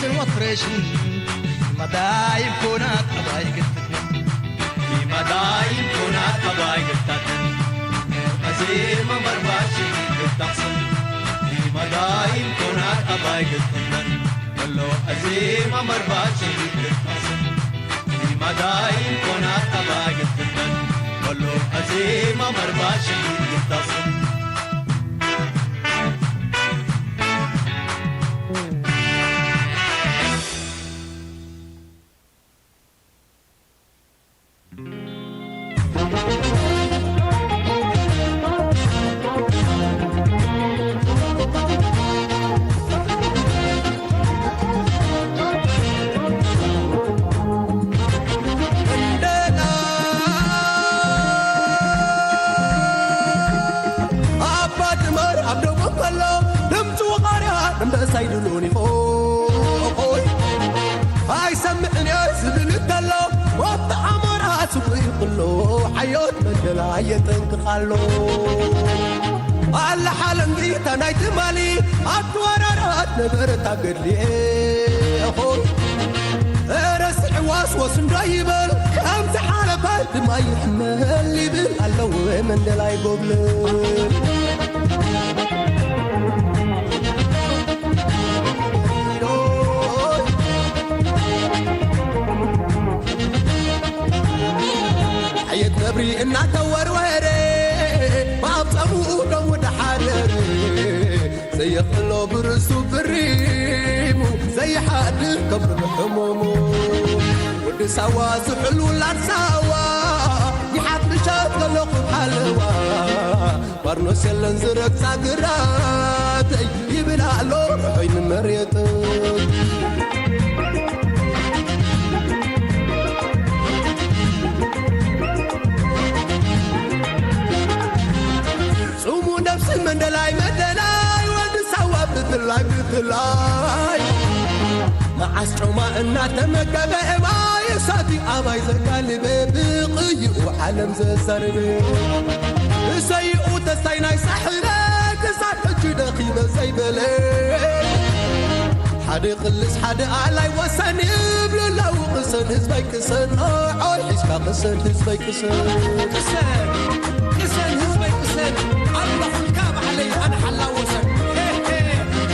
ወፍሬሽን መዳይም ኮና ጠባይ ግፍትን መዳይም ኮና ጠባይ ግፍታትን ኣዜማ መርባሽ ግፍታስን መዳይም ኮና ጠባይ ግፍትን መሎ ኣዜማ መርባሽ ግፍታስን መዳይም ኮና ጠባይ ግፍትን መሎ ኣዜማ መርባሽ ግፍታስን ኣባ ድመር ኣብ ደቡብ ከሎ ድምፂ ወቓርያ ደንበሳይ ድሉን ይኾይ ኣይሰምዕን እየ ዝብል እንተሎ ወዲ ኣሞራ ስጉ ይኽሎ ሓዮት መንደላ የጠንቅቕ ኣሎ። ኣላ ሓለንጊታ ናይ ትማሊ ኣብቲ ወራራት ነበረት ኣብ ገድሊ እኾይ ረስዕዋስ ወስንዶ ይበል ከምቲ ሓለፋ ድማ ይሕመል ይብል ኣለዎ መንደላይ ጎብለል። ሓየት ነብሪ እናተወርወረ ብኣብ ጸምኡ ደው ደሓረረ ዘየኽእሎ ብርእሱ ብሪሙ ዘይሓድር ከብሪ ብሕሙሙ ወዲ ሳዋ ዝሑል ውላድ ሳዋ ይሓት ምሸት ከለኹ ሓለዋ ባርኖስ የለን ዝረግጻ ግራተይ ይብል ኣሎ ርሑይ ንመሬተይ። ጽሙ ነብሲ መንደላይ መንደላይ ወዲ ሳዋ ብፍላይ ብፍላይ መዓስ ጮማ እናተመገበ እባይ እሳት ኣባይ ዘጋልበ ብቕይኡ ዓለም ዘዛርበ እሰይኡ ተስታይ ናይ ሳሕረ ክሳብ ሕጂ ደኺመ ዘይበለ ሓደ ክልስ ሓደ ኣላይ ወሰን ይብሉ ኣለዉ ቅሰን ህዝበይ ቅሰን ኦይ ሒዝካ ቅሰን ህዝበይ ቅሰን ቅሰን ቅሰን ህዝበይ ቅሰን ኣለኹልካ ባዕለይ ኣነ ሓላወሰን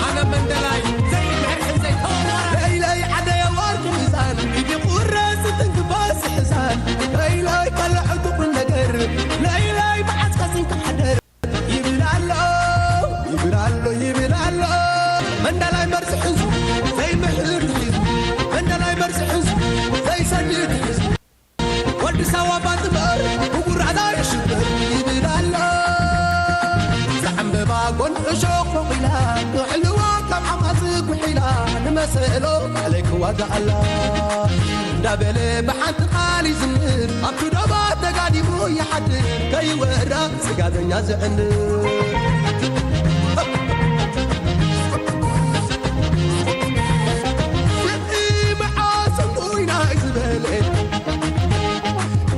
ኣነ መንደላይ ዘይምሕር ሕንዘይ ተወራራ ለይለይ ዓደየ ወርቂ ሚዛን ኢዲ ቁረስ ትንክባስ ሕዛን ለይለይ ከልዐቱ ቁም ነገር ለይለይ መዓስካ ስንካ ሓደር ይብል ኣሎ ይብል ኣሎ ይብል ኣሎ መንደላይ መርዚ ሕዙ ዘይምሕር ትሒዙ መንደላይ መርዚ ሕዙ ዘይሰድድ ትሒዙ ወዲ ሳዋ ባንድበር ብጉራዳ ይሽብር ይብል ኣሎ ዘዕምበባ ጎን እሾኽ ፎቒላ ንዕልዋ ካብ ሓማስ ጉሒላ ንመሰሎ ባዕለይ ክዋጋ ኣላ እንዳበለ ብሓንቲ ቃል ይዝምር ኣብቲ ዶባ ተጋዲሙ ይሓድር ከይወራ ስጋበኛ ዘዕንር ፍርቂ መዓስ እሙይና ዝበለ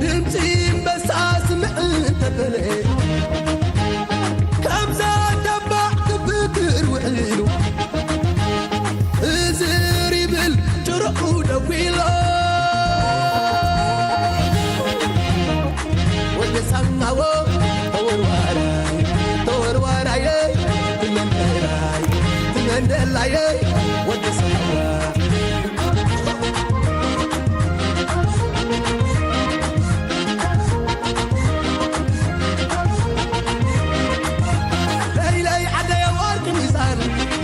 ድምፂ እምበሳ ስምዕ እንተበለ ከምዛ ተባዕ ክብክር ውዒሉ እዝር ይብል ጭርሑ ደዊሎ ወዲ ሳማዎ ተወርዋራይ ተወርዋራየ ትመንደራይ ትመንደላየ ወዲ ሳማ ለይለይ ዓደየ ወርቂ ሚዛን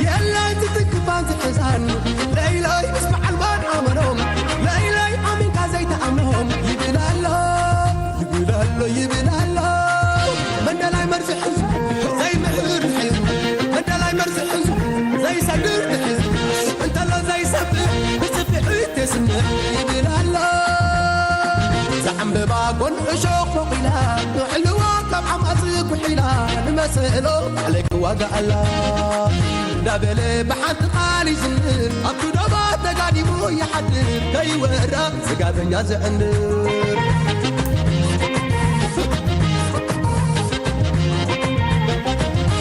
የለን ዝትክፋን ዝሕዛን ለይለይ ምስ በዓል ማን ኣመኖም ለይለይ ኣሚንካ ዘይተኣምኖም ይብል ኣሎ ይብል ኣሎ ይብል ኣሎ መንደላይ መርዚ ሕዙ ዘይምሕር ድሒዙ መንደላይ መርዚ ሕዙ ዘይሰግር ድሒዙ እንተሎ ዘይሰብር ብጽፍዒት የስምዕ ይብል ኣሎ ዘዕምበባ ጎን እሾኽ ፎቒላ ንዕልዋ ካብ ዓማጽ ጉሒላ ንመሰሎ ባዕለይ ክዋጋኣላ እንዳበለ ብሓንቲ ቃል ይዝምር ኣብቲ ዶባ ተጋዲሙ ይሓድር ከይወራ ስጋበኛ ዘዕንድር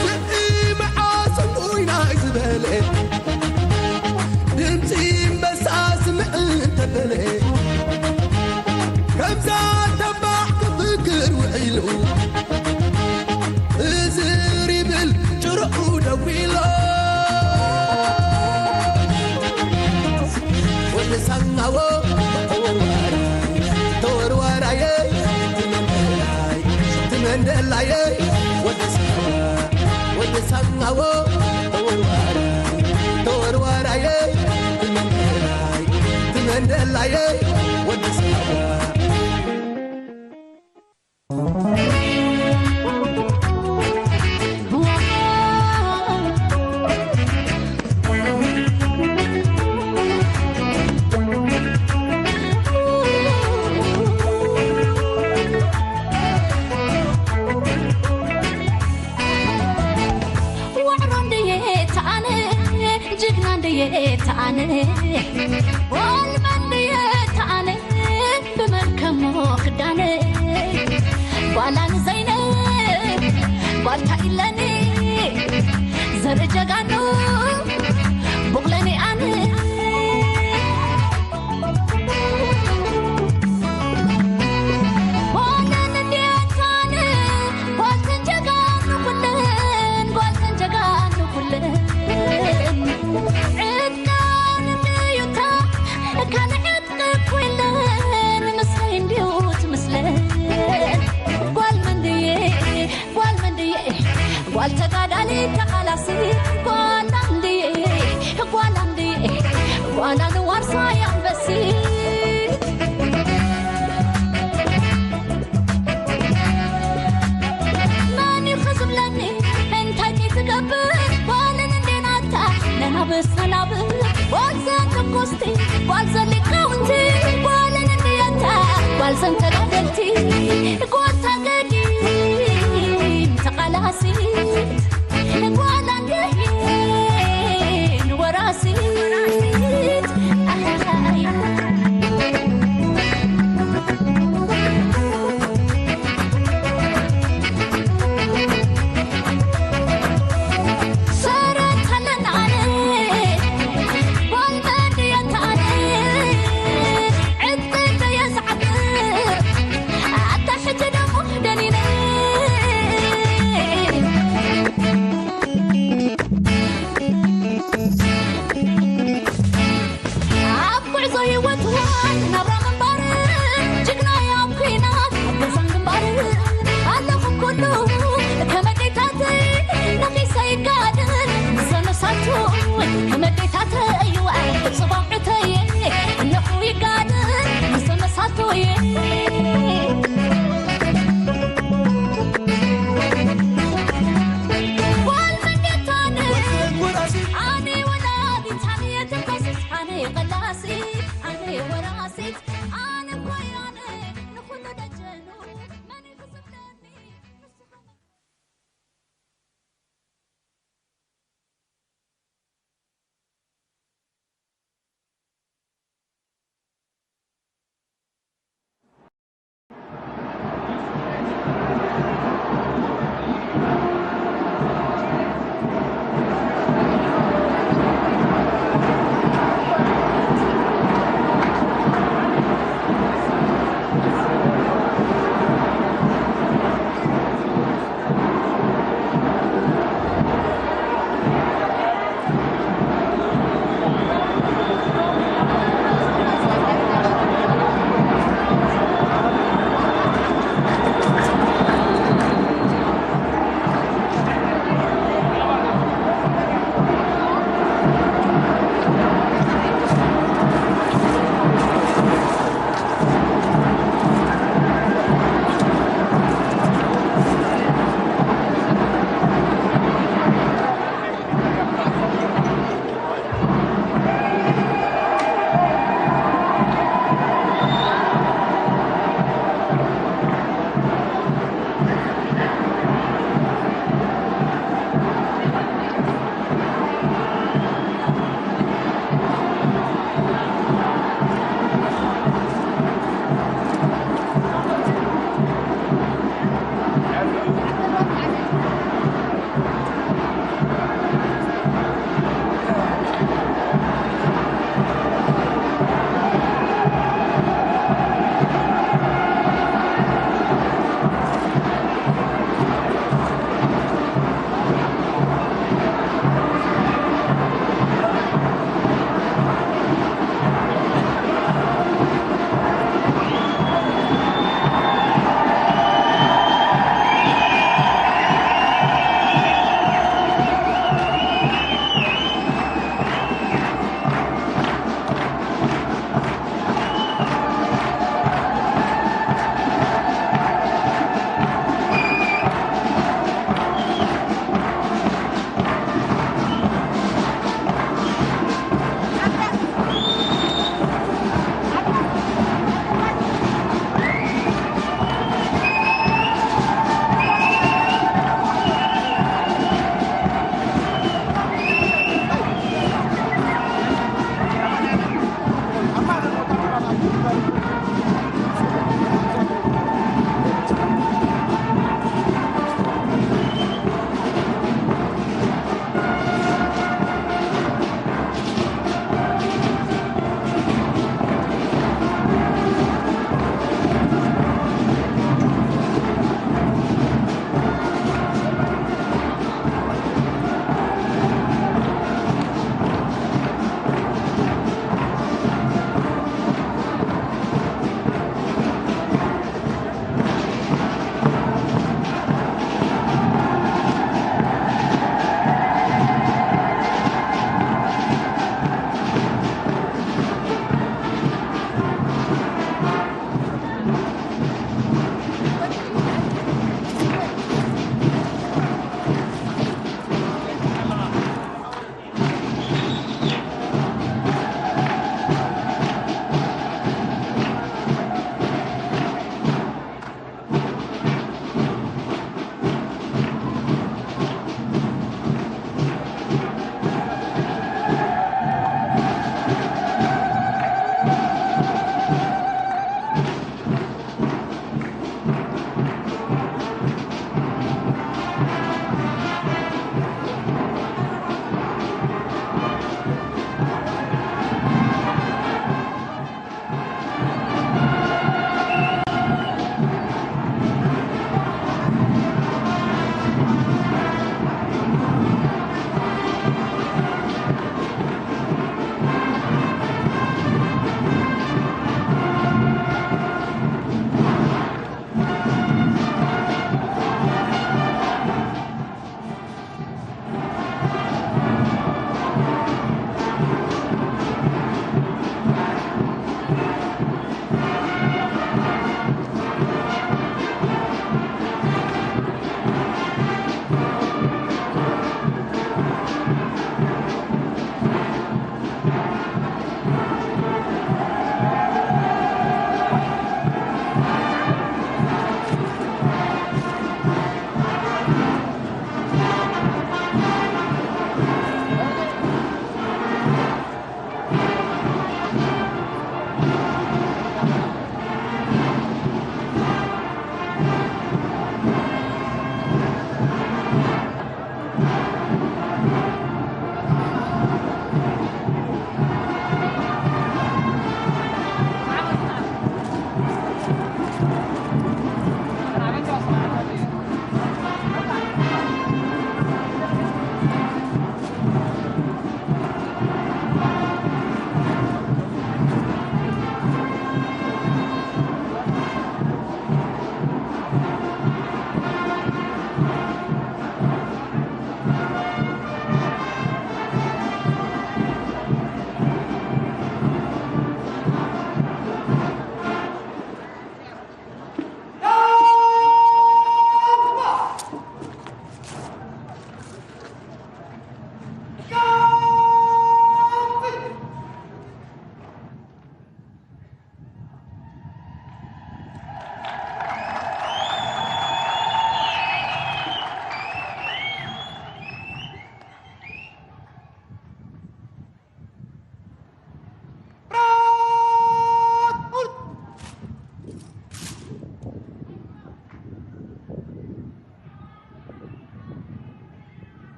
ፍቕሪ መዓስ እሙይና ዝበለ ድምፂ ደዊሎ ወዲ ሳናዎ ተወርዋራየ፣ ተወርዋራየ፣ ትመንደላይ፣ ትመንደላየ፣ ወዲ ሳና፣ ወዲ ሳናዎ ተወርዋራየ፣ ተወርዋራየ፣ ትመንደላይ፣ ትመንደላየ፣ ወዲ ሳና። ዋዕሮ እንድየ ተኣነ፣ ጅግና እንድየ ተኣነ፣ ጓልመ እንድየ ተኣነ፣ ብመልከሞ ክዳነ፣ ጓላን ዘይነ፣ ጓልታ ኢለኒ፣ ዘርኢ ጀጋኑ፣ ቡቕለኒ ኣነ። ጓለን እንድየታን፣ ጓልተን ጀጋኑ ኩለን፣ ጓልተን ጀጋኑ ኩለን። ዕጥቃን እንድዩታ፣ ካልዕ ዕጥቂ እኮ የለን፣ ምስለይ እንድዩ ትምስለን። ጓል መንድየ፣ ጓል መንድየ፣ ጓል ተጋዳሊ ተቓላሲ፣ ጓል ኣንድየ፣ ጓል ኣንድየ፣ ጓል ኣንዋርሳ ኣንበሲ። መን እዩ ዝብለኒ እንታይ ከይትገብር፣ ጓልን እንዴናታ ነናብስ ነናብ፣ ጓል ዘንተኮስቲ፣ ጓል ዘሊቃውንቲ፣ ጓልን እንዴታ፣ ጓል ዘንተጋደልቲ፣ ጓል ታገዲም ተቓላሲት፣ ጓል ኣንደይን ወራሲት። ኣሃይ።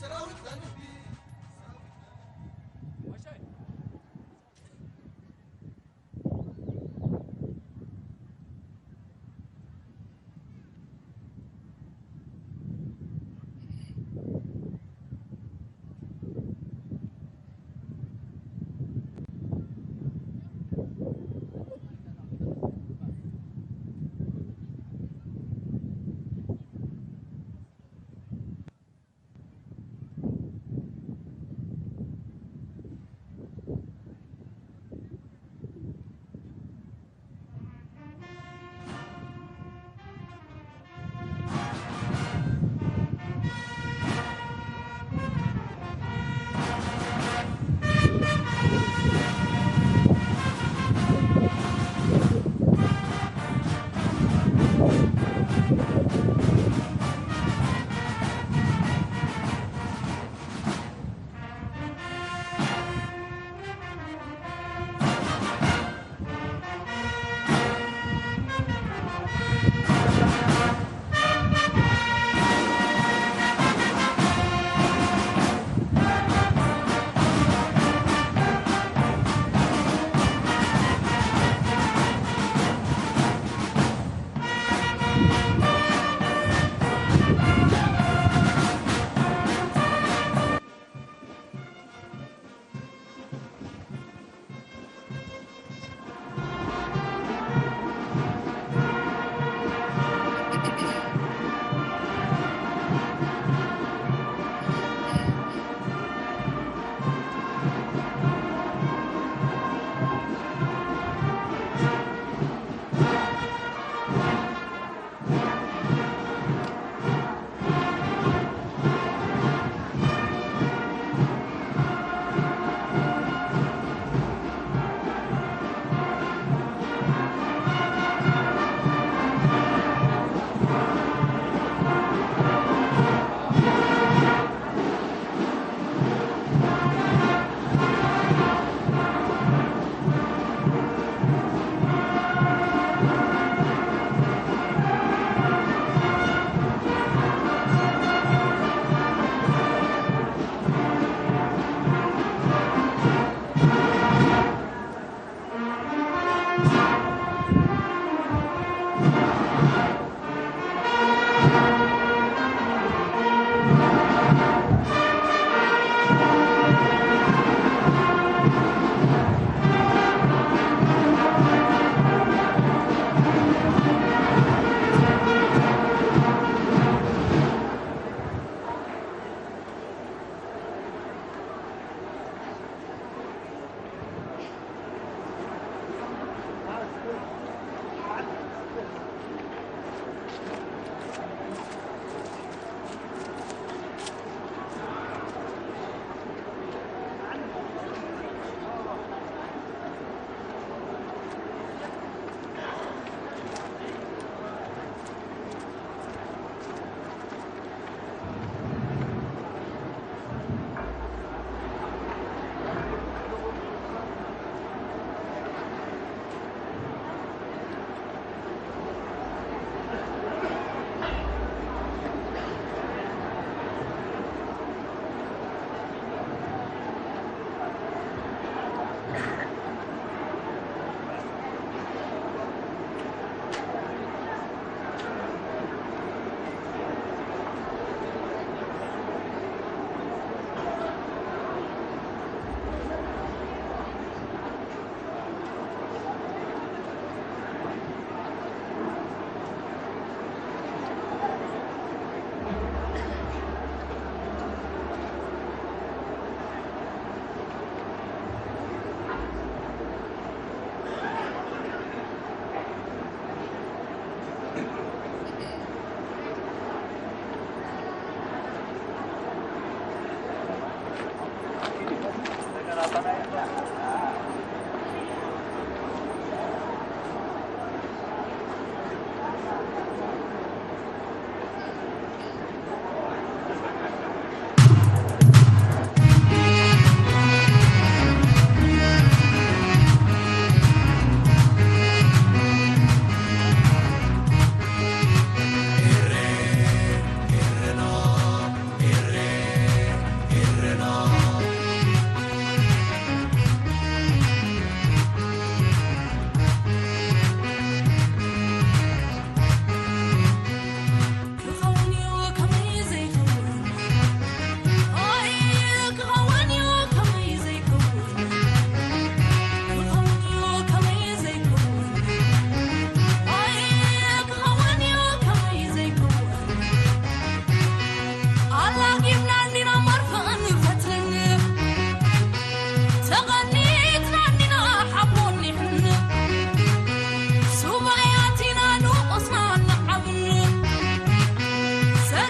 ሰራዊት ላንድቢ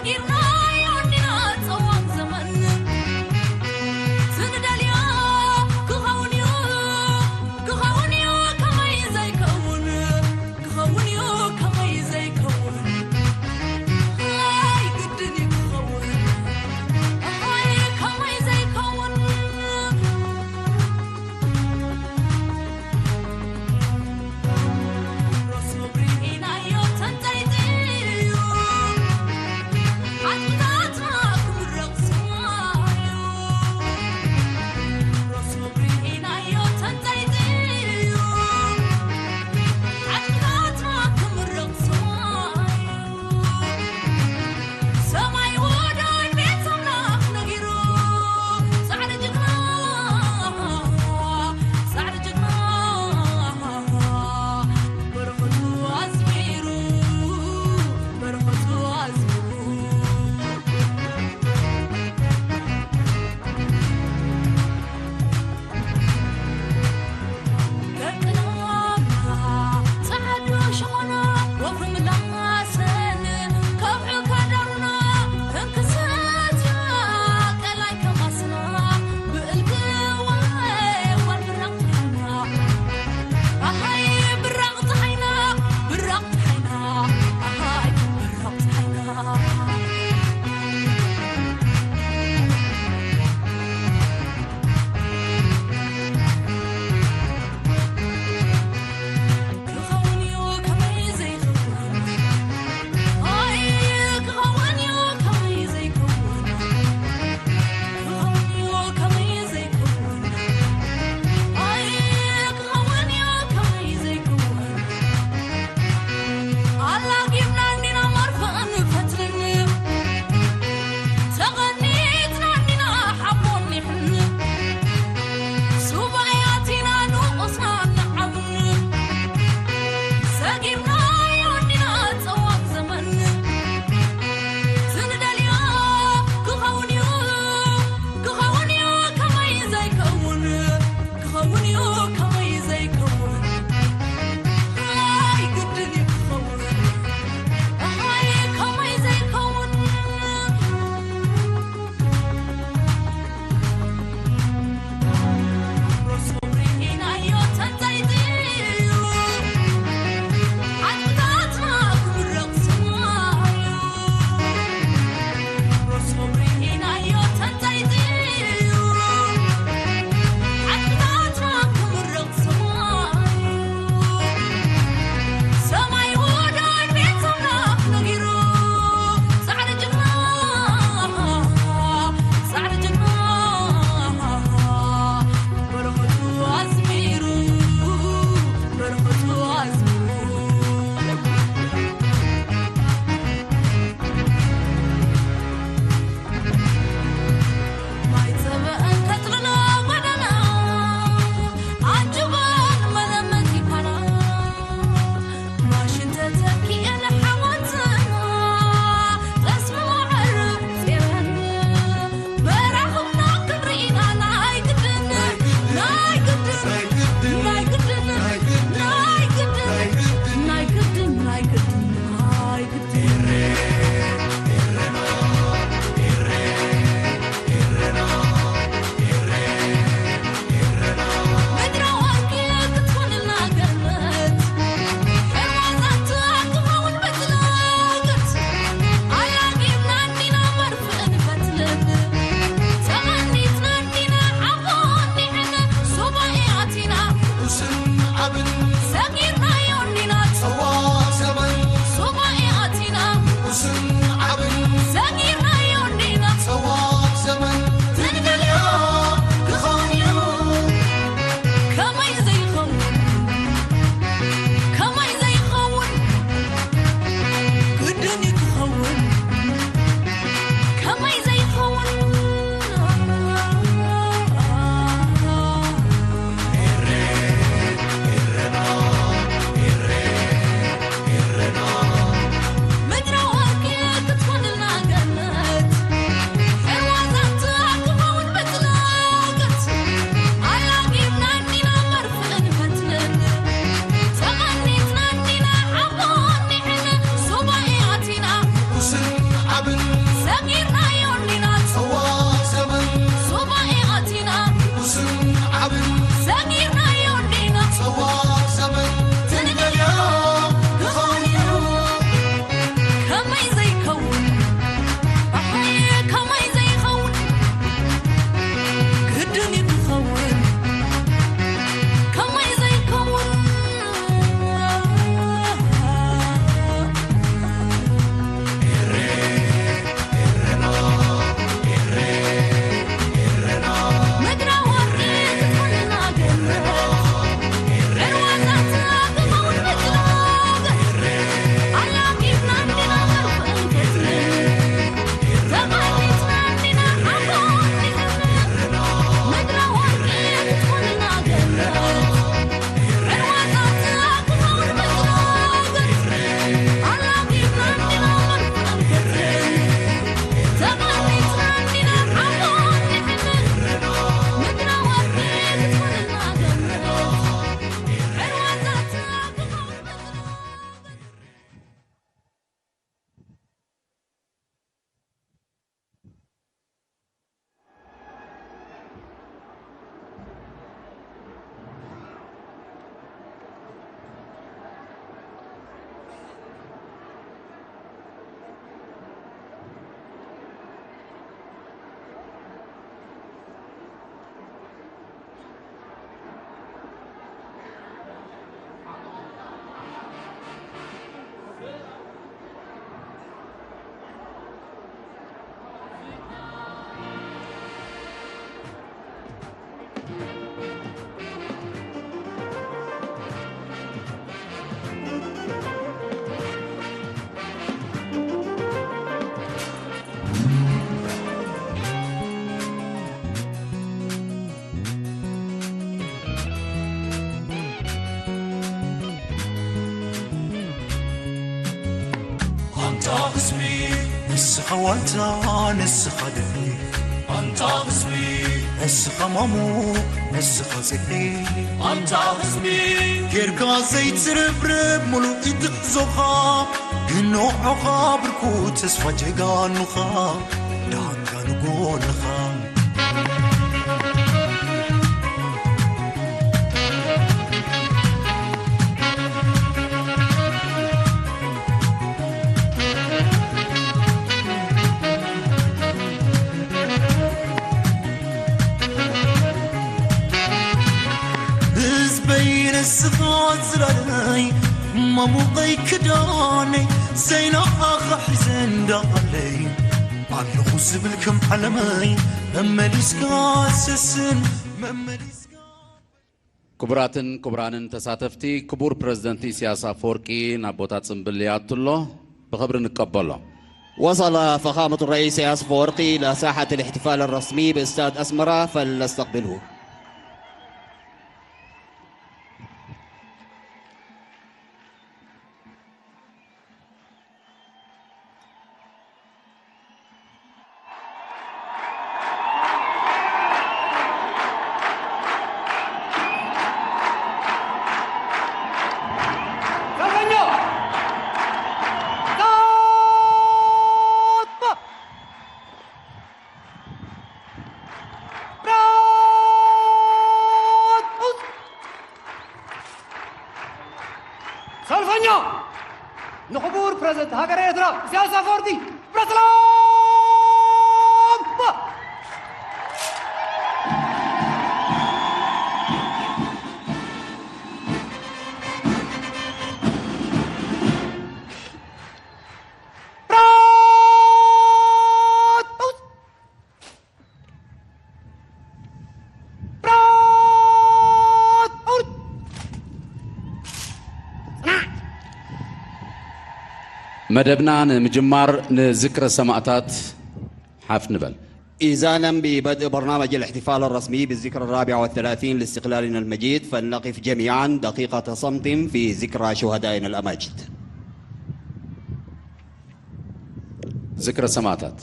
ኢርናዮ እንዲና ጸዋም ዘመን ትንደልዮ ክኸውን እዩ፣ ክኸውን እዩ፣ ከመይ ዘይከውን፣ ክኸውን እዩ፣ ከመይ ዘይከውን፣ ኣይ ግድን እዩ ክኸውን፣ ኣይ ከመይ ዘይከውን። ንስኻ ዋልታ፣ ንስኻ ድምዒ፣ ኣንታ ህዝቢ። ንስኻ ማሙ፣ ንስኻ ጽፍዒ፣ ኣንታ ህዝቢ። ጌርካ ዘይትርብርብ፣ ምሉእ ኢድ ጉዕዞኻ፣ ግን ንዕኻ ብርኩ ተስፋ ጀጋኑኻ፣ ዳንጋ ንጎንኻ። ህዝበይ ንስኻ ጽላለይ፣ ማሙቐይ ክዳነይ፣ ዘይናኻ ሒዘ እንዳቐለይ፣ ኣለኹ ዝብል ከም ዓለመይ፣ መመሊስካ ሰስን፣ መመሊስካ ክቡራትን ክቡራንን ተሳተፍቲ፣ ክቡር ፕረዚደንት ኢሳያስ ኣፈወርቂ ናብ ቦታ ጽምብል ይኣቱ ኣሎ። ብኽብሪ ንቀበሎ። وصل فخامة الرئيس إياس أفورقي إلى ساحة الاحتفال الرسمي باستاد أسمرة، فلنستقبله. ሰልፈኛ ንኽቡር ፕረዚደንት ሃገረ ኤርትራ ኢሳያስ ኣፈወርቂ ብረትላምባ። መደብና ንምጅማር ንዝክረ ሰማእታት ሓፍ ንበል። إذانا ببدء برنامج الاحتفال الرسمي بالذكرى الرابعة والثلاثين لاستقلالنا المجيد، فلنقف جميعا دقيقة صمت في ذكرى شهدائنا الأماجد. ዝክረ ሰማእታት።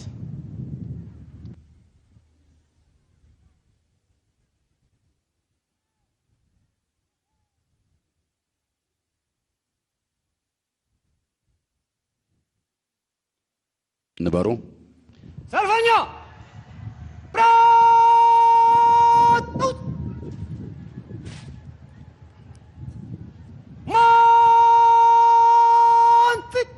ንበሩ። ሰልፈኛ! ብረት! ማንፊት!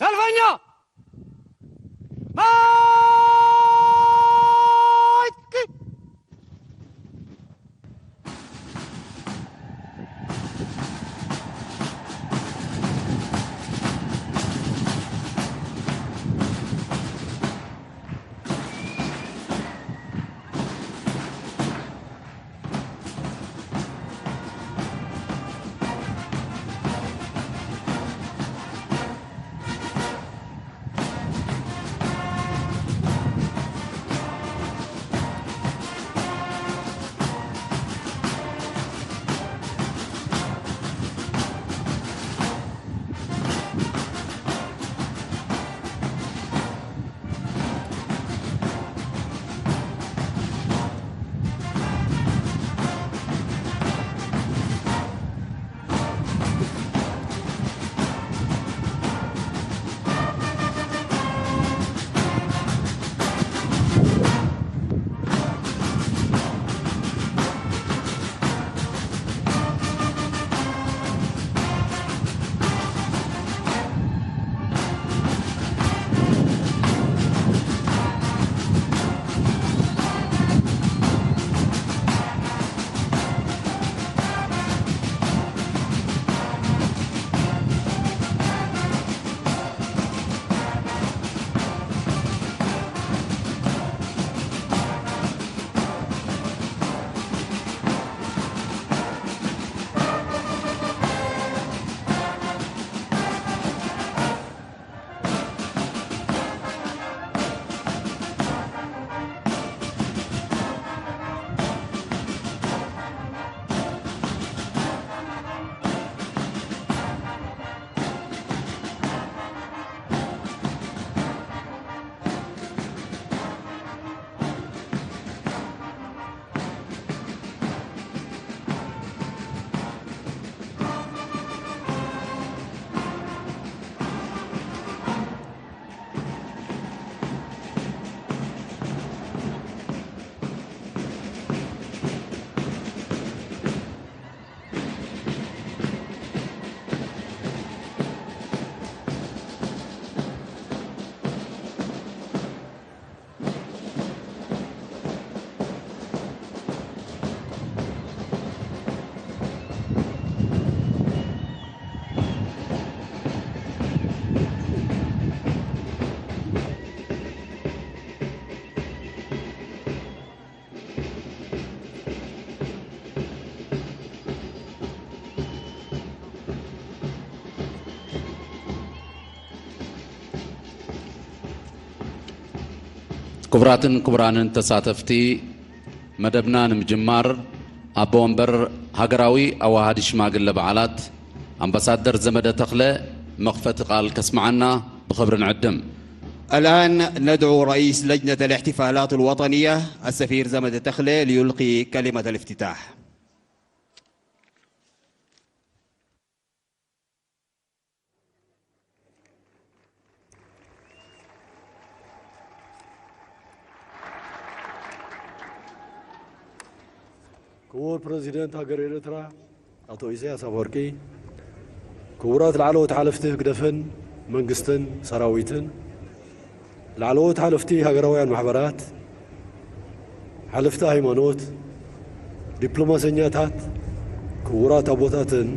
ሰልፈኛ! ማይክ! ክቡራትን ክቡራንን ተሳተፍቲ፣ መደብና ንምጅማር ኣቦ ወንበር ሃገራዊ ኣዋሃዲ ሽማግለ በዓላት ኣምባሳደር ዘመደ ተኽለ መኽፈቲ ቃል ከስምዓና ብኽብሪ ንዕድም። الآن ندعو رئيس لجنة الاحتفالات الوطنية السفير زمد تخلي ليلقي كلمة الافتتاح. ክቡር ፕረዚደንት ሃገር ኤርትራ ኣቶ ኢሳያስ ኣፈወርቂ፣ ክቡራት ላዕለዎት ሓለፍቲ ህግደፍን መንግስትን ሰራዊትን፣ ላዕለዎት ሓለፍቲ ሃገራውያን ማሕበራት፣ ሓለፍቲ ሃይማኖት፣ ዲፕሎማሰኛታት፣ ክቡራት ኣቦታትን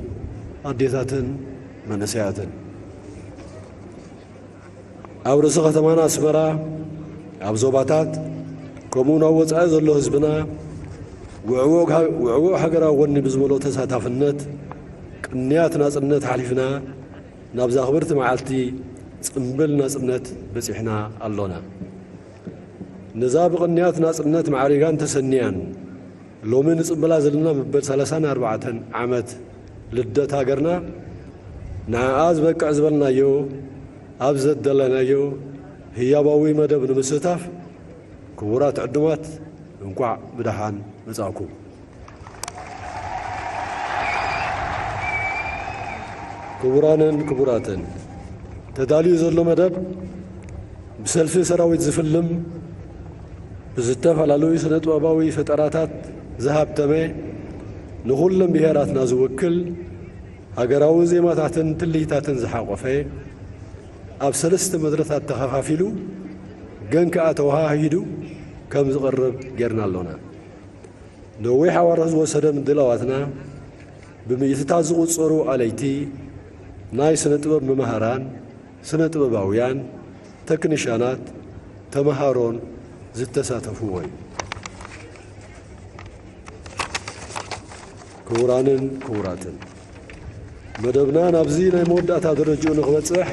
ኣዴታትን መንእሰያትን፣ ኣብ ርእሲ ከተማና ኣስመራ፣ ኣብ ዞባታት፣ ከምኡውን ኣብ ወጻኢ ዘሎ ህዝብና፣ ውዕዉዕ ሃ-፣ ውዕዉዕ ሃገራዊ ወኒ ብዝመልኦ ተሳታፍነት፣ ቅንያት ናጽነት ሓሊፍና፣ ናብዛ ክብርቲ መዓልቲ ጽምብል ናጽነት በጺሕና ኣሎና። ነዛ ብቕንያት ናጽነት ማዕሪጋን ተሰንያን፣ ሎሚ ንጽምብላ ዘለና መበል ሰላሳን ኣርባዕተን ዓመት ልደት ሃገርና፣ ንዓኣ ዝበቅዕ ዝበልናዮ፣ ኣብ ዘደለናዮ ህያባዊ መደብ ንምስታፍ፣ ክቡራት ዕዱማት፣ እንቋዕ ብደሓን መጻእኩም። ክቡራንን ክቡራትን፣ ተዳልዩ ዘሎ መደብ ብሰልፊ ሰራዊት ዝፍልም፣ ብዝተፈላለዩ ስነ-ጥበባዊ ፈጠራታት ዝሃብተመ፣ ንኹለን ብሄራትና ዝውክል፣ ሃገራዊ ዜማታትን ትልሂታትን ዝሓቖፈ፣ ኣብ ሰለስተ መድረታት ተኸፋፊሉ፣ ግን ከኣ ተወሃሂዱ ከም ዝቐርብ ጌርና ኣሎና። ነዊሕ ኣዋርሕ ዝወሰደ ምድላዋትና፣ ብምእትታት ዝቑጸሩ ኣለይቲ፣ ናይ ስነ ጥበብ መማህራን፣ ስነ ጥበባውያን፣ ተክኒሻናት፣ ተመሃሮን ዝተሳተፍዎ እዩ። ክቡራንን ክቡራትን፣ መደብና ናብዚ ናይ መወዳእታ ደረጃኡ ንክበጽሕ፣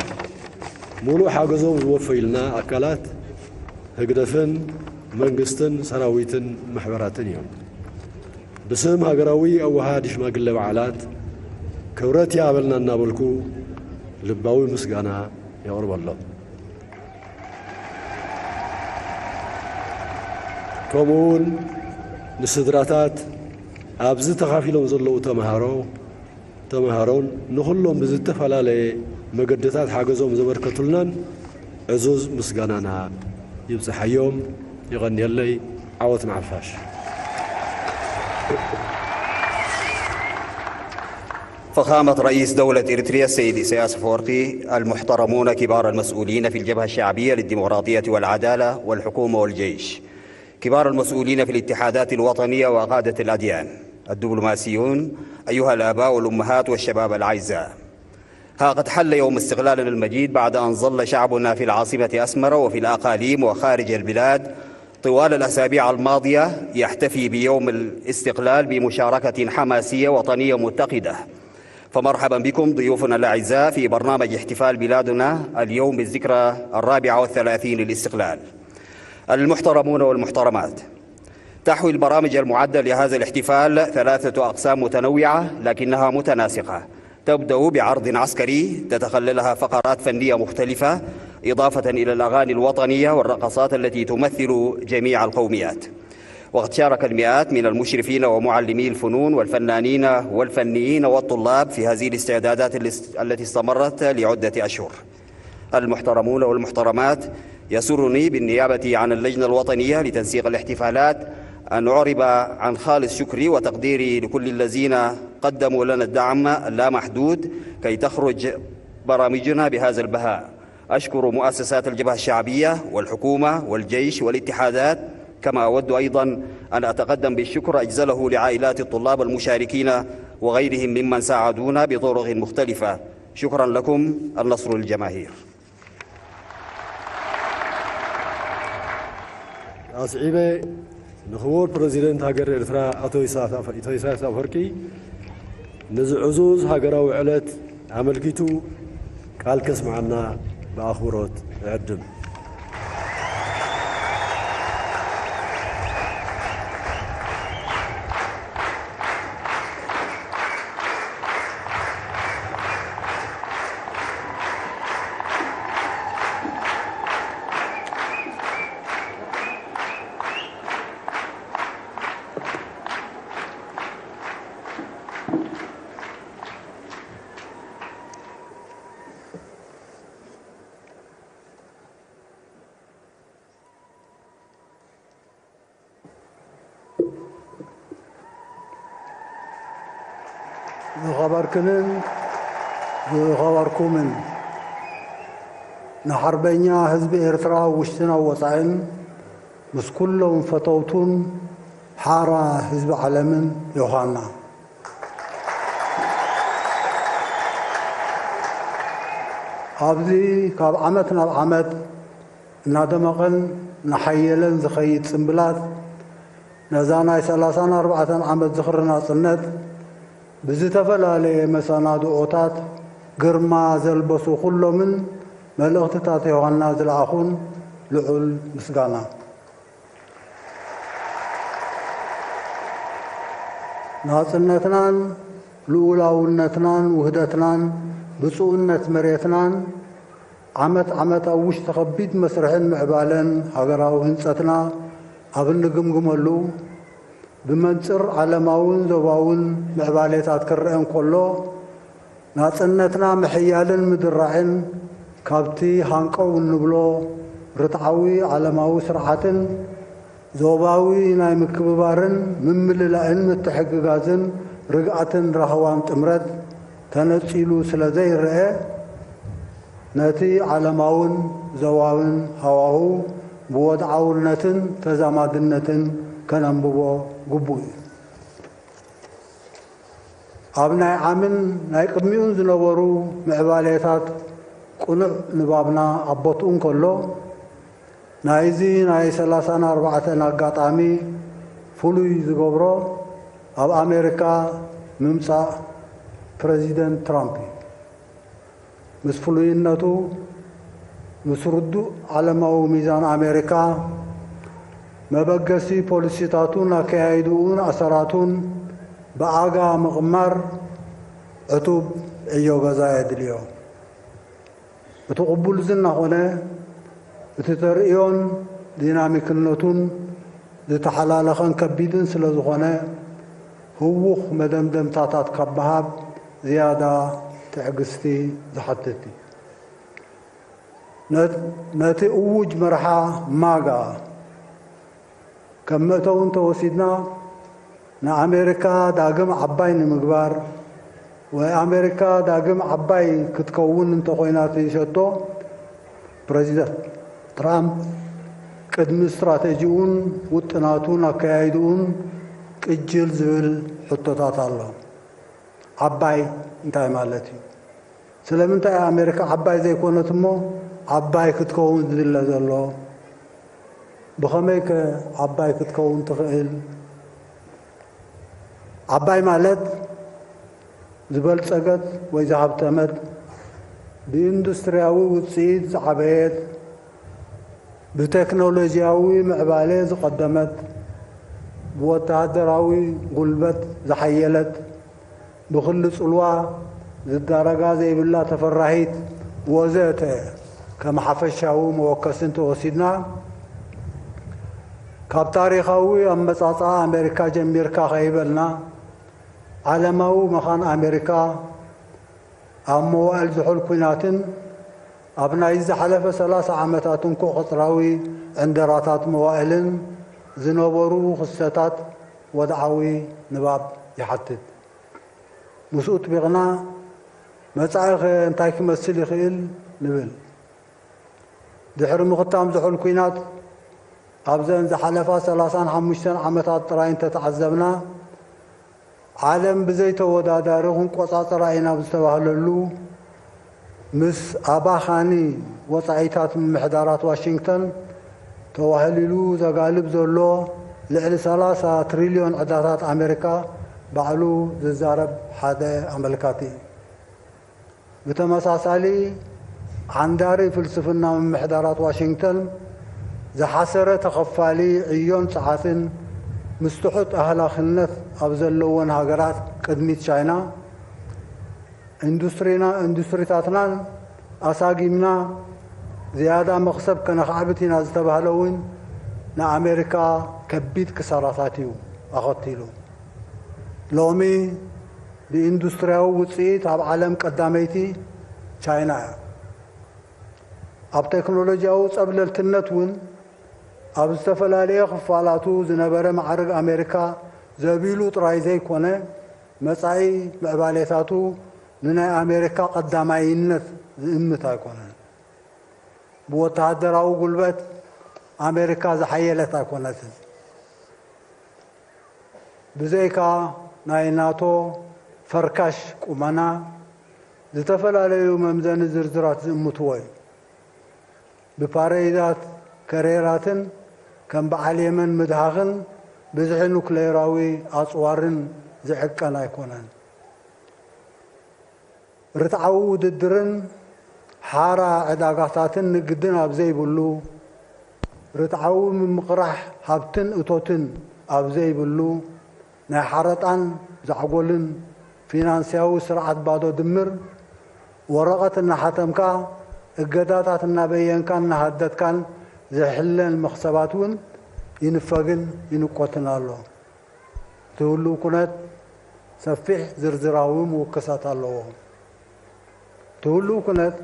ሙሉእ ሓገዞም ዝወፈዩልና ኣካላት ህግደፍን መንግስትን ሰራዊትን ማሕበራትን እዮም። ብስም ሃገራዊ ኣወሃሃዲ ሽማግለ በዓላት፣ ክብረት ይሃበልና እናበልኩ፣ ልባዊ ምስጋና የቕርበሎም። ከምኡውን ንስድራታት፣ ኣብዚ ተኻፊሎም ዘለዉ ተምሃሮ፣ ተምሃሮን፣ ንኹሎም ብዝተፈላለየ መገድታት ሓገዞም ዘበርከቱልናን ዕዙዝ ምስጋናና ይብጽሓዮም። የቐንየለይ። ዓወት ንሓፋሽ። فخامة رئيس دولة إريتريا السيد إسياس أفورقي، المحترمون كبار المسؤولين في الجبهة الشعبية للديمقراطية والعدالة والحكومة والجيش، كبار المسؤولين في الاتحادات الوطنية وقادة الأديان، الدبلوماسيون، أيها الآباء والأمهات والشباب الأعزاء. ها قد حل يوم استقلالنا المجيد بعد أن ظل شعبنا في العاصمة أسمرة وفي الأقاليم وخارج البلاد طوال الأسابيع الماضية يحتفي بيوم الاستقلال بمشاركة حماسية وطنية متقدة. فمرحبا بكم ضيوفنا الأعزاء في برنامج احتفال بلادنا اليوم بالذكرى الرابعة والثلاثين للاستقلال. المحترمون والمحترمات، تحوي البرامج المعدة لهذا الاحتفال ثلاثة أقسام متنوعة لكنها متناسقة، تبدأ بعرض عسكري تتخللها فقرات فنية مختلفة، إضافة إلى الأغاني الوطنية والرقصات التي تمثل جميع القوميات. وقد شارك المئات من المشرفين ومعلمي الفنون والفنانين والفنيين والطلاب في هذه الاستعدادات الاست-، التي استمرت لعدة أشهر. المحترمون والمحترمات، يسرني بالنيابة عن اللجنة الوطنية لتنسيق الاحتفالات أن أعرب عن خالص شكري وتقديري لكل الذين قدموا لنا الدعم اللامحدود كي تخرج برامجنا بهذا البهاء. أشكر مؤسسات الجبهة الشعبية والحكومة والجيش والاتحادات، كما أود أيضًا أن أتقدم بالشكر أجزله لعائلات الطلاب المشاركين وغيرهم ممن ساعدونا بطرق مختلفة. شكرًا لكم. النصر للجماهير. ኣስዒበ ንክቡር ፕረዚደንት ሃገር ኤርትራ ኣቶ ኢሳያስ ኣፈ-፣ ኣቶ ኢሳያስ ኣፈወርቂ ነዚ ዕዙዝ ሃገራዊ ዕለት ኣመልኪቱ ቃል ከስምዓና ብኣኽብሮት እዕድም። ዝኸበርክንን ዝኸበርኩምን ንሓርበኛ ህዝቢ ኤርትራ ውሽጥን ኣብ ወጻእን ምስ ኩሎም ፈተውቱን ሓራ ህዝቢ ዓለምን ዮሃና። ኣብዚ ካብ ዓመት ናብ ዓመት እናደመቐን እናሓየለን ዝኸይድ ጽምብላት ነዛ ናይ ሰላሳን ኣርባዕተን ዓመት ዝኽሪ ናጽነት ብዝተፈላለየ መሰናድኦታት ግርማ ዘልበሱ ኩሎምን መልእኽትታት ዮሃና ዝለኣኹን ልዑል ምስጋና። ናጽነትናን ልኡላውነትናን ውህደትናን ብፁዕነት መሬትናን ዓመት ዓመት ኣብ ውሽጢ ከቢድ መስርሕን ምዕባለን ሃገራዊ ህንጸትና ኣብ እንግምግመሉ፣ ብመንጽር ዓለማውን ዞባውን ምዕባሌታት ክረአ እንከሎ፣ ናጽነትና ምሕያልን ምድራዕን ካብቲ ሃንቀው እንብሎ ርትዓዊ ዓለማዊ ስርዓትን ዞባዊ ናይ ምክብባርን ምምልላእን ምትሕግጋዝን ርግኣትን ራህዋን ጥምረት ተነጺሉ ስለ ዘይረአ፣ ነቲ ዓለማውን ዞባውን ሃዋሁ ብወድዓውነትን ተዛማድነትን ከነንብቦ ግቡእ እዩ። ኣብ ናይ ዓምን ናይ ቅድሚኡን ዝነበሩ ምዕባሌታት ቅኑዕ ንባብና ኣብ ቦትኡ እንከሎ፣ ናይዚ ናይ ሰላሳን ኣርባዕተን ኣጋጣሚ ፍሉይ ዝገብሮ፣ ኣብ ኣሜሪካ ምምጻእ ፕረዚደንት ትራምፕ እዩ። ምስ ፍሉይነቱ፣ ምስ ርዱእ ዓለማዊ ሚዛን ኣሜሪካ፣ መበገሲ ፖሊሲታቱን ኣከያይድኡን ኣሰራቱን ብኣጋ ምቕማር ዕቱብ ዕዮ ገዛ የድልዮ። እቲ ቅቡል ዝና ኾነ እቲ ተርእዮን ዲናሚክነቱን ዝተሓላለኸን ከቢድን ስለ ዝኾነ፣ ህዉኽ መደምደምታታት ካብ ምሃብ ዝያዳ ትዕግስቲ ዝሓትት እዩ። ነ-፣ ነቲ እዉጅ መርሓ ማጋ ከም መእተዊ እንተወሲድና፣ ንኣሜሪካ ዳግም ዓባይ ንምግባር፣ ወይ ኣሜሪካ ዳግም ዓባይ ክትከውን እንተኾይና እቲ ሸቶ፣ ፕረዚደንት ትራምፕ ቅድሚ ስትራተጂኡን ውጥናቱን ኣከያይድኡን ቅጅል ዝብል ሕቶታት ኣሎ። ዓባይ እንታይ ማለት እዩ? ስለምንታይ ኣሜሪካ ዓባይ ዘይኮነት እሞ ዓባይ ክትከውን ዝድለ ዘሎ? ብኸመይከ ዓባይ ክትከውን ትኽእል? ዓባይ ማለት ዝበልጸገት ወይ ዝሃብተመት፣ ብኢንዱስትሪያዊ ውጽኢት ዝዓበየት፣ ብቴክኖሎጂያዊ ምዕባለ ዝቐደመት፣ ብወተሃደራዊ ጉልበት ዝሓየለት፣ ብኽሊ ጽልዋ ዝዳረጋ ዘይብላ ተፈራሂት ወዘተ ከም ሓፈሻዊ መወከሲ እንተወሲድና፣ ካብ ታሪኻዊ ኣመጻጽኣ ኣሜሪካ ጀሚርካ ከይበልና፣ ዓለማዊ መኻን ኣሜሪካ ኣብ መዋእል ዝሑል ኲናትን ኣብ ናይ ዝሓለፈ ሰላሳ ዓመታት እንኮ ቅጽራዊ ዕንደራታት መዋእልን ዝነበሩ ክስተታት ወድዓዊ ንባብ ይሓትት። ምስኡ ጥቢቕና፣ መጻኢኸ እንታይ ክመስል ይኽእል? ንብል። ድሕሪ ምኽታም ዝሑል ኲናት፣ ኣብዘን ዝሓለፋ ሰላሳን ሓሙሽተን ዓመታት ጥራይ እንተተዓዘብና፣ ዓለም ብዘይ ተወዳዳሪ ክንቆጻጸራ ኢና ኣብ ዝተባህለሉ፣ ምስ ኣባኻኒ ወጻኢታት ምምሕዳራት ዋሽንግተን ተዋህሊሉ ዘጋልብ ዘሎ ልዕሊ ሰላሳ ትሪልዮን ዕዳታት ኣሜሪካ ባዕሉ ዝዛረብ ሓደ ኣመልካቲ እዩ። ብተመሳሳሊ፣ ዓንዳሪ ፍልስፍና ምምሕዳራት ዋሽንግተን ዝሓሰረ ተኸፋሊ ዕዮን ጸዓትን ምስ ትሑት ኣህላኽነት ኣብ ዘለወን ሃገራት ቅድሚት ቻይና፣ ኢንዱስትሪና፣ ኢንዱስትሪታትናን ኣሳጊምና ዝያዳ መኽሰብ ከነኻዕብት ኢና ዝተባህለ እውን ንኣሜሪካ ከቢድ ክሳራታት እዩ ኣኸቲሉ። ሎሚ ብኢንዱስትሪያዊ ውጽኢት ኣብ ዓለም ቀዳመይቲ ቻይና እያ። ኣብ ቴክኖሎጂያዊ ጸብለልትነት እውን ኣብ ዝተፈላለየ ክፋላቱ ዝነበረ ማዕርግ ኣሜሪካ ዘቢሉ ጥራይ ዘይኮነ፣ መጻኢ ምዕባሌታቱ ንናይ ኣሜሪካ ቀዳማይነት ዝእምት ኣይኮነን። ብወተሃደራዊ ጉልበት ኣሜሪካ ዝሓየለት ኣይኮነትን። ብዘይካ ናይ ናቶ ፈርካሽ ቁመና፣ ዝተፈላለዩ መምዘኒ ዝርዝራት ዝእምትዎ እዩ። ብፓረይዳት ከሬራትን ከም በዓል የመን ምድሃኽን ብዝሒ ኑክሌራዊ ኣጽዋርን ዝዕቀን ኣይኮነን። ርትዓዊ ውድድርን ሓራ ዕዳጋታትን ንግድን ኣብ ዘይብሉ፣ ርትዓዊ ምምቕራሕ ሃብትን እቶትን ኣብ ዘይብሉ፣ ናይ ሓረጣን ዛዕጎልን ፊናንስያዊ ስርዓት ባዶ ድምር፣ ወረቐት እናሓተምካ፣ እገዳታት እናበየንካን እናሃደድካን ዝሕለን መኽሰባት እውን ይንፈግን ይንቆትን ኣሎ። እቲ ህሉው ኩነት ሰፊሕ ዝርዝራዊ ምውክሳት ኣለዎ። እቲ ህሉው ኩነት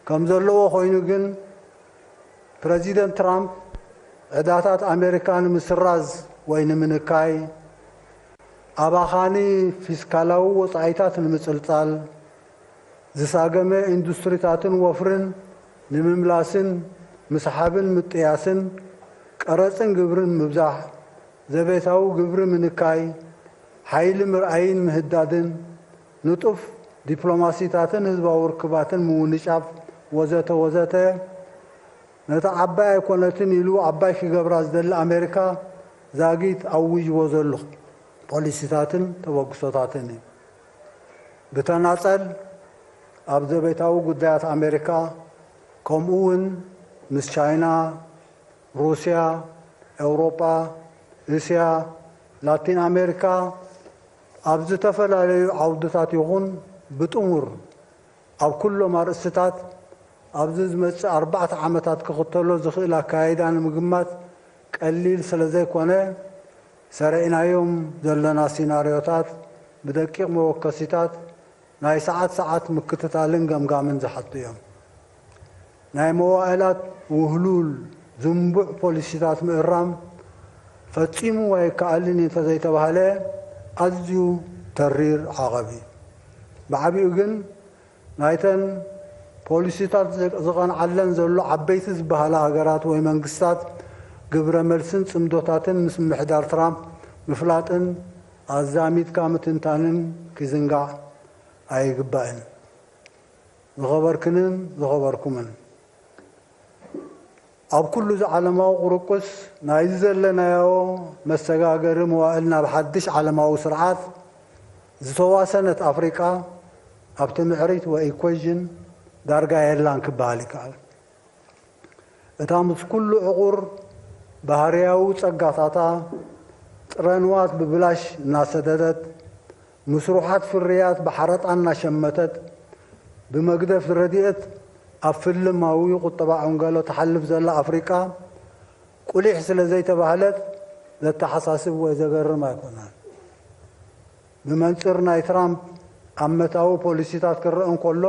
ከም ዘለዎ ኮይኑ ግን፣ ፕረዚደንት ትራምፕ ዕዳታት ኣሜሪካ ንምስራዝ ወይ ንምንካይ፣ ኣባኻኒ ፊስካላዊ ወጻኢታት ንምጽልጻል፣ ዝሳገመ ኢንዱስትሪታትን ወፍርን ንምምላስን ምስሓብን ምጥያስን፣ ቀረጽን ግብርን ምብዛሕ፣ ዘቤታዊ ግብሪ ምንካይ፣ ሓይሊ ምርኣይን ምህዳድን፣ ንጡፍ ዲፕሎማሲታትን ህዝባዊ ርክባትን ምውንጫፍ ወዘተ ወዘተ፣ ነታ ዓባይ ኣይኮነትን ኢሉ ዓባይ ክገብራ ዝደሊ ኣሜሪካ ዛጊት ኣዊጅዎ ዘሎ ፖሊሲታትን ተበግሶታትን እዩ። ብተናጸል ኣብ ዘቤታዊ ጉዳያት ኣሜሪካ፣ ከምኡ እውን ምስ ቻይና፣ ሩስያ፣ ኤውሮጳ፣ እስያ፣ ላቲን ኣሜሪካ፣ ኣብ ዝተፈላለዩ ዓውድታት ይኹን ብጥሙር ኣብ ኩሎም ኣርእስትታት፣ ኣብዚ ዝመጽእ ኣርባዕተ ዓመታት ክኽተሎ ዝኽእል ኣካያይዳ ንምግማት ቀሊል ስለ ዘይኮነ፣ ሰሪዕናዮም ዘለና ሲናርዮታት ብደቂቕ መወከሲታት ናይ ሰዓት ሰዓት ምክትታልን ገምጋምን ዝሓቱ እዮም። ናይ መዋእላት ውህሉል ዝንቡዕ ፖሊሲታት ምእራም ፈጺሙ ኣይከኣልን እንተዘይተባህለ፣ ኣዝዩ ተሪር ዓቐብ እዩ። ብዓቢኡ ግን፣ ናይተን ፖሊሲታት ዝቐንዓለን ዘሎ ዓበይቲ ዝበሃላ ሃገራት ወይ መንግስታት ግብረ መልስን ጽምዶታትን ምስ ምምሕዳር ትራምፕ ምፍላጥን ኣዛሚድካ ምትንታንን ክዝንጋዕ ኣይግባእን። ዝኸበርክንን ዝኸበርኩምን፣ ኣብ ኩሉ እዚ ዓለማዊ ቁርቁስ ናይዚ ዘለናዮ መሰጋገሪ መዋእል ናብ ሓድሽ ዓለማዊ ስርዓት ዝተዋሰነት ኣፍሪቃ ኣብቲ ምዕሪት ወይ ኢኩዌዥን ዳርጋ የላን ክበሃል ይከኣል። እታ ምስ ኩሉ ዕቑር ባህርያዊ ጸጋታታ ጥረ ንዋት ብብላሽ እናሰደደት፣ ምስሩሓት ፍርያት ብሓረጣ እናሸመተት፣ ብመግደፍ ረድኤት ኣብ ፍልማዊ ቁጠባ ዕንገሎ ትሓልፍ ዘላ ኣፍሪቃ፣ ቁሊሕ ስለ ዘይተባህለት ዘተሓሳስብ ወይ ዘገርም ኣይኮነን። ብመንጽር ናይ ትራምፕ ኣመታዊ ፖሊሲታት ክረአ እንከሎ፣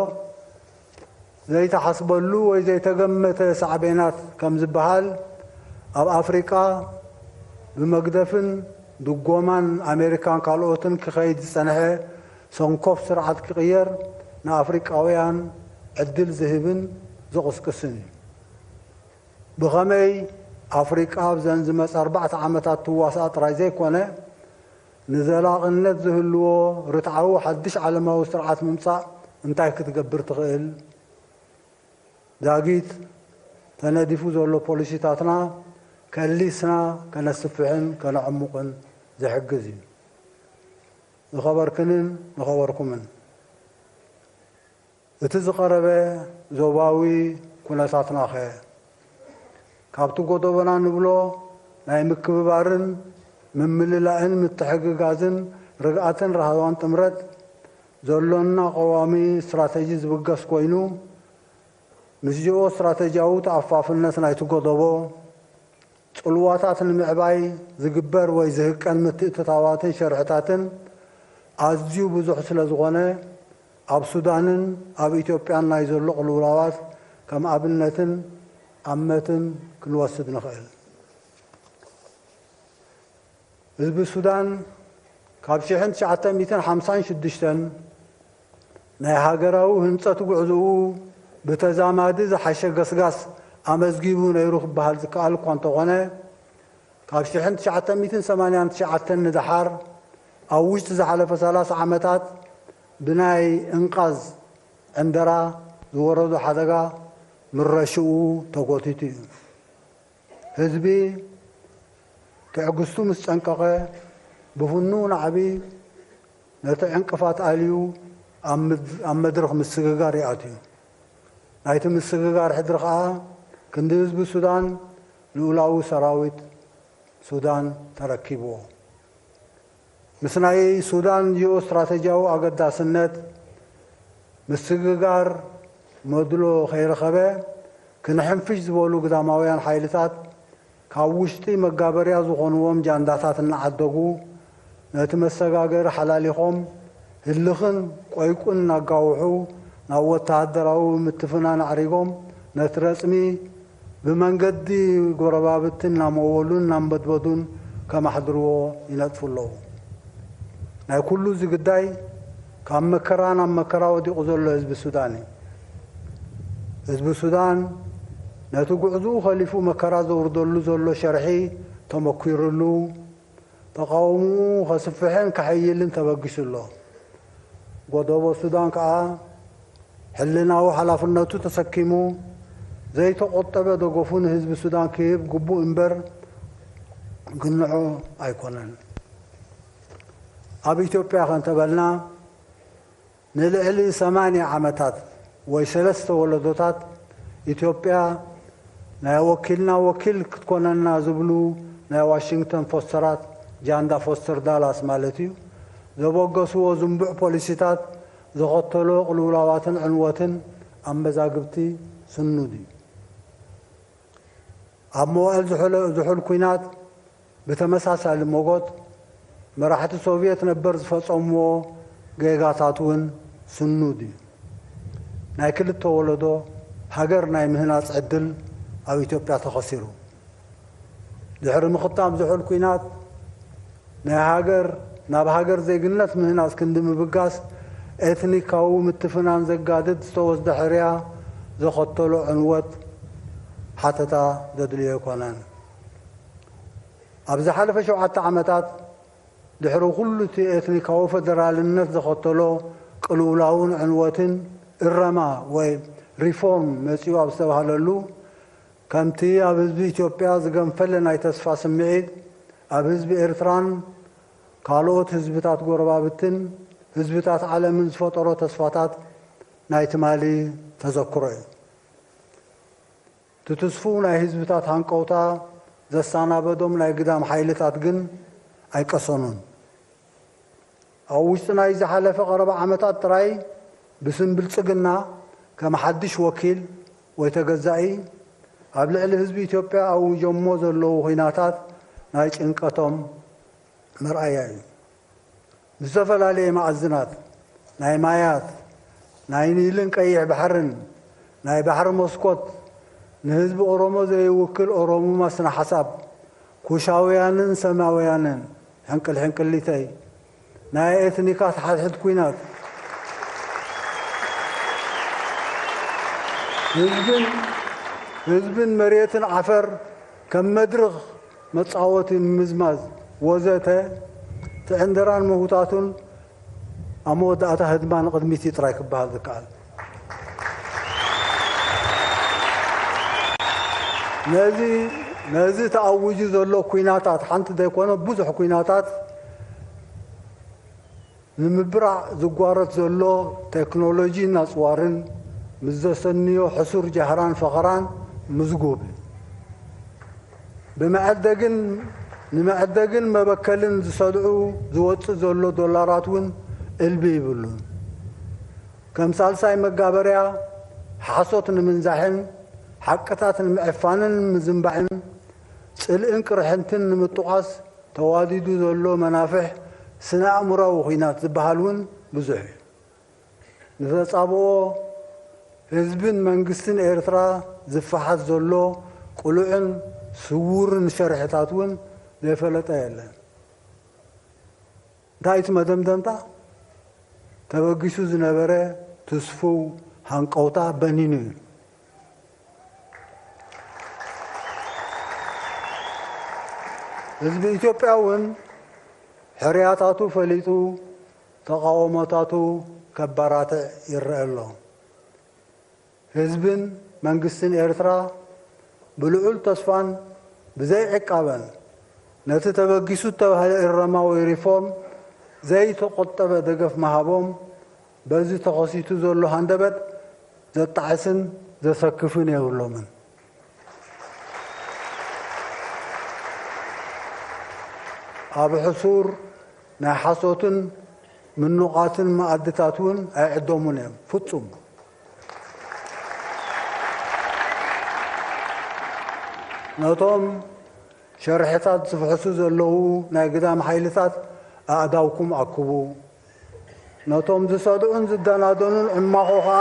ዘይተሓስበሉ ወይ ዘይተገመተ ሳዕቤናት ከም ዝበሃል፣ ኣብ ኣፍሪቃ ብመግደፍን ድጎማን ኣሜሪካን ካልኦትን ክኸይድ ዝጸንሐ ሰንኮፍ ስርዓት ክቕየር ንኣፍሪቃውያን ዕድል ዝህብን ዝቕስቅስን እዩ። ብኸመይ ኣፍሪቃ ኣብዘን ዝመጻ ኣርባዕተ ዓመታት ትዋሳእ ጥራይ ዘይኮነ፣ ንዘላቕነት ዝህልዎ ርትዓዊ ሓድሽ ዓለማዊ ስርዓት ምምጻእ እንታይ ክትገብር ትኽእል? ዛጊት ተነዲፉ ዘሎ ፖሊሲታትና ከሊስና ከነስፍሕን ከነዕሙቕን ዝሕግዝ እዩ። ዝኸበርክንን ዝኸበርኩምን፣ እቲ ዝቐረበ ዞባዊ ኩነታትናኸ? ካብቲ ጎደቦና ንብሎ ናይ ምክብባርን ምምልላእን ምትሕግጋዝን ርግኣትን ራህዋን ጥምረት ዘሎና ቀዋሚ ስትራተጂ ዝብገስ ኮይኑ፣ ምስ ጂኦ ስትራተጂያዊ ተኣፋፍነት ናይቲ ጎደቦ፣ ጽልዋታት ንምዕባይ ዝግበር ወይ ዝህቀን ምትእትታዋትን ሸርሕታትን ኣዝዩ ብዙሕ ስለ ዝኾነ፣ ኣብ ሱዳንን ኣብ ኢትዮጵያን ናይ ዘሎ ቅልውላዋት ከም ኣብነትን ኣመትን ክንወስድ ንኽእል። ህዝቢ ሱዳን ካብ ሽሕን ትሽዓተ ሚእትን ሓምሳን ሽዱሽተን ናይ ሃገራዊ ህንጸት ጉዕዞኡ ብተዛማዲ ዝሓሸ ገስጋስ ኣመዝጊቡ ነይሩ ክበሃል ዝከኣል እኳ እንተኾነ፣ ካብ ሽሕን ትሽዓተ ሚእትን ሰማንያን ትሽዓተን ንደሓር ኣብ ውሽጢ ዝሓለፈ ሰላሳ ዓመታት ብናይ እንቃዝ ዕንደራ ዝወረዶ ሓደጋ ምረሽኡ ተጎቲቱ እዩ። ህዝቢ ትዕግስቱ ምስ ጸንቀቐ፣ ብፍኑው ናዕቢ ነቲ ዕንቅፋት ኣልዩ ኣብ ምድ-፣ ኣብ መድረኽ ምስግጋር ይኣትዩ። ናይቲ ምስግጋር ሕድሪ ኸኣ ክንዲ ህዝቢ ሱዳን ልኡላዊ ሰራዊት ሱዳን ተረኪብዎ። ምስ ናይ ሱዳን ጂኦ ስትራተጂያዊ ኣገዳስነት ምስግጋር መድሎ ከይረኸበ፣ ክንሕንፍሽ ዝበሉ ግዳማውያን ሓይልታት ካብ ውሽጢ መጋበርያ ዝኾንዎም ጃንዳታት እናዓደጉ፣ ነቲ መሰጋገሪ ሓላሊኾም፣ ህልኽን ቆይቁን እናጋውሑ፣ ናብ ወተሃደራዊ ምትፍናን ኣዕሪጎም፣ ነቲ ረጽሚ ብመንገዲ ጎረባብቲ እናመወሉን እናንበድበዱን ከማሕድርዎ ይነጥፉ ኣለዉ። ናይ ኩሉ እዚ ግዳይ ካብ መከራ ናብ መከራ ወዲቑ ዘሎ ህዝቢ ሱዳን እዩ። ህዝቢ ሱዳን ነቲ ጉዕዝኡ ኸሊፉ መከራ ዘውርደሉ ዘሎ ሸርሒ ተመኲርሉ፣ ተቓውምኡ ከስፍሕን ከሐይልን ተበጊሱ ኣሎ። ጎደቦ ሱዳን ከኣ ሕልናዊ ሓላፍነቱ ተሰኪሙ ዘይተቖጠበ ደገፉ ንህዝቢ ሱዳን ክህብ ግቡእ እምበር ግንዖ ኣይኮነን። ኣብ ኢትዮጵያ ከንተበልና ንልዕሊ ሰማንያ ዓመታት ወይ ሰለስተ ወለዶታት ኢትዮጵያ ናይ ወኪልና ወኪል ክትኮነና ዝብሉ ናይ ዋሽንግተን ፎስተራት፣ ጃንዳ ፎስተር ዳላስ ማለት እዩ፣ ዘበገስዎ ዝንቡዕ ፖሊሲታት ዘኸተሎ ቅልውላዋትን ዕንወትን ኣብ መዛግብቲ ስኑድ እዩ። ኣብ መዋእል ዝሑል፣ ዝሑል ኲናት ብተመሳሳሊ ሞጎት መራሕቲ ሶቭየት ነበር ዝፈጸምዎ ጌጋታት እውን ስኑድ እዩ። ናይ ክልተ ወለዶ ሃገር ናይ ምህናጽ ዕድል ኣብ ኢትዮጵያ ተኸሲሩ። ድሕሪ ምኽታም ዝሑል ኲናት ናይ ሃገር፣ ናብ ሃገር ዜግነት ምህናጽ ክንዲ ምብጋስ ኤትኒካዊ ምትፍናን ዘጋድድ ዝተወስደ ሕርያ ዘኸተሎ ዕንወት ሓተታ ዘድልዮ ኣይኮነን። ኣብ ዝሓለፈ ሸውዓተ ዓመታት ድሕሪ ኩሉ እቲ ኤትኒካዊ ፈደራልነት ዘኸተሎ ቅልውላውን ዕንወትን እረማ ወይ ሪፎርም መጺኡ ኣብ ዝተባህለሉ፣ ከምቲ ኣብ ህዝቢ ኢትዮጵያ ዝገንፈለ ናይ ተስፋ ስምዒት፣ ኣብ ህዝቢ ኤርትራን ካልኦት ህዝብታት ጎረባብትን ህዝብታት ዓለምን ዝፈጠሮ ተስፋታት ናይ ትማሊ ተዘክሮ እዩ። እቲ ትስፉው ናይ ህዝብታት ሃንቀውታ ዘሰናበዶም ናይ ግዳም ሓይልታት ግን ኣይቀሰኑን። ኣብ ውሽጢ ናይ ዝሓለፈ ቀረባ ዓመታት ጥራይ ብስም ብልጽግና ከም ሓድሽ ወኪል ወይ ተገዛኢ ኣብ ልዕሊ ህዝቢ ኢትዮጵያ ኣውጆሞ ዘለዉ ኲናታት ናይ ጭንቀቶም መርኣያ እዩ። ብዝተፈላለየ መኣዝናት ናይ ማያት፣ ናይ ኒልን ቀይሕ ባሕርን፣ ናይ ባሕሪ መስኮት፣ ንህዝቢ ኦሮሞ ዘይውክል ኦሮሙማ ስነ ሓሳብ፣ ኩሻውያንን ሰማውያንን፣ ሕንቅል ሕንቅሊተይ፣ ናይ ኤትኒካት ሓድሕድ ኲናት፣ ህዝብን፣ ህዝብን መሬትን ዓፈር ከም መድርኽ መጻወቲ ምምዝማዝ ወዘተ፣ እቲ ዕንደራን ምህውታቱን ኣብ መወዳእታ ህድማ ንቕድሚት እዩ ጥራይ ክበሃል ዝከኣል። ነዚ፣ ነዚ ተኣዊጁ ዘሎ ኲናታት፣ ሓንቲ ዘይኮነ ብዙሕ ኲናታት ንምብራዕ ዝጓረት ዘሎ ቴክኖሎጂን ኣጽዋርን ምስ ዘሰንዮ ሕሱር ጃህራን ፈኸራን ምዝጉብ። ብመዐደግን፣ ንመዐደግን መበከልን ዝሰድዑ ዝወጽእ ዘሎ ዶላራት እውን እልቢ ይብሉን። ከም ሳልሳይ መጋበርያ ሓሶት ንምንዛሕን ሓቅታት ንምዕፋንን ምዝንባዕን ጽልእን ቅርሕንትን ንምጥቋስ ተዋዲዱ ዘሎ መናፍሕ ስነ ኣእምሮኣዊ ኲናት ዝበሃል እውን ብዙሕ እዩ። ንተጻብኦ ህዝብን መንግስትን ኤርትራ ዝፈሓስ ዘሎ ቅሉዕን ስዉርን ሸርሕታት እውን ዘይፈለጠ የለን። እንታይ እቲ መደምደምታ? ተበጊሱ ዝነበረ ትስፉው ሃንቀውታ በኒኑ እዩ። ህዝቢ ኢትዮጵያ እውን ሕርያታቱ ፈሊጡ ተቓውሞታቱ ከባራትዕ ይረአ ኣሎ። ህዝብን መንግስትን ኤርትራ ብልዑል ተስፋን ብዘይ ዕቃበን ነቲ ተበጊሱ እተባህለ እረማ ወይ ሪፎርም ዘይተቖጠበ ደገፍ ምሃቦም፣ በዚ ተኸሲቱ ዘሎ ሃንደበት ዘጣዕስን ዘሰክፍን የብሎምን። ኣብ ሕሱር ናይ ሓሶትን ምኑቓትን መኣድታት እውን ኣይዕደሙን እዮም። ፍጹም። ነቶም ሸርሕታት ዝፍሕሱ ዘለዉ ናይ ግዳም ሓይልታት ኣእዳውኩም ኣክቡ። ነቶም ዝሰድዑን ዝደናደኑን ዕማኾ ኸኣ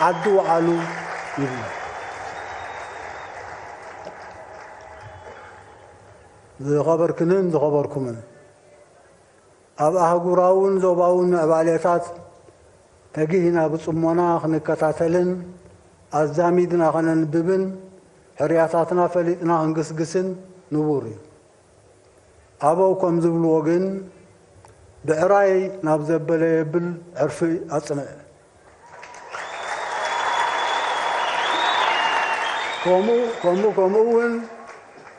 ዓዲ ውዓሉ ይብሉ። ዝኸበርክንን ዝኸበርኩምን፣ ኣብ ኣህጉራውን ዞባውን ምዕባሌታት ተጊህና ብጽሞና ክንከታተልን ኣዛሚድና ከነንብብን ሕርያታትና ፈሊጥና ክንግስግስን ንቡር እዩ። ኣበው ከም ዝብልዎ ግን፣ ብዕራይ ናብ ዘበለ የብል ዕርፊ ኣጽንዕ። ከምኡ ከምኡ ከምኡ እውን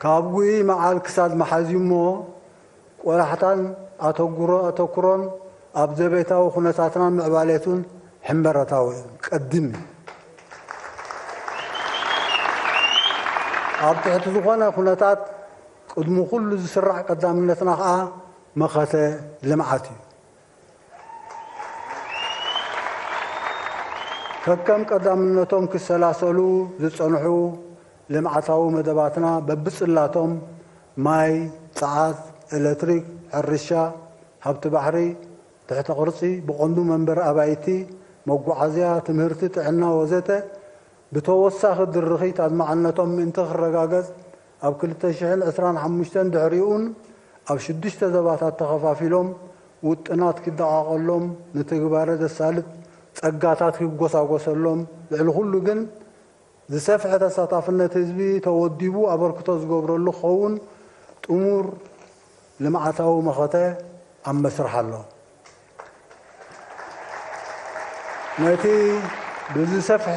ካብ ጉይ መዓል ክሳድ መሓዝዩ እሞ፣ ቆላሕታን ኣተጉሮ ኣተኩሮን ኣብ ዘቤታዊ ኩነታትናን ምዕባሌቱን ሕመረታዊ እዩ። ቀድም እዩ። ኣብ ትሕቲ ዝኾነ ኩነታት ቅድሚ ኩሉ ዝስራዕ ቀዳምነትና ኸኣ መኸተ ልምዓት እዩ። ከከም ቀዳምነቶም ክሰላሰሉ ዝጸንሑ ልምዓታዊ መደባትና በብጽላቶም፣ ማይ፣ ጸዓት፣ ኤለትሪክ፣ ሕርሻ፣ ሃብቲ ባሕሪ፣ ትሕተ ቅርጺ፣ ብቐንዱ መንበሪ ኣባይቲ፣ መጓዓዝያ፣ ትምህርቲ፣ ጥዕና ወዘተ፣ ብተወሳኺ ድርኺት ኣድማዕነቶም ምእንቲ ክረጋገጽ፣ ኣብ ክልተ ሽሕን ዕስራን ሓሙሽተን ድሕሪኡን ኣብ ሽዱሽተ ዘባታት ተኸፋፊሎም ውጥናት ክደቓቐሎም፣ ንትግባረ ዘሳልጥ ጸጋታት ክጎሳጎሰሎም፣ ልዕሊ ኩሉ ግን ዝሰፍሐ ተሳታፍነት ህዝቢ ተወዲቡ ኣበርክቶ ዝገብረሉ ክኸውን ጥሙር ልምዓታዊ መኸተ ኣብ መስርሕ ኣሎ። ነቲ ብዝሰፍሐ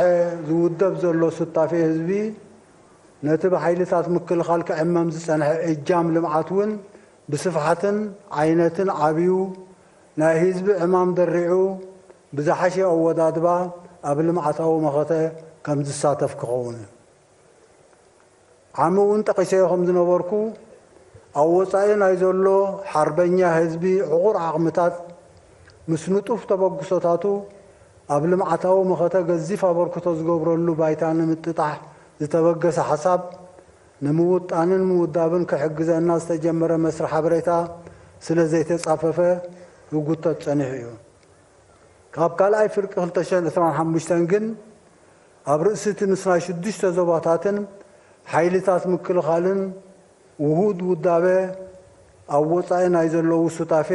ዝውደብ ዘሎ ሱታፌ ህዝቢ፣ ነቲ ብሓይልታት ምክልኻል ክዕመም ዝጸንሐ እጃም ልምዓት እውን ብስፍሓትን ዓይነትን ዓብዩ፣ ናይ ህዝቢ ዕማም ደሪዑ፣ ብዝሓሸ ኣወዳድባ ኣብ ልምዓታዊ መኸተ ከም ዝሳተፍ ክኸውን እዩ። ዓሚ እውን ጠቒሰዮ ከም ዝነበርኩ፣ ኣብ ወጻኢ ናይ ዘሎ ሓርበኛ ህዝቢ ዕቑር ዓቕምታት ምስ ንጡፍ ተበግሶታቱ ኣብ ልምዓታዊ መኸተ ገዚፍ ኣበርክቶ ዝገብረሉ ባይታ ንምጥጣሕ ዝተበገሰ ሓሳብ፣ ንምውጣንን ምውዳብን ክሕግዘና ዝተጀመረ መስርሕ ሓበሬታ ስለ ዘይተጻፈፈ ክጉተት ጸኒሑ እዩ። ካብ ካልኣይ ፍርቂ ክልተ ሽሕን ዕስራን ሓሙሽተን ግን፣ ኣብ ርእሲ እቲ ምስ ናይ ሽዱሽተ ዞባታትን ሓይልታት ምክልኻልን ውሁድ ውዳበ ኣብ ወጻኢ ናይ ዘለዉ ሱታፌ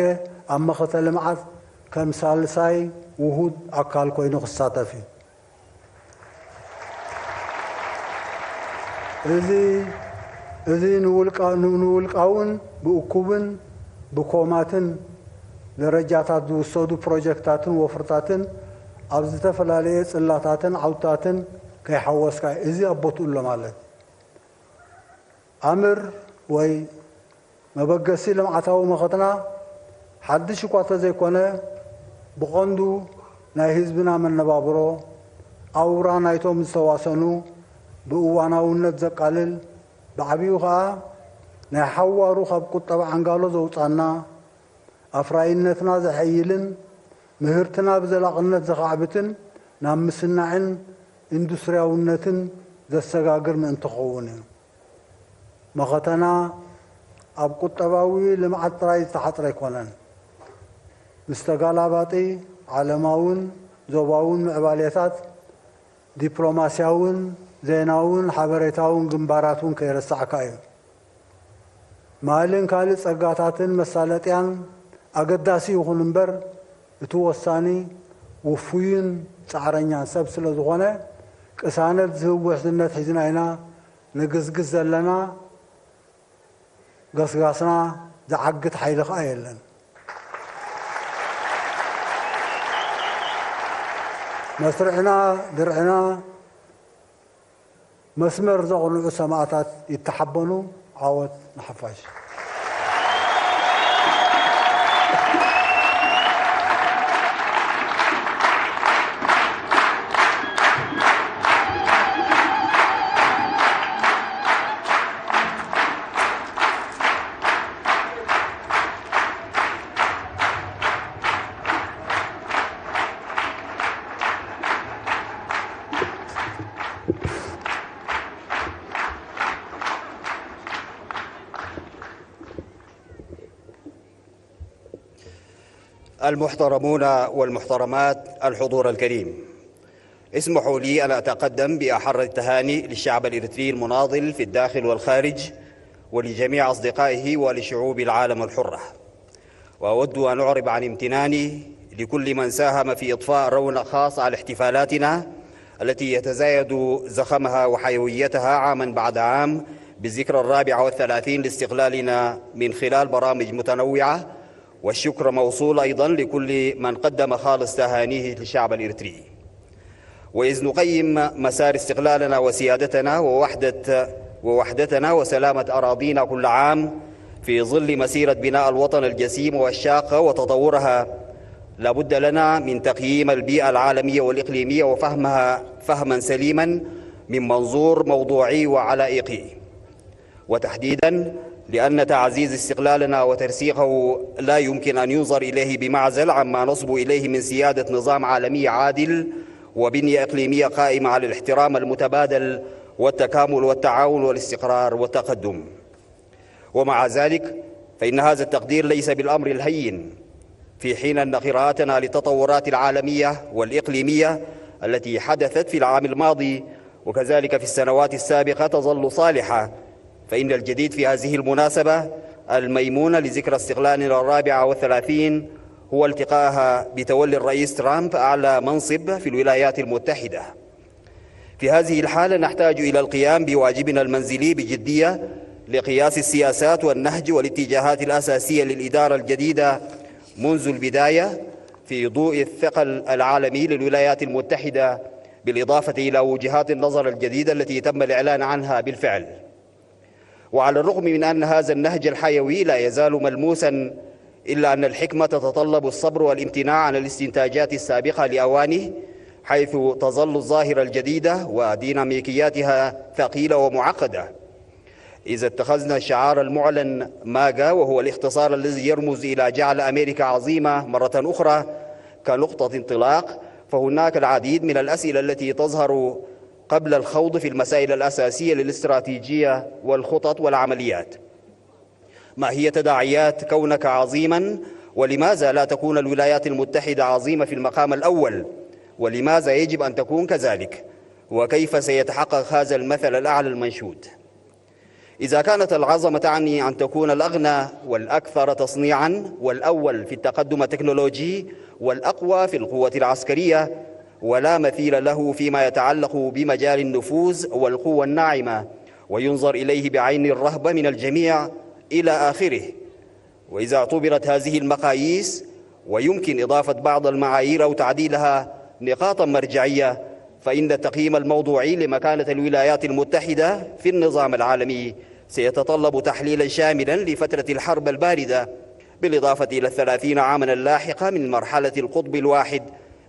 ኣብ መኸተ ልምዓት ከም ሳልሳይ ውሁድ ኣካል ኮይኑ ክሳተፍ እዩ። እዚ፣ እዚ ንውልቃ-፣ ን-፣ ንውልቃውን ብእኩብን ብኮማትን ደረጃታት ዝውሰዱ ፕሮጀክታትን ወፍርታትን ኣብ ዝተፈላለየ ጽላታትን ዓውድታትን ከይሓወስካ፣ እዚ ኣብ ቦትኡ ኣሎ ማለት። ኣምር ወይ መበገሲ ልምዓታዊ መኸትና ሓድሽ እኳ ተዘይኮነ፣ ብቐንዱ ናይ ህዝብና መነባብሮ፣ ኣውራ ናይቶም ዝተዋሰኑ ብእዋናውነት ዘቃልል፣ ብዓቢኡ ኸኣ ናይ ሓዋሩ ካብ ቁጠባ ዓንጋሎ ዘውጻና፣ ኣፍራይነትና ዘሐይልን ምህርትና ብዘላቕነት ዘኻዕብትን ናብ ምስናዕን ኢንዱስትርያውነትን ዘሰጋግር ምእንቲ ክኸውን እዩ። መኸተና ኣብ ቁጠባዊ ልምዓት ጥራይ ዝተሓጽረ ኣይኮነን። ምስ ተጋላባጢ ዓለማውን ዞባውን ምዕባሌታት፣ ዲፕሎማስያውን ዜናውን ሓበሬታውን ግንባራት እውን ከይረሳዕካ እዩ። ማልን ካልእ ጸጋታትን መሳለጥያን ኣገዳሲ ይኹን እምበር፣ እቲ ወሳኒ ውፉይን ጻዕረኛን ሰብ ስለ ዝኾነ፣ ቅሳነት ዝህብ ውሕስነት ሒዝና ኢና ንግስግስ ዘለና። ገስጋስና ዝዓግት ሓይሊ ኸኣ የለን። መስርዕና፣ ድርዕና፣ መስመር ዘቕንዑ ሰማእታት ይተሓበኑ። ዓወት ንሓፋሽ። المحترمون والمحترمات، الحضور الكريم، اسمحوا لي أن أتقدم بأحر التهاني للشعب الإريتري المناضل في الداخل والخارج، ولجميع أصدقائه ولشعوب العالم الحرة. وأود أن أعرب عن امتناني لكل من ساهم في إضفاء رونق خاص على احتفالاتنا التي يتزايد زخمها وحيويتها عامًا بعد عام بذكرى الرابعة والثلاثين لاستقلالنا من خلال برامج متنوعة، والشكر موصول أيضًا لكل من قدم خالص تهانيه للشعب الإريتري. وإذ نقيم مسار استقلالنا وسيادتنا ووحدة، ووحدتنا وسلامة أراضينا كل عام في ظل مسيرة بناء الوطن الجسيم والشاقة وتطورها، لابد لنا من تقييم البيئة العالمية والإقليمية وفهمها فهما سليما من منظور موضوعي وعلائقي. وتحديدًا لأن تعزيز استقلالنا وترسيخه لا يمكن أن ينظر إليه بمعزل عما نصبو إليه من سيادة نظام عالمي عادل وبنية إقليمية قائمة على الاحترام المتبادل والتكامل والتعاون والاستقرار والتقدم. ومع ذلك، فإن هذا التقدير ليس بالأمر الهين، في حين أن قراءتنا للتطورات العالمية والإقليمية التي حدثت في العام الماضي وكذلك في السنوات السابقة تظل صالحة، فإن الجديد في هذه المناسبة الميمونة لذكرى استقلالنا الرابعة والثلاثين هو التقائها بتولي الرئيس ترامب أعلى منصب في الولايات المتحدة. في هذه الحالة نحتاج إلى القيام بواجبنا المنزلي بجدية لقياس السياسات والنهج والاتجاهات الأساسية للإدارة الجديدة منذ البداية في ضوء الثقل العالمي للولايات المتحدة، بالإضافة إلى وجهات النظر الجديدة التي تم الإعلان عنها بالفعل. وعلى الرغم من أن هذا النهج الحيوي لا يزال ملموسا، إلا أن الحكمة تتطلب الصبر والامتناع عن الاستنتاجات السابقة لأوانه، حيث تظل الظاهرة الجديدة وديناميكياتها ثقيلة ومعقدة. إذا اتخذنا الشعار المعلن ماغا، وهو الاختصار الذي يرمز إلى جعل أمريكا عظيمة مرة أخرى كنقطة انطلاق، فهناك العديد من الأسئلة التي تظهر قبل الخوض في المسائل الأساسية للاستراتيجية والخطط والعمليات. ما هي تداعيات كونك عظيما؟ ولماذا لا تكون الولايات المتحدة عظيمة في المقام الأول؟ ولماذا يجب أن تكون كذلك؟ وكيف سيتحقق هذا المثل الأعلى المنشود؟ إذا كانت العظمة تعني أن تكون الأغنى والأكثر تصنيعا والأول في التقدم التكنولوجي والأقوى في القوة العسكرية، ولا مثيل له فيما يتعلق بمجال النفوذ والقوة الناعمة، وينظر إليه بعين الرهبة من الجميع إلى آخره. وإذا اعتبرت هذه المقاييس، ويمكن إضافة بعض المعايير أو تعديلها، نقاطا مرجعية، فإن التقييم الموضوعي لمكانة الولايات المتحدة في النظام العالمي سيتطلب تحليلا شاملا لفترة الحرب الباردة، بالإضافة إلى الثلاثين عاما اللاحقة من مرحلة القطب الواحد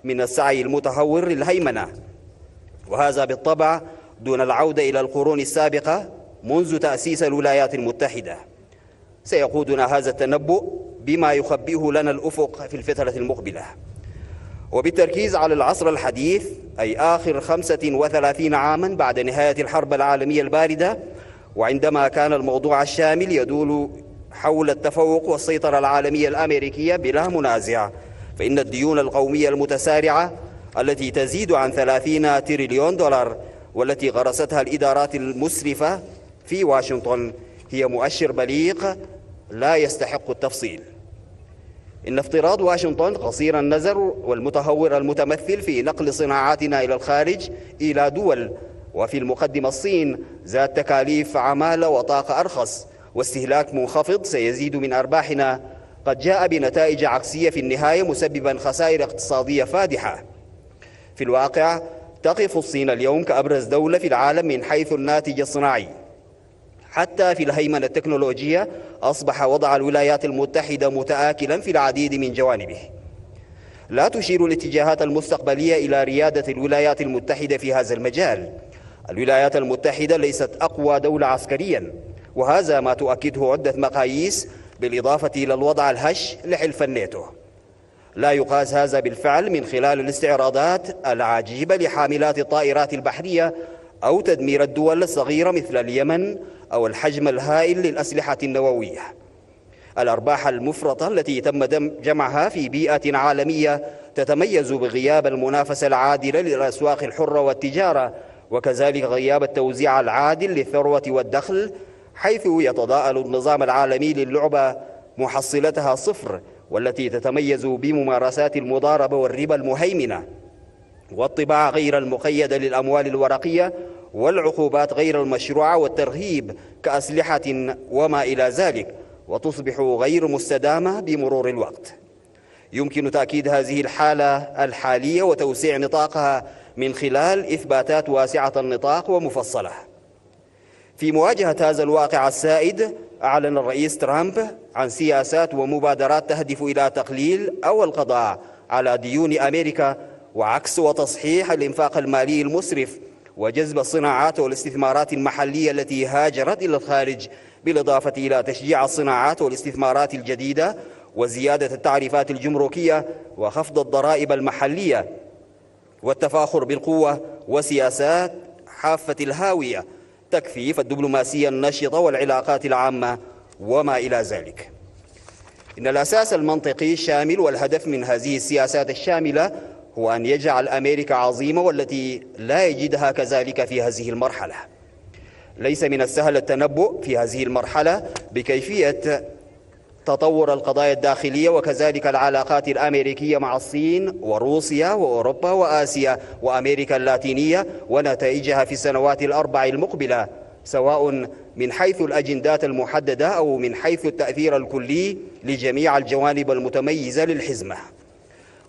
من السعي المتهور للهيمنة، وهذا بالطبع دون العودة إلى القرون السابقة منذ تأسيس الولايات المتحدة. سيقودنا هذا التنبؤ بما يخبئه لنا الأفق في الفترة المقبلة، وبالتركيز على العصر الحديث، أي آخر خمسة وثلاثين عاما بعد نهاية الحرب العالمية الباردة، وعندما كان الموضوع الشامل يدور حول التفوق والسيطرة العالمية الأمريكية بلا منازع، فإن الديون القومية المتسارعة التي تزيد عن ثلاثين تريليون دولار، والتي غرستها الإدارات المسرفة في واشنطن، هي مؤشر بليغ لا يستحق التفصيل. إن افتراض واشنطن قصير النظر والمتهور المتمثل في نقل صناعاتنا إلى الخارج إلى دول، وفي المقدمة الصين، ذات تكاليف عمالة وطاقة أرخص واستهلاك منخفض سيزيد من أرباحنا، قد جاء بنتائج عكسية في النهاية، مسببا خسائر اقتصادية فادحة. في الواقع، تقف الصين اليوم كأبرز دولة في العالم من حيث الناتج الصناعي. حتى في الهيمنة التكنولوجية، أصبح وضع الولايات المتحدة متآكلا في العديد من جوانبه. لا تشير الاتجاهات المستقبلية إلى ريادة الولايات المتحدة في هذا المجال. الولايات المتحدة ليست أقوى دولة عسكريا، وهذا ما تؤكده عدة مقاييس، بالإضافة إلى الوضع الهش لحلف الناتو. لا يقاس هذا بالفعل من خلال الاستعراضات العجيبة لحاملات الطائرات البحرية أو تدمير الدول الصغيرة مثل اليمن أو الحجم الهائل للأسلحة النووية. الأرباح المفرطة التي تم دم-، جمعها في بيئة عالمية تتميز بغياب المنافسة العادلة للأسواق الحرة والتجارة، وكذلك غياب التوزيع العادل للثروة والدخل، حيث يتضاءل النظام العالمي للعبة محصلتها صفر، والتي تتميز بممارسات المضاربة والربا المهيمنة، والطباعة غير المقيدة للأموال الورقية، والعقوبات غير المشروعة، والترهيب كأسلحة وما إلى ذلك، وتصبح غير مستدامة بمرور الوقت. يمكن تأكيد هذه الحالة الحالية وتوسيع نطاقها من خلال إثباتات واسعة النطاق ومفصلة. في مواجهة هذا الواقع السائد، أعلن الرئيس ترامب عن سياسات ومبادرات تهدف إلى تقليل أو القضاء على ديون أمريكا، وعكس وتصحيح الإنفاق المالي المسرف، وجذب الصناعات والاستثمارات المحلية التي هاجرت إلى الخارج، بالإضافة إلى تشجيع الصناعات والاستثمارات الجديدة، وزيادة التعريفات الجمركية، وخفض الضرائب المحلية، والتفاخر بالقوة، وسياسات حافة الهاوية، تكثيف الدبلوماسية النشطة والعلاقات العامة وما إلى ذلك. إن الأساس المنطقي الشامل والهدف من هذه السياسات الشاملة هو أن يجعل أمريكا عظيمة، والتي لا يجدها كذلك في هذه المرحلة. ليس من السهل التنبؤ في هذه المرحلة بكيفية تطور القضايا الداخلية، وكذلك العلاقات الأمريكية مع الصين وروسيا وأوروبا وآسيا وأمريكا اللاتينية ونتائجها في السنوات الأربع المقبلة، سواء من حيث الأجندات المحددة أو من حيث التأثير الكلي لجميع الجوانب المتميزة للحزمة.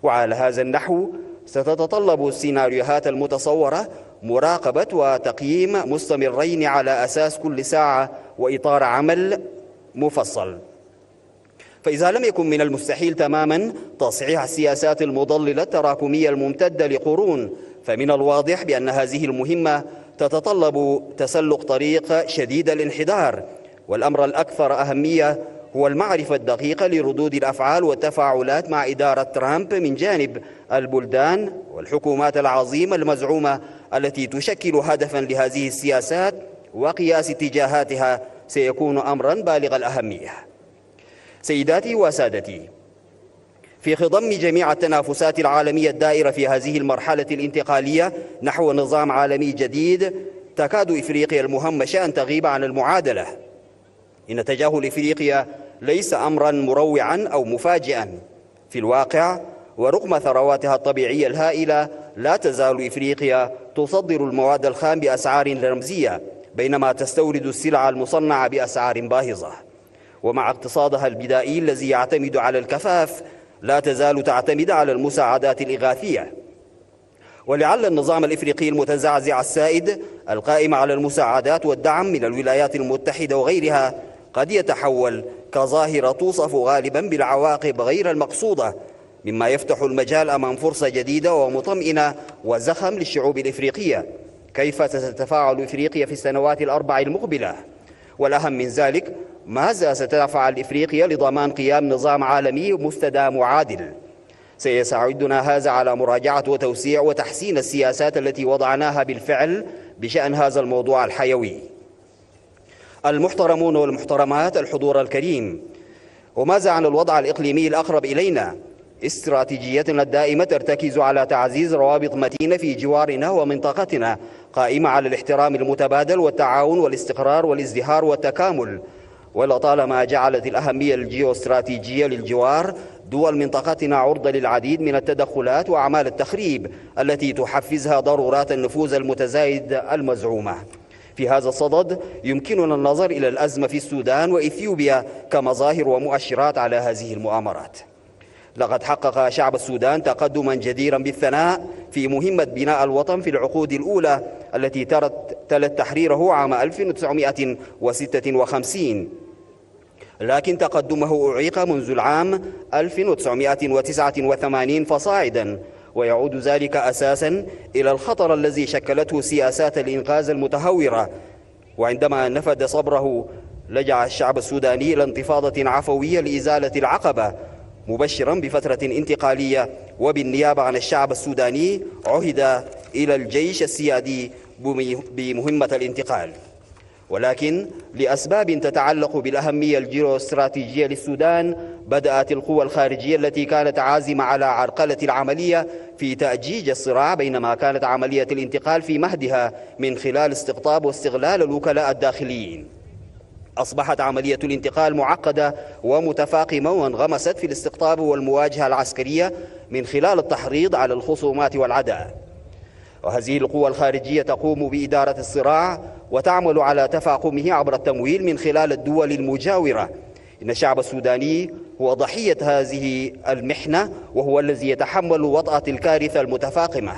وعلى هذا النحو، ستتطلب السيناريوهات المتصورة مراقبة وتقييم مستمرين على أساس كل ساعة وإطار عمل مفصل. فإذا لم يكن من المستحيل تمامًا تصحيح السياسات المضللة التراكمية الممتدة لقرون، فمن الواضح بأن هذه المهمة تتطلب تسلق طريق شديد الانحدار. والأمر الأكثر أهمية هو المعرفة الدقيقة لردود الأفعال والتفاعلات مع إدارة ترامب من جانب البلدان والحكومات العظيمة المزعومة التي تشكل هدفًا لهذه السياسات، وقياس اتجاهاتها سيكون أمرًا بالغ الأهمية. سيداتي وسادتي، في خضم جميع التنافسات العالمية الدائرة في هذه المرحلة الانتقالية نحو نظام عالمي جديد، تكاد إفريقيا المهمشة أن تغيب عن المعادلة. إن تجاهل إفريقيا ليس أمرًا مروعًا أو مفاجئًا. في الواقع، ورغم ثرواتها الطبيعية الهائلة، لا تزال إفريقيا تصدر المواد الخام بأسعار رمزية، بينما تستورد السلع المصنعة بأسعار باهظة. ومع اقتصادها البدائي الذي يعتمد على الكفاف، لا تزال تعتمد على المساعدات الإغاثية. ولعل النظام الإفريقي المتزعزع السائد، القائم على المساعدات والدعم من الولايات المتحدة وغيرها، قد يتحول كظاهرة توصف غالبًا بالعواقب غير المقصودة، مما يفتح المجال أمام فرصة جديدة ومطمئنة وزخم للشعوب الإفريقية. كيف ستتفاعل إفريقيا في السنوات الأربع المقبلة؟ والأهم من ذلك، ماذا ستفعل إفريقيا لضمان قيام نظام عالمي مستدام وعادل؟ سيساعدنا هذا على مراجعة وتوسيع وتحسين السياسات التي وضعناها بالفعل بشأن هذا الموضوع الحيوي. المحترمون والمحترمات، الحضور الكريم، وماذا عن الوضع الإقليمي الأقرب إلينا؟ استراتيجيتنا الدائمة ترتكز على تعزيز روابط متينة في جوارنا ومنطقتنا، قائمة على الاحترام المتبادل والتعاون والاستقرار والازدهار والتكامل. ولطالما جعلت الأهمية الجيوستراتيجية للجوار دول منطقتنا عرضة للعديد من التدخلات وأعمال التخريب التي تحفزها ضرورات النفوذ المتزايد المزعومة. في هذا الصدد، يمكننا النظر إلى الأزمة في السودان وإثيوبيا كمظاهر ومؤشرات على هذه المؤامرات. لقد حقق شعب السودان تقدما جديرا بالثناء في مهمة بناء الوطن في العقود الأولى التي ترت-، تلت تحريره عام ألف وتسعمائة وستة وخمسين، لكن تقدمه أعيق منذ العام ألف وتسعمائة وتسعة وثمانين فصاعدا، ويعود ذلك أساسا إلى الخطر الذي شكلته سياسات الإنقاذ المتهورة. وعندما نفد صبره، لجأ الشعب السوداني إلى انتفاضة عفوية لإزالة العقبة، مبشرا بفترة انتقالية، وبالنيابة عن الشعب السوداني عهد إلى الجيش السيادي بمي-، بمهمة الانتقال. ولكن لأسباب تتعلق بالأهمية الجيوستراتيجية للسودان، بدأت القوى الخارجية التي كانت عازمة على عرقلة العملية في تأجيج الصراع، بينما كانت عملية الانتقال في مهدها من خلال استقطاب واستغلال الوكلاء الداخليين. أصبحت عملية الانتقال معقدة ومتفاقمة، وانغمست في الاستقطاب والمواجهة العسكرية من خلال التحريض على الخصومات والعداء. وهذه القوى الخارجية تقوم بإدارة الصراع وتعمل على تفاقمه عبر التمويل من خلال الدول المجاورة. إن الشعب السوداني هو ضحية هذه المحنة، وهو الذي يتحمل وطأة الكارثة المتفاقمة.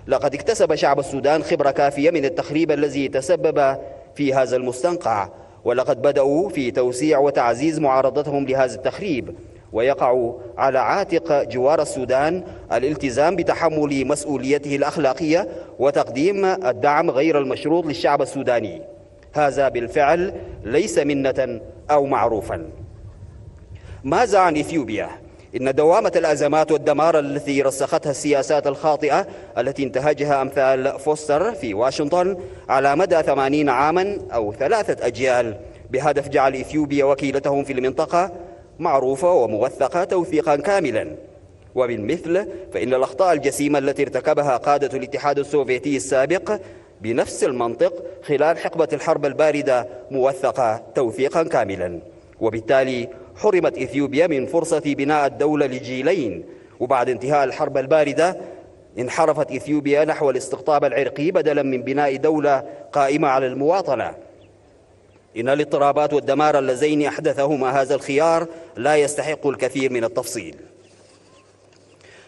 لقد اكتسب شعب السودان خبرة كافية من التخريب الذي تسبب في هذا المستنقع، ولقد بدأوا في توسيع وتعزيز معارضتهم لهذا التخريب، ويقع على عاتق جوار السودان الالتزام بتحمل مسؤوليته الأخلاقية وتقديم الدعم غير المشروط للشعب السوداني. هذا بالفعل ليس منة أو معروفا. ماذا عن إثيوبيا؟ إن دوامة الأزمات والدمار التي رسختها السياسات الخاطئة التي انتهجها أمثال فوستر في واشنطن على مدى ثمانين عاما أو ثلاثة أجيال، بهدف جعل إثيوبيا وكيلتهم في المنطقة، معروفة وموثقة توثيقا كاملا. وبالمثل، فإن الأخطاء الجسيمة التي ارتكبها قادة الاتحاد السوفيتي السابق بنفس المنطق خلال حقبة الحرب الباردة موثقة توثيقا كاملا. وبالتالي، حرمت إثيوبيا من فرصة بناء الدولة لجيلين، وبعد انتهاء الحرب الباردة انحرفت إثيوبيا نحو الاستقطاب العرقي بدلا من بناء دولة قائمة على المواطنة. إن الاضطرابات والدمار اللذين أحدثهما هذا الخيار لا يستحق الكثير من التفصيل.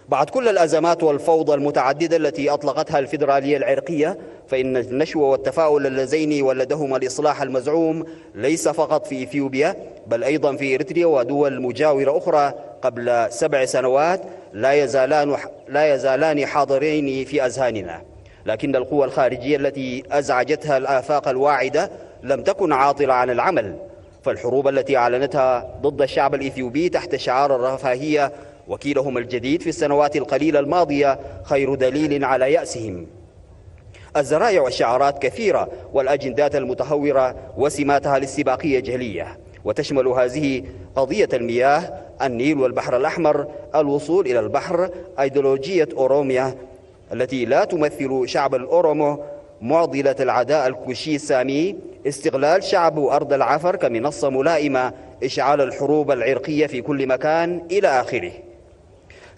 بعد كل الأزمات والفوضى المتعددة التي أطلقتها الفيدرالية العرقية، فإن النشوة والتفاؤل اللذين ولدهما الإصلاح المزعوم ليس فقط في إثيوبيا، بل أيضا في إريتريا ودول مجاورة أخرى قبل سبع سنوات لا يزالان، لا يزالان حاضرين في أذهاننا. لكن القوى الخارجية التي أزعجتها الآفاق الواعدة لم تكن عاطلة عن العمل، فالحروب التي أعلنتها ضد الشعب الإثيوبي تحت شعار الرفاهية وكيلهم الجديد في السنوات القليلة الماضية خير دليل على يأسهم. الذرائع والشعارات كثيرة، والأجندات المتهورة وسماتها الاستباقية جلية، وتشمل هذه قضية المياه، النيل والبحر الأحمر، الوصول إلى البحر، أيديولوجية أوروميا التي لا تمثل شعب الأورومو، معضلة العداء الكوشي السامي، استغلال شعب أرض العفر كمنصة ملائمة، إشعال الحروب العرقية في كل مكان، إلى آخره.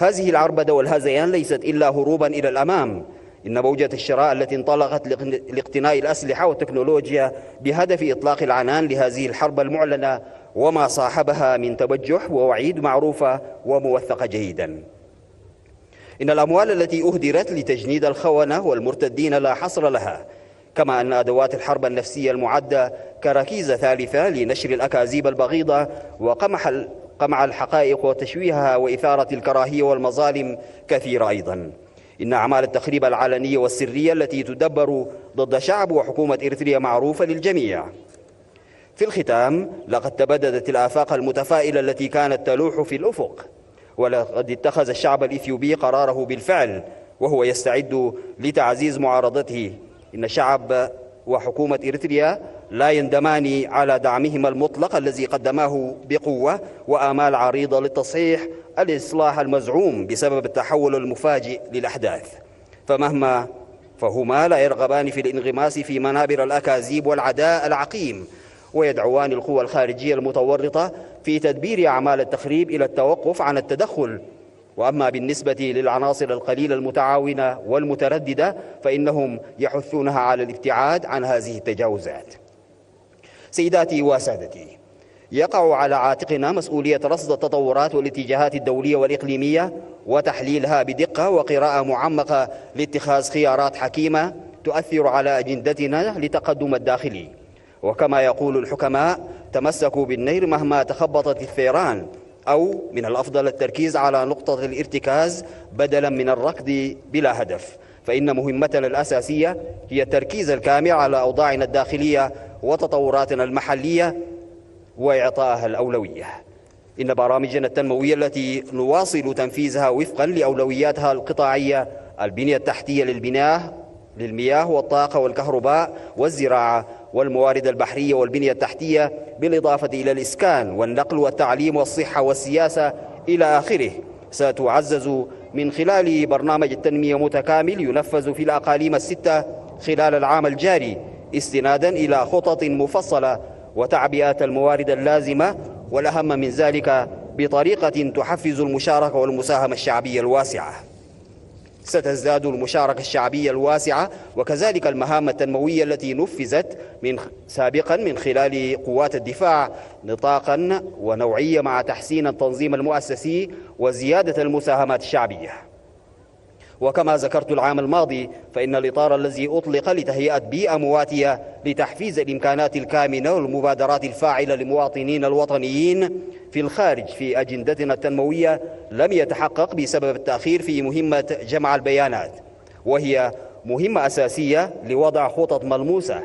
هذه العربدة والهذيان ليست إلا هروبا إلى الأمام، إن موجة الشراء التي انطلقت لاقن-، لاقتناء الأسلحة والتكنولوجيا بهدف إطلاق العنان لهذه الحرب المعلنة وما صاحبها من تبجح ووعيد معروفة وموثقة جيدا. إن الأموال التي أهدرت لتجنيد الخونة والمرتدين لا حصر لها، كما أن أدوات الحرب النفسية المعدة كركيزة ثالثة لنشر الأكاذيب البغيضة وقمع ال-، قمع الحقائق وتشويهها وإثارة الكراهية والمظالم كثيرة أيضا. إن أعمال التخريب العلنية والسرية التي تدبر ضد شعب وحكومة إريتريا معروفة للجميع. في الختام، لقد تبددت الآفاق المتفائلة التي كانت تلوح في الأفق، ولقد اتخذ الشعب الإثيوبي قراره بالفعل، وهو يستعد لتعزيز معارضته. إن الشعب وحكومة إريتريا لا يندمان على دعمهما المطلق الذي قدماه بقوة وآمال عريضة للتصحيح الإصلاح المزعوم بسبب التحول المفاجئ للأحداث. فمهما، فهما لا يرغبان في الانغماس في منابر الأكاذيب والعداء العقيم، ويدعوان القوى الخارجية المتورطة في تدبير أعمال التخريب إلى التوقف عن التدخل. وأما بالنسبة للعناصر القليلة المتعاونة والمترددة، فإنهم يحثونها على الابتعاد عن هذه التجاوزات. سيداتي وسادتي، يقع على عاتقنا مسؤولية رصد التطورات والاتجاهات الدولية والإقليمية وتحليلها بدقة وقراءة معمقة لاتخاذ خيارات حكيمة تؤثر على أجندتنا لتقدم الداخلي. وكما يقول الحكماء: تمسكوا بالنير مهما تخبطت الثيران، أو من الأفضل التركيز على نقطة الارتكاز بدلا من الركض بلا هدف، فإن مهمتنا الأساسية هي التركيز الكامل على أوضاعنا الداخلية وتطوراتنا المحلية وإعطائها الأولوية. إن برامجنا التنموية التي نواصل تنفيذها وفقا لأولوياتها القطاعية: البنية التحتية للبناء، للمياه والطاقة والكهرباء والزراعة والموارد البحرية والبنية التحتية، بالإضافة إلى الإسكان والنقل والتعليم والصحة والسياسة إلى آخره، ستعزز من خلال برنامج التنمية متكامل ينفذ في الأقاليم الستة خلال العام الجاري، استنادا إلى خطط مفصلة وتعبئة الموارد اللازمة، والأهم من ذلك بطريقة تحفز المشاركة والمساهمة الشعبية الواسعة. ستزداد المشاركة الشعبية الواسعة وكذلك المهام التنموية التي نفذت من خ-، سابقا من خلال قوات الدفاع نطاقا ونوعية مع تحسين التنظيم المؤسسي وزيادة المساهمات الشعبية. وكما ذكرت العام الماضي، فإن الإطار الذي أطلق لتهيئة بيئة مواتية لتحفيز الإمكانات الكامنة والمبادرات الفاعلة لمواطنين الوطنيين في الخارج في أجندتنا التنموية لم يتحقق بسبب التأخير في مهمة جمع البيانات، وهي مهمة أساسية لوضع خطط ملموسة.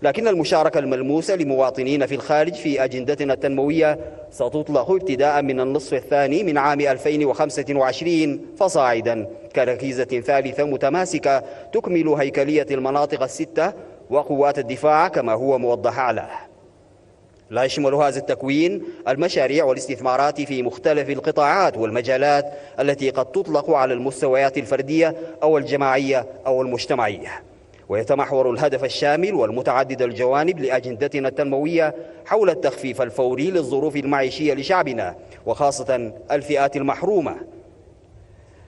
لكن المشاركة الملموسة لمواطنين في الخارج في أجندتنا التنموية ستطلق ابتداء من النصف الثاني من عام ألفين وخمسة وعشرين فصاعدا كركيزة ثالثة متماسكة تكمل هيكلية المناطق الستة وقوات الدفاع كما هو موضح أعلاه. لا يشمل هذا التكوين المشاريع والاستثمارات في مختلف القطاعات والمجالات التي قد تطلق على المستويات الفردية أو الجماعية أو المجتمعية. ويتمحور الهدف الشامل والمتعدد الجوانب لأجندتنا التنموية حول التخفيف الفوري للظروف المعيشية لشعبنا، وخاصة الفئات المحرومة.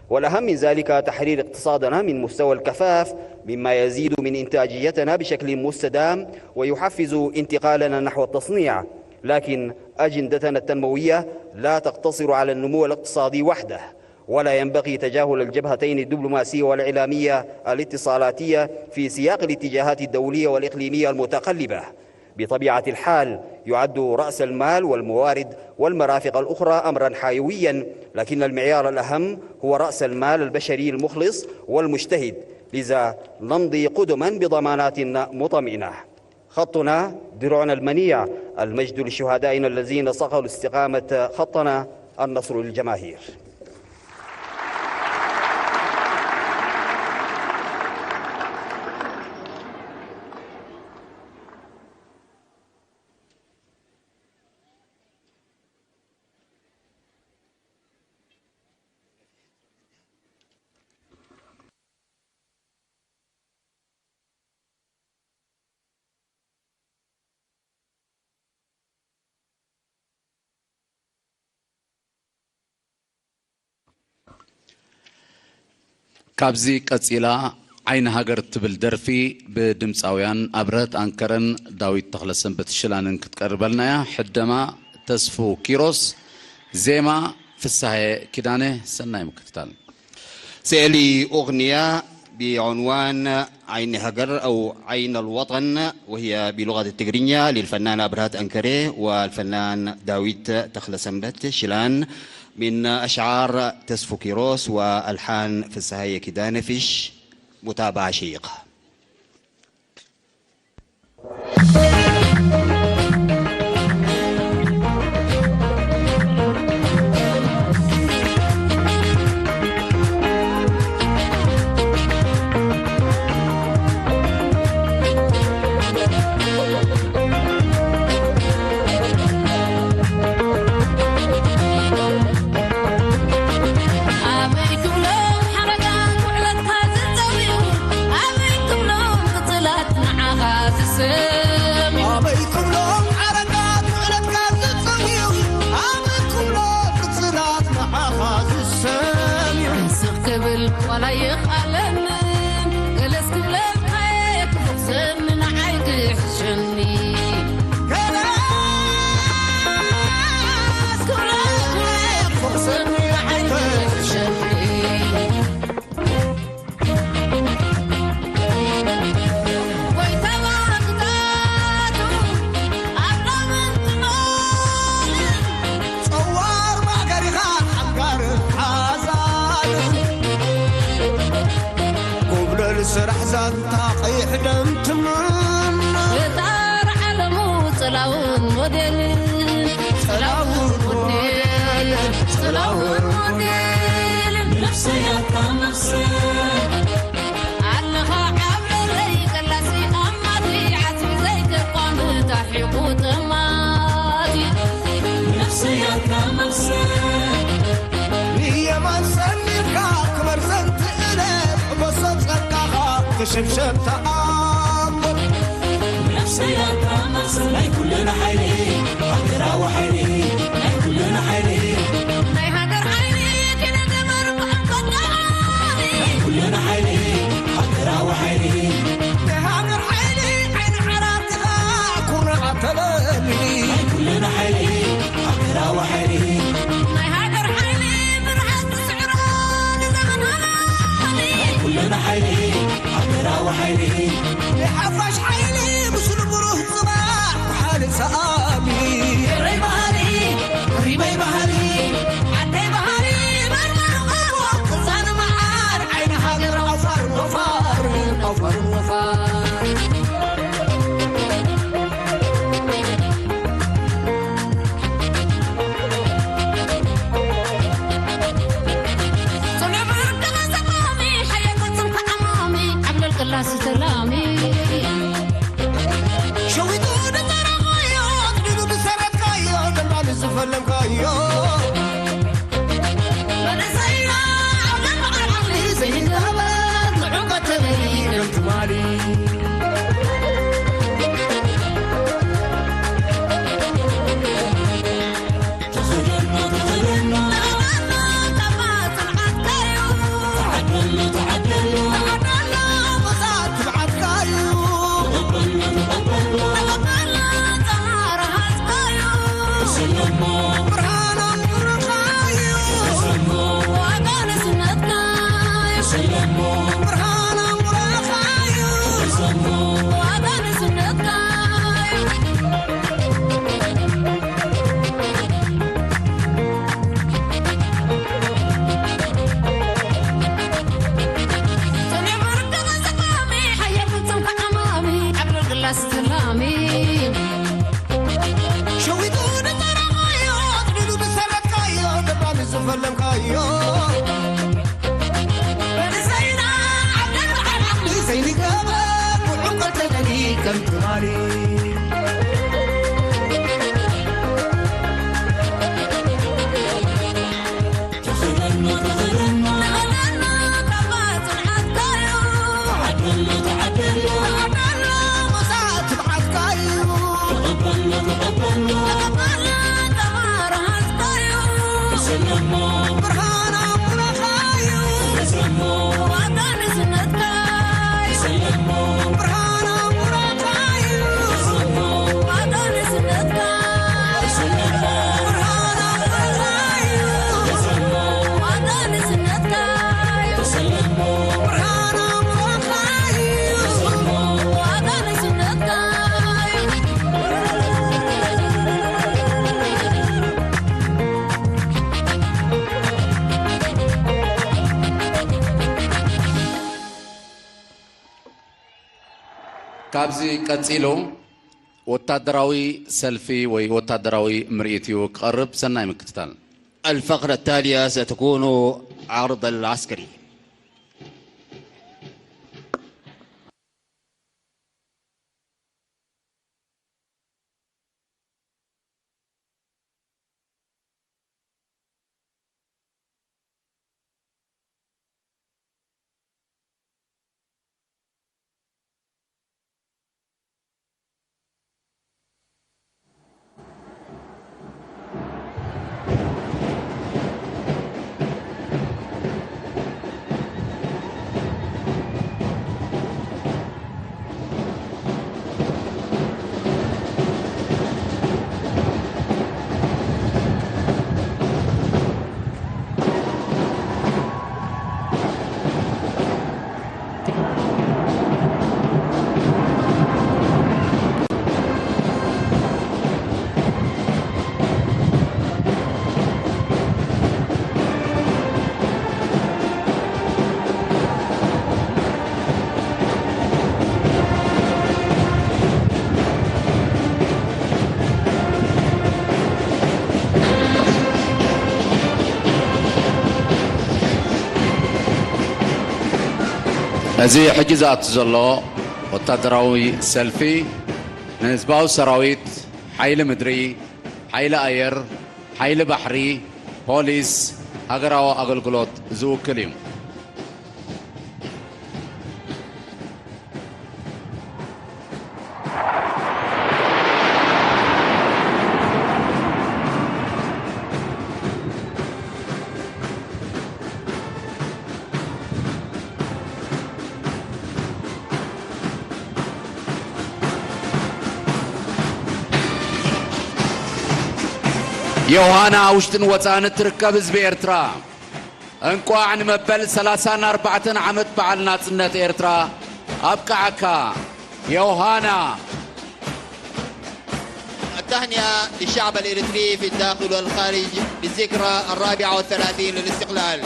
والأهم من ذلك تحرير اقتصادنا من مستوى الكفاف، مما يزيد من إنتاجيتنا بشكل مستدام ويحفز انتقالنا نحو التصنيع. لكن أجندتنا التنموية لا تقتصر على النمو الاقتصادي وحده، ولا ينبغي تجاهل الجبهتين الدبلوماسية والإعلامية الاتصالاتية في سياق الاتجاهات الدولية والإقليمية المتقلبة. بطبيعة الحال، يعد رأس المال والموارد والمرافق الأخرى أمرا حيويا، لكن المعيار الأهم هو رأس المال البشري المخلص والمجتهد. لذا نمضي قدما بضمانات مطمئنة. خطنا درعنا المنيع، المجد لشهدائنا الذين صقلوا استقامة خطنا، النصر للجماهير. ካብዚ ቀጺላ ዓይኒ ሃገር እትብል ደርፊ ብድምጻውያን ኣብረህት ኣንከረን ዳዊት ተኽለሰንበት ሽላንን ክትቀርበልና እያ። ሕደማ ተስፉ ኪሮስ፣ ዜማ ፍስሃየ ኪዳነ። ሰናይ ምክትታል። سيلي أغنية بعنوان عين هجر أو عين الوطن، وهي بلغة التجرينية للفنان أبرهات أنكري والفنان داويد تخلسنبت شيلان، من أشعار تسفو كيروس وألحان فسهية كدانفش. متابعة شيقة. ዛንታ ቀይሕ ደም ትምና። ፈጣር ዓለሙ ጽላውን ሞዴል፣ ጽላውን ሞዴል፣ ጽላውን ሞዴል። ነፍሰይ ኣታ መፍሰል ኣለኻ ዓብለለይ ቀላሲ ኣማቲ ዓስቢ ዘይተቋም ታሒቑ ጠማቲ። ነፍሰይ ኣታ መፍሰል ንየማን ሰኒፍካ ክበር ዘንትእለ በሶ ጸጋኻ ክሽብሸብ ተኣምር። ነፍሰይ ኣታ መፍሰል ናይ ኩልና ሓይሊ ሃገራዊ ሓይሊ ናይ ኩልና ሓይሊ ናይ ሃገር ሓይሊ ኪነ ገበር ብሓንፈት ተዓሊ ናይ ኩልና ሓይሊ ሃገራዊ ሓይሊ ናይ ሃገር ሓይሊ ዓይኒ ዓራት ኩርናዕ ተለሊ ናይ ኩልና ሓይሊ ሃገራዊ ሓይሊ ናይ ሃገር ሓይሊ ብርሃን ዝስዕሮ ንዘመን ሃናኒ ናይ ኩልና ሓይሊ ሃገራዊ ሓይሊ ናይ ሓፋሽ ሓይሊ ምስሉ ብሩህ ጽባሕ ሓሊ ሰኣሚ ኤረይ ባህሊ ሪመይ ባህሊ ዓደይ ባህሊ መርመር ቐርቦ ክዛን መዓር ዓይኒ ሃገር ኣፋር ወፋር ኣፋር ወፋር ሸዊቱ ድዘረጋዮ ኣጥቢቡ ድሰረትካዮ ደማሊ ዝፈለምካዮ መንእሰይና ዓለም ዓቕሊ ዘይንገበር ንዕቀት ተበይነን ትማሊ ሸዊቱ ድዘረጋዮ ኣጥቢቡ ድሰረትካዮ ደባሊ ዝፈለምካዮ መንእሰይና ዓብደል በዓል ዓቕሊ ዘይንገበር ውዕቀት ተደሊ ከም ትማሊ ካብዚ ቀጺሉ ወታደራዊ ሰልፊ ወይ ወታደራዊ ምርኢት እዩ ክቐርብ። ሰናይ ምክትታል። الفقرة التالية ستكون عرض العسكري. እዚ ሕጂ ዝኣቱ ዘሎ ወታደራዊ ሰልፊ ንህዝባዊ ሰራዊት፣ ሓይሊ ምድሪ፣ ሓይሊ ኣየር፣ ሓይሊ ባሕሪ፣ ፖሊስ፣ ሃገራዊ ኣገልግሎት ዝውክል እዩ። ዮሃና ውሽጥን ወፃእን እትርከብ ህዝቢ ኤርትራ፣ እንቋዕ ንመበል ሰላሳን ኣርባዕተን ዓመት በዓል ናጽነት ኤርትራ ኣብቃዓካ። ዮሃና። التهنئة للشعب الإريتري في الداخل والخارج بالذكرى الرابعة والثلاثين للاستقلال.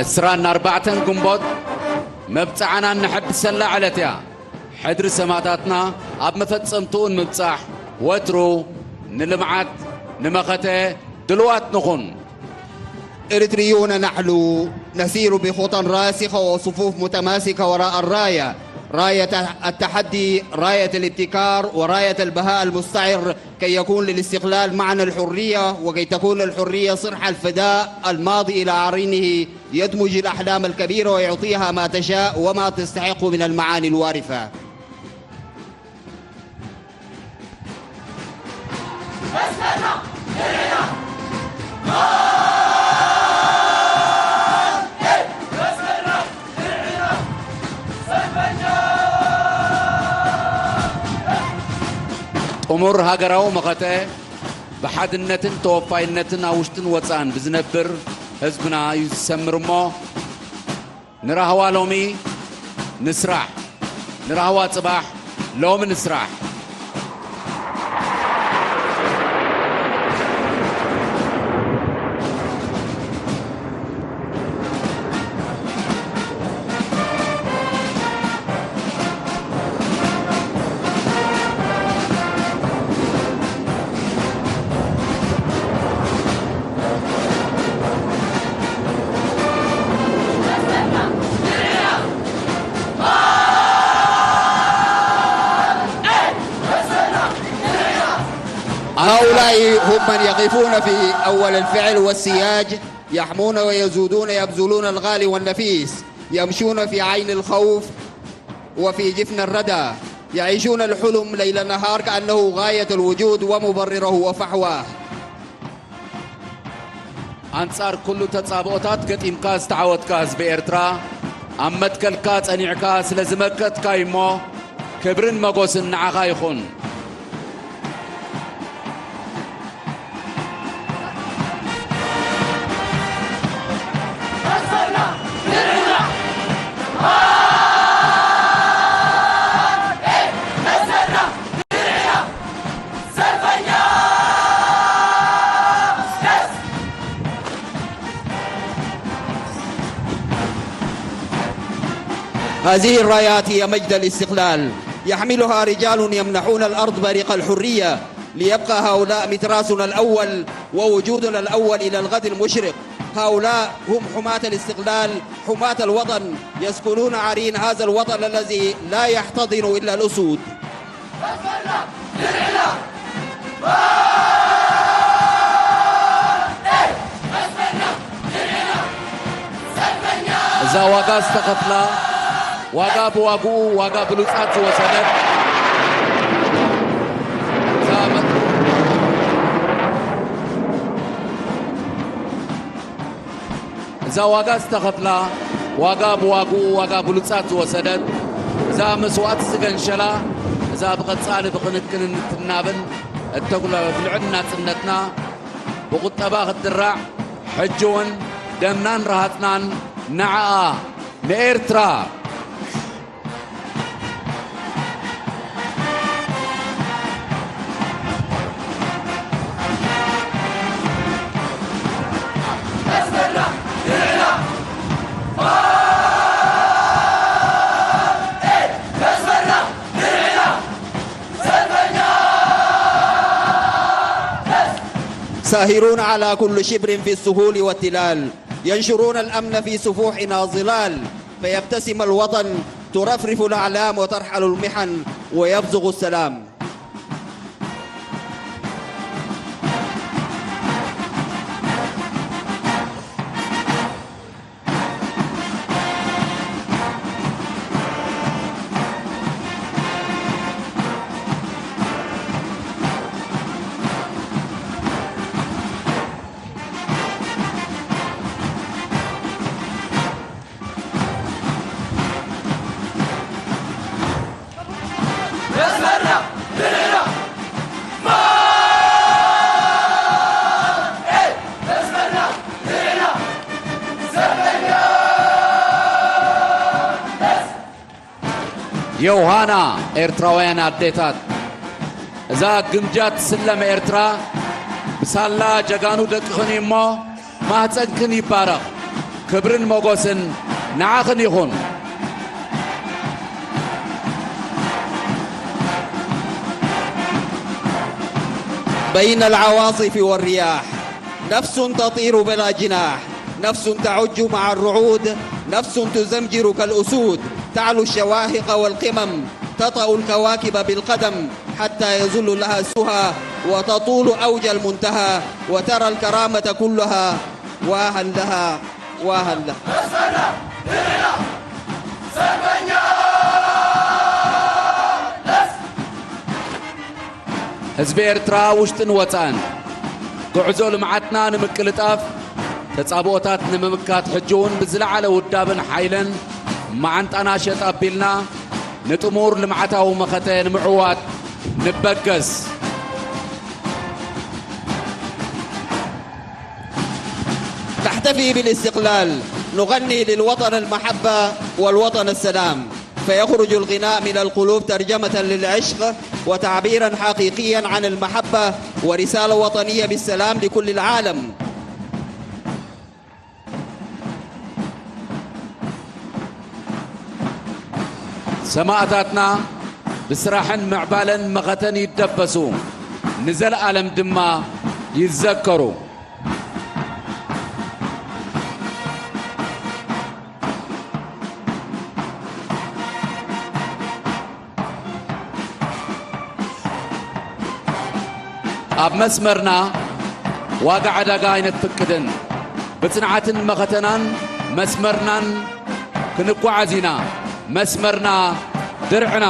ዕስራን ኣርባዕተን ግንቦት መብጽዓና እነሐድሰላ ዕለት እያ። ሕድሪ ሰማእታትና ኣብ መፈጸምትኡ ንምብጻሕ ወትሩ ንልምዓት ንመኸተ ድልዋት ንኹን። إريتريون نحن نسير بخطى راسخة وصفوف متماسكة وراء الراية، راية التحدي، راية الابتكار، وراية البهاء المستعر، كي يكون للاستقلال معنى الحرية، وكي تكون الحرية صرح الفداء الماضي إلى عرينه، يدمج الأحلام الكبيرة ويعطيها ما تشاء وما تستحق من المعاني الوارفة. ጥሙር ሃገራዊ መኸተ ብሓድነትን ተወፋይነትን ኣብ ውሽጥን ወጻእን ብዝነብር ህዝብና እዩ ዝሰምር እሞ፣ ንራህዋ ሎሚ ንስራሕ፣ ንራህዋ ጽባሕ ሎሚ ንስራሕ። هؤلاء هم من يقفون في أول الفعل والسياج، يحمون ويزودون، يبذلون الغالي والنفيس، يمشون في عين الخوف وفي جفن الردى، يعيشون الحلم ليل نهار كأنه غاية الوجود ومبرره وفحواه. ኣንጻር ኩሉ ተጻብኦታት ገጢምካ ዝተዓወትካ ህዝቢ ኤርትራ፣ ኣብ መትከልካ ጸኒዕካ ስለ ዝመከትካ እዩሞ፣ ክብርን መጎስን ንዓኻ ይኹን። هذه الرايات هي مجد الاستقلال، يحملها رجال يمنحون الأرض بريق الحرية، ليبقى هؤلاء متراثنا الأول ووجودنا الأول إلى الغد المشرق. هؤلاء هم حماة الاستقلال، حماة الوطن، يسكنون عرين هذا الوطن الذي لا يحتضن إلا الأسود. እዛ ዋጋ ዝተኸፍላ፣ ዋጋ ብዋግኡ፣ ዋጋ ብሉጻት ዝወሰደት፣ እዛ መ-፣ እዛ ዋጋ ዝተኸፍላ፣ ዋጋ ብዋግኡ፣ ዋጋ ብሉጻት ዝወሰደት፣ እዛ መስዋእቲ ዝገንሸላ፣ እዛ ብቐጻሊ ብኽንክንን ትናብን እተጉልዕን ናጽነትና ብቁጠባ ክትድራዕ፣ ሕጂ እውን ደምናን ረሃጽናን ንዓኣ፣ ንኤርትራ። ساهرون على كل شبر في السهول والتلال، ينشرون الأمن في سفوحنا ظلال، فيبتسم الوطن، ترفرف الأعلام وترحل المحن ويبزغ السلام. ዮሃና ኤርትራውያን ኣዴታት፣ እዛ ግምጃ ትስለም ኤርትራ ብሳላ ጀጋኑ ደቅኽን እዩ እሞ፣ ማህፀንክን ይባረኽ። ክብርን ሞገስን ንዓኽን ይኹን። بين العواصف والرياح، نفس تطير بلا جناح، نفس تعج مع الرعود، نفس تزمجر كالأسود، تعلو الشواهق والقمم، تطأ الكواكب بالقدم، حتى يزل لها السهى، وتطول أوج المنتهى، وترى الكرامة كلها، واها لها، واها لها. ህዝቢ ኤርትራ ውሽጥን ወጻእን፣ ጉዕዞ ልምዓትና ንምቅልጣፍ፣ ተጻብኦታት ንምምካት፣ ሕጂ እውን ብዝለዓለ ውዳብን ሓይልን መዓንጣና ሸጥ ኣቢልና፣ ንጥሙር ልምዓታዊ መኸተ ንምዕዋት ንበገስ። نحتفي بالاستقلال، نغني للوطن المحبة والوطن السلام، فيخرج الغناء من القلوب ترجمة للعشق وتعبيرا حقيقيا عن المحبة ورسالة وطنية بالسلام لكل العالم. ሰማእታትና ብስራሕን ምዕባለን መኸተን ይደበሱ፣ ንዘለኣለም ድማ ይዘከሩ። ኣብ መስመርና ዋጋ ዕዳጋ ኣይነፍቅድን። ብጽንዓትን መኸተናን መስመርናን ክንጓዓዝ ኢና። መስመርና ድርዕና።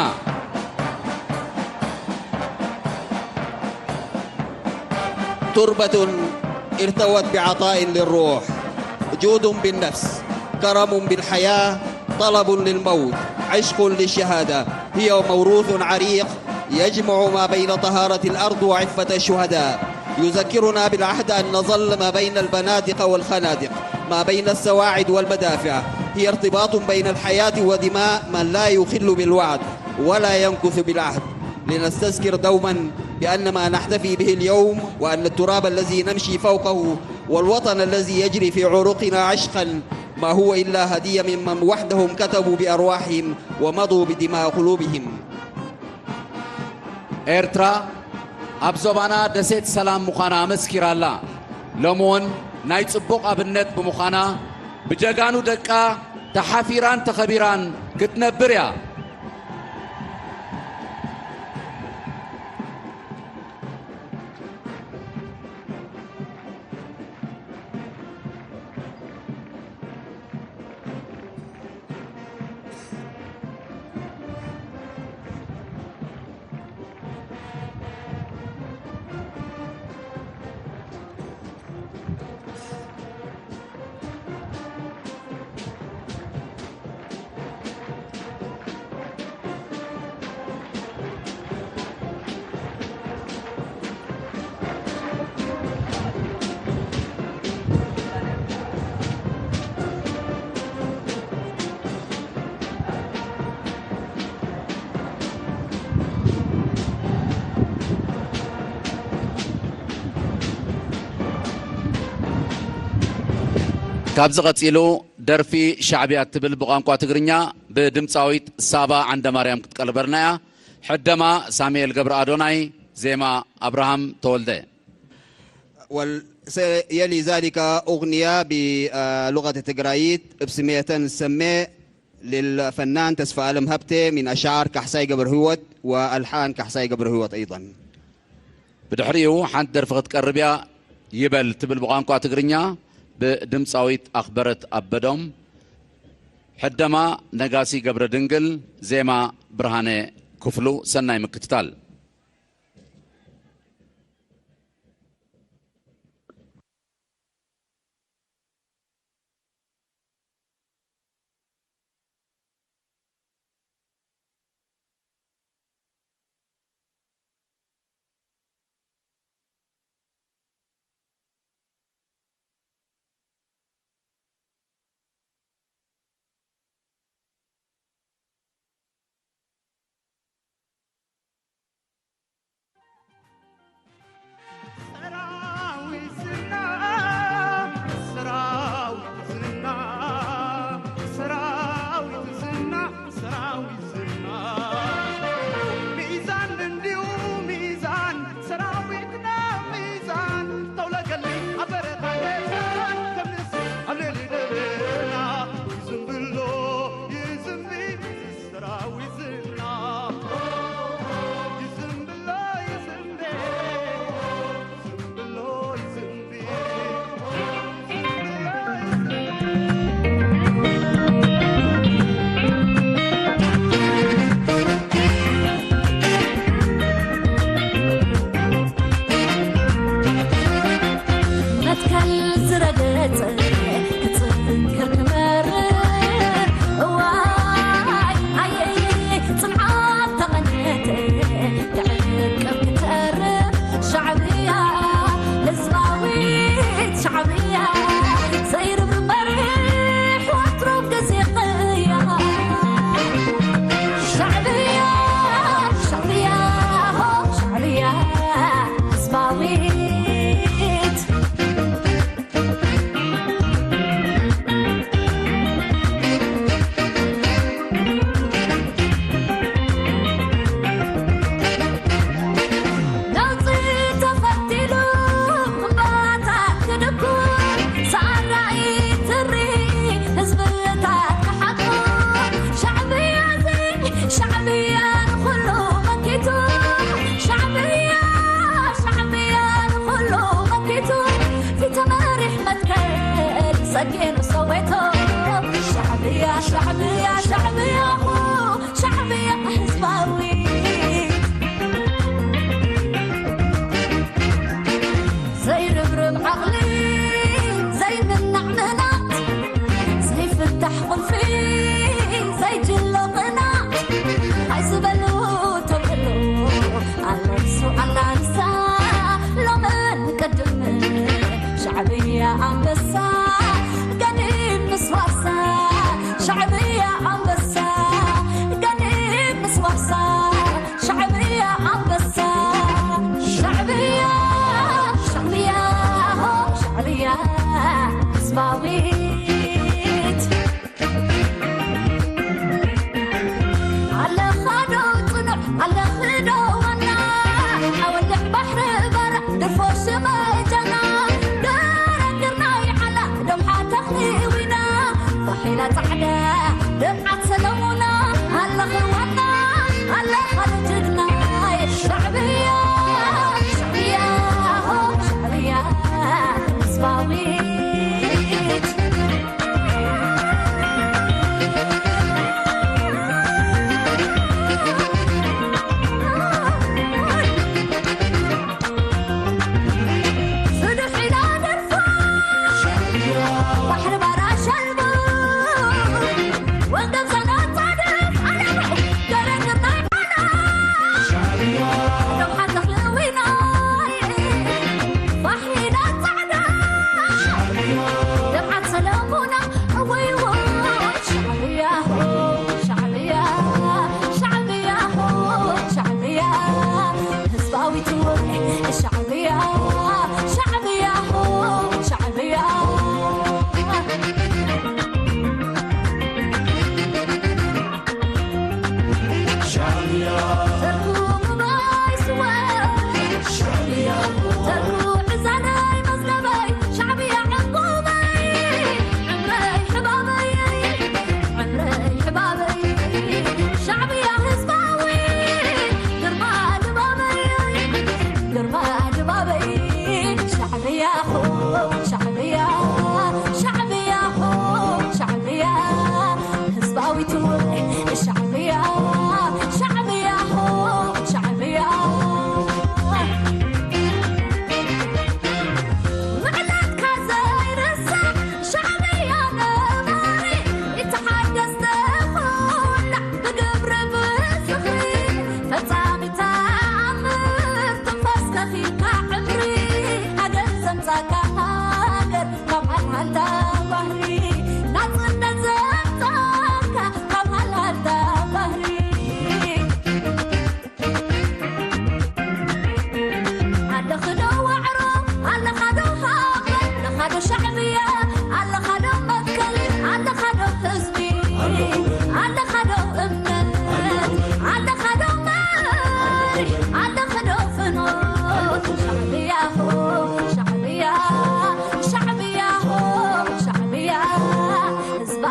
تربة ارتوت بعطاء للروح، جود بالنفس، كرم بالحياة، طلب للموت، عشق للشهادة. هي موروث عريق يجمع ما بين طهارة الأرض وعفة الشهداء. يذكرنا بالعهد أن نظل ما بين البنادق والخنادق، ما بين السواعد والمدافع. هي ارتباط بين الحياة ودماء من لا يخل بالوعد ولا ينكث بالعهد. لنستذكر دوما بأن ما نحتفي به اليوم وأن التراب الذي نمشي فوقه والوطن الذي يجري في عروقنا عشقا ما هو إلا هدية ممن وحدهم كتبوا بأرواحهم ومضوا بدماء قلوبهم. ኤርትራ ኣብ ዞባና ደሴት ሰላም ምዃና ኣመስኪራ ኣላ። ሎሚ እውን ናይ ጽቡቕ ኣብነት ብምዃና፣ ብጀጋኑ ደቃ ተሓፊራን ተኸቢራን ክትነብር እያ። ካብዚ ቀጺሉ ደርፊ ሻዕብያ እትብል ብቋንቋ ትግርኛ ብድምጻዊት ሳባ ዓንደማርያም ክትቀርበልና እያ። ሕደማ ሳሙኤል ገብረ ኣዶናይ፣ ዜማ ኣብርሃም ተወልደ። ويلي ذلك أغنية بلغة تجرايت بسميتن سمي للفنان تسفى ألم هبتي من أشعار كحساي قبر هوت وألحان كحساي قبر هوت أيضا. ብድሕሪኡ ሓንቲ ደርፊ ክትቀርብ እያ። ይበል ትብል ብቋንቋ ትግርኛ ብድምጻዊት ኣኽበረት ኣበዶም፣ ሕደማ ነጋሲ ገብረ ድንግል፣ ዜማ ብርሃነ ክፍሉ። ሰናይ ምክትታል።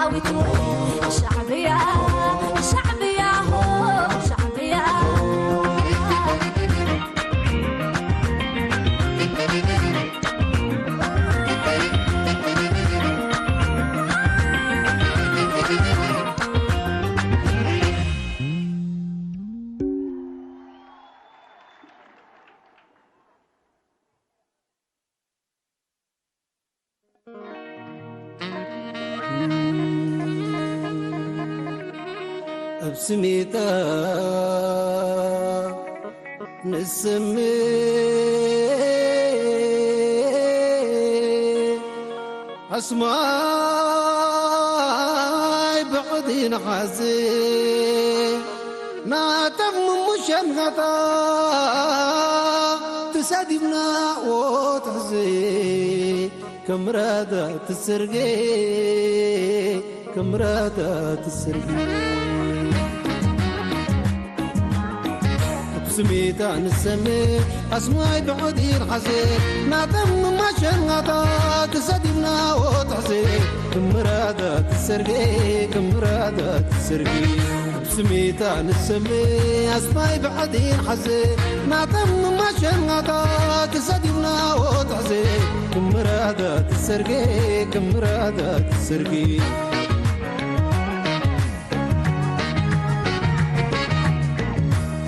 ኣዊቱ ሻዕብያ፣ ሻዕብያ፣ ሆ፣ ሻዕብያ። ኣብ ስሜታ ንሰምዕ ኣስማይ ብዕዲ ንሓዝ ናተም ሙሸንጋታ ትሰዲብና ወትሕዚ ክምረዳ ትስርጊ ክምረዳ ትስርጊ ስሜታ ንሰምዕ ኣስማይ ብዕዲን ሓዘ ናተም ማሸንጋታ ትሰዲብና ወትሕዚ ክምረዳ ትስርጊ ክምረዳ ትስርጊ ስሜታ ንሰምዕ ኣስማይ ብዕዲን ሓዘ ናተም ማሸንጋታ ትሰዲብና ወትሕዚ ክምረዳ ትስርጊ ክምረዳ ትስርጊ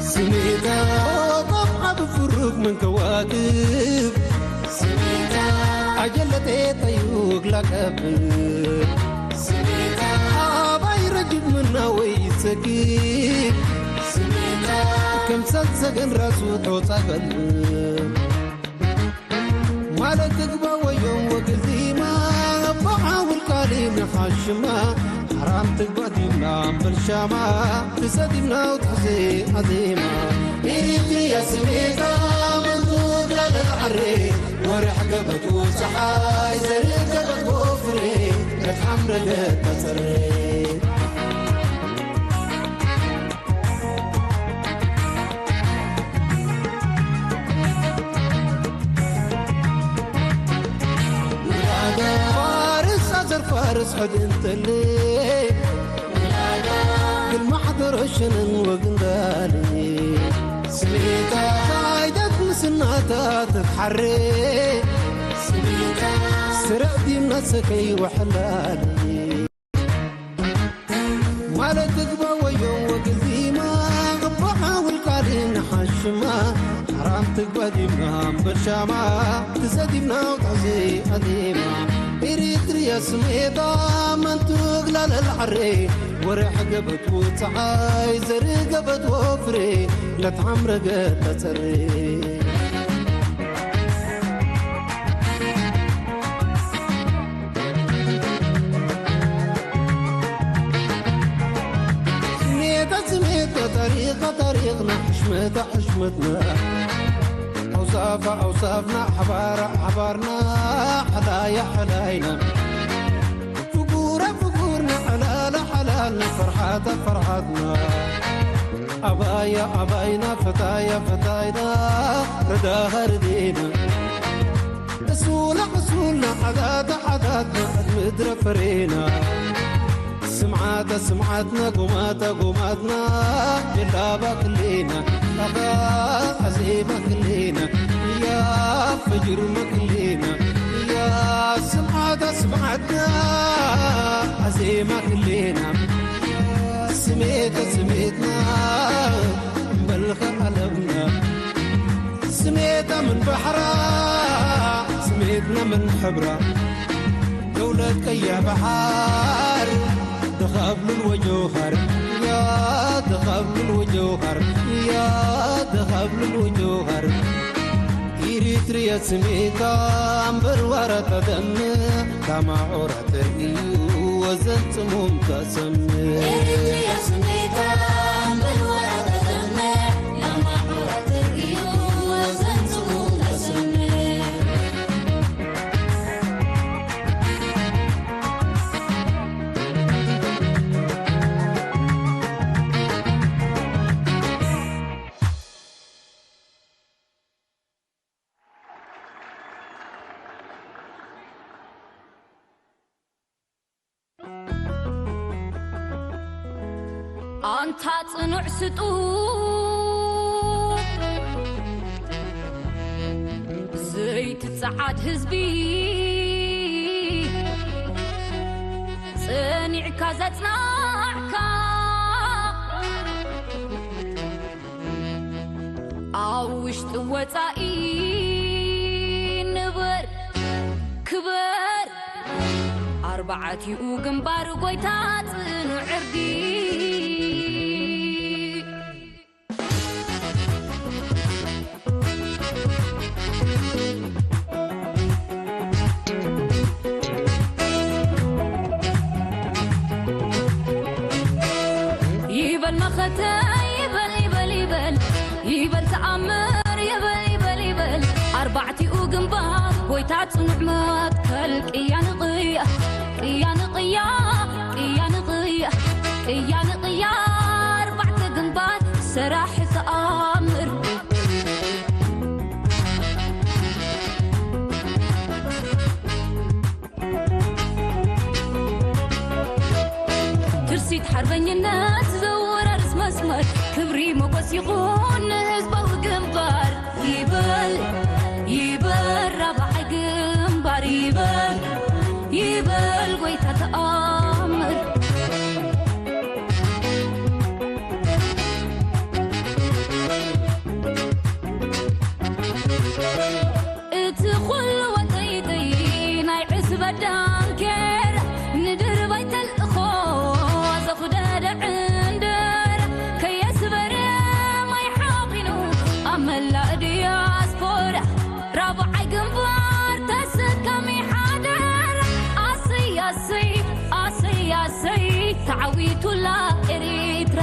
ስሜታ ቆብዓ ብፍሩግ ምን ከዋክብ ስሜታ ኣጀለጤ ተዩግ ላቀብ ስሜታ ኣባይ ረጅብ ምናወይ ይሰግድ ስሜታ ከም ሰልሰገን ራሱ ጦጻ ገልብ ማለት ትግባ ወዮም ወግዜማ በዓውል ቃሊ ንሓሽማ ሓራም ትግባ ዲብና እምበል ሻማ ትሰዲብና ውትሕዚ ኣዜማ ኢሪትሪያ ስሜታ መንቱ ግራለ ዓሬ ወርሕ ገበቱ ፀሓይ ዘርእ ገበት ወፍሬ ገት ሓምረ ገት ተፀሬ ፋርስ ኣዘር ፋርስ ሕድ እንተለ ግልማሕ ደረሸንን ወግንዳሊ ስሜታ ካይደት ምስናታ ትትሓሬ ስሜታ ስረዕ ዲምና ሰከይ ወሕላሊ ማለት ትግባ ወዮም ወግዜማ እቦ ሓውል ቃሊ ንሓሽማ ሓራም ትግባ ዲምና እምበር ሻማ ትሰዲምና ውትሕዚ ኣዜማ ኤሪትርያ ስሜታ መንቱ ግላለል ዓሬ ወርሕ ገበት ውፅዓይ ዘርእ ገበት ወፍሬ ለትሓምረ ገት ተፀሬ ስሜታ ስሜታ ታሪኻ ታሪኽና ሕሽመታ ሕሽመትና ኣውሳፋ ኣውሳፍና ኣሕባራ ኣሕባርና ሓላያ ሓላይና ፍጉራ ፍጉርና ሓላላ ሓላልና ፈርሓታ ፈርሓትና ኣባያ ኣባይና ፈታያ ፈታይና ርዳኻ ርዴና እሱላ እሱልና ዓዳታ ዓዳትና ምድረ ፈሬና ስምዓታ ስምዓትና ጎማታ ጎማትና ጀላባ ክሌና ኣኻ ኣዜማ ክሌና ያ ፈጅርማ ክሌና ያ ስምዓታ ስምዓትና ኣዜማ ክሌና ስሜታ ስሜትና እምበልካ ዓለምና ስሜታ ምን ባሕራ ስሜትና ምን ሕብራ ደውለት ቀይሕ ባሕር ድኻብሉል ወጀውኸር ያ ድኻብሉል ወጀውኸር ያ ድኻብሉል ወጀውኸር ኢሪትርያ ስሜታ እምበር ዋራ ተደምዕ ዳማዑራ ተርእዩ ወዘን ጽሙም ተሰምዕ ኤሪትርያ ስሜታ እምበር ዋራ ተደምዕ ዳማዑራ ተርእዩ ወዘን ጽሙም ተሰምዕ ኣንታ ጽኑዕ ስጡቕ ዘይትጸዓድ ህዝቢ፣ ጸኒዕካ ዘጽናዕካ፣ ኣብ ውሽጢ ወጻኢ ንበር ክበር፣ ኣርባዕቲኡ ግንባር ጎይታ ጽኑዕ ዕርዲ። ይበል መኸተ፣ ይበል፣ ይበል፣ ይበል፣ ይበል ተኣምር፣ ይበል፣ ይበል፣ ይበል ኣርባዕቲኡ ግንባር ጎይታ ጽኑዕ መትከል። ቅያ ንቕያ፣ ቅያ ንቕያ፣ ቅያ ንቕያ፣ ቅያ ንቕያ ኣርባዕተ ግንባር ሰራሕ ተኣምር። ትርሲት ሓርበኝነት ዘወራርስ መስመር፣ ክብሪ ሞገስ ይኹን ንህዝባዊ ግንባር። ይበል፣ ይበል ራብዓይ ግንባር፣ ይበል፣ ይበል ጎይታ ተኣምር። እቲ ኩሉ ወጠይጠይ ናይ ዕስበት ዳንኬራ፣ ንድርባይ ተልእኾ ዘኹደደ ዕንደራ፣ ከየስበረ ማይ ሓቒኑ ኣብ መላእ ዲያስፖራ፣ ራብዓይ ግንባር ተሰካሚ ሓደራ። ኣሰይ፣ ኣሰይ፣ ኣሰይ፣ ኣሰይ፣ ተዓዊቱላ ኤሪትራ።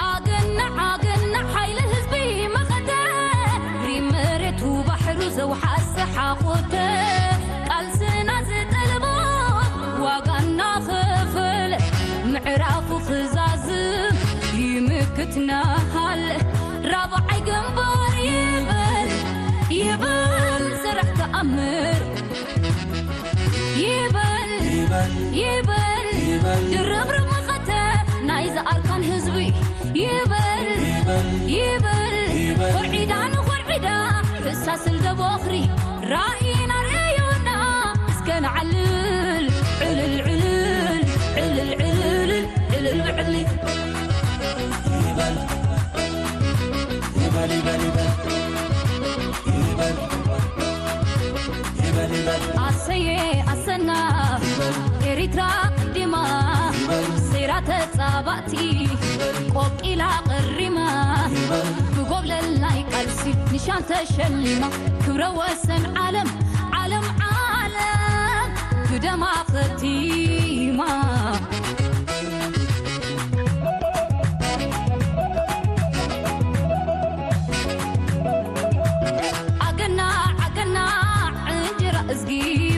ኣገናዕ፣ ኣገናዕ ሓይሊ ህዝቢ መኸተ፣ ሪ መሬቱ ባሕሩ ዘውሓሰ ሓኾተ፣ ቃልስና ዝጠልቦ ዋጋ እናኸፈለ፣ ምዕራፉ ክዛዝም ይምክት ናሃለ። ራብዓይ ግንባር ይበል፣ ይበል ስራሕ ተኣምር። ይበል፣ ይበል፣ ይበል፣ ይበል። ድርብርብ መኸተ ናይዚ ኣርካን ህዝቢ። ይበል፣ ይበል፣ ይበል፣ ይበል። ኮርዒዳ ንኾርዒዳ ሕሳስል ደቦኽሪ ራኢና ርእዩና እስከ ንዓልል። ዕልል፣ ዕልል፣ ዕልል፣ ዕልል፣ ዕልል፣ ዕልል። ይበል፣ ይበል፣ ይበል፣ ይበል። ይበል፣ ይበል፣ ይበል። ኣሰየ ኣሰና ኤሪትራ ቅዲማ፣ ሴራ ተጻባእቲ ቆቂላ ቀሪማ፣ ብጎብለል ናይ ቃልሲ ንሻን ተሸሊማ፣ ክብረ ወሰን ዓለም፣ ዓለም፣ ዓለም ብደማ ኸቲማ። ኣገናዕ፣ ኣገናዕ እንጀራ እዝጊ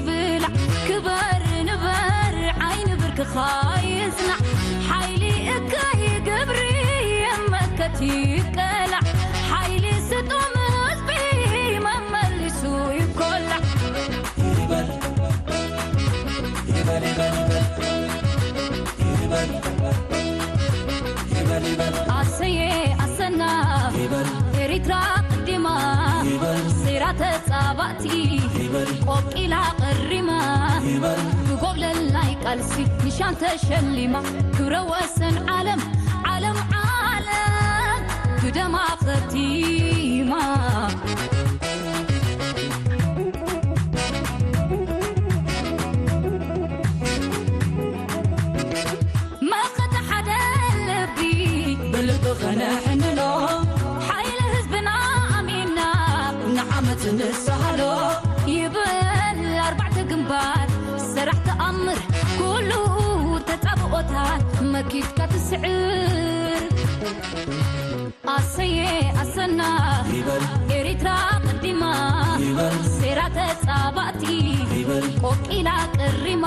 ብላዕ፣ ክበር ንበር ዓይኒ ብርክኻ ይጽናዕ፣ ሓይሊ እከይ ግብሪ መከት ይቀላዕ፣ ሓይሊ ስጡም ህዝቢ መመሊሱ ይኮላዕ። ይበል፣ ይበል፣ ይበል፣ ይበል። ይበል፣ ይበል፣ ይበል። ኣሰየ ኣሰና ይበል፣ ኤሪትራ ቅዲማ ይበል፣ ሴራ ተጻባእቲ ይበል፣ ቆቂላ ቀሪማ ይበል፣ ብጎብለል ናይ ቃልሲ ንሻን ተሸሊማ፣ ክብረ ወሰን ዓለም፣ ዓለም፣ ዓለም ብደማ ኸቲማ። መኸተ ሓደ ልቢ ብልቢ ኸነሕንሎ፣ ሓይሊ ህዝብና ኣሚንና ንዓመት ንስሃሎ። ይበል ኣርባዕተ ግንባር፣ ሰራሕ ተኣምር፣ ኩሉ ተጻብኦታት መኪትካ ትስዕር። ኣሰየ ኣሰና ይበል፣ ኤሪትራ ቅዲማ ይበል፣ ሴራ ተጻባእቲ ይበል፣ ቆቂላ ቅሪማ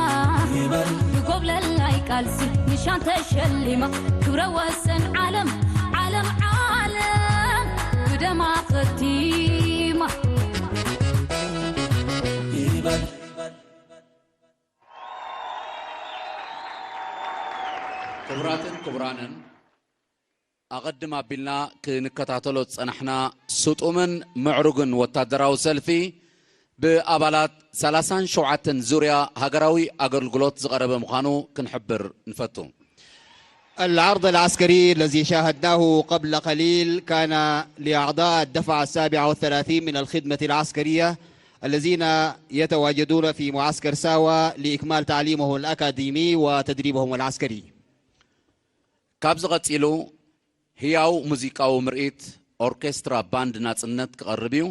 ይበል፣ ብጎብለል ናይ ቃልሲ ንሻን ተሸሊማ፣ ክብረ ወሰን ዓለም ዓለም ብደማ ኸቲማ። ክቡራትን ክቡራንን፣ ኣቐድም ኣቢልና ክንከታተሎ ዝጸናሕና ስጡምን ምዕሩግን ወታደራዊ ሰልፊ፣ ብኣባላት ሰላሳን ሸውዓተን ዙርያ ሃገራዊ ኣገልግሎት ዝቐረበ ምዃኑ ክንሕብር ንፈቱ። العرض العسكري الذي شاهدناه قبل قليل كان لأعضاء الدفعة السابعة والثلاثين من الخدمة العسكرية الذين يتواجدون في معسكر ساوا لإكمال تعليمهم الأكاديمي وتدريبهم العسكري. ካብዚ ቀጺሉ ህያው ሙዚቃዊ ምርኢት ኦርኬስትራ ባንድ ናጽነት ክቐርብ እዩ።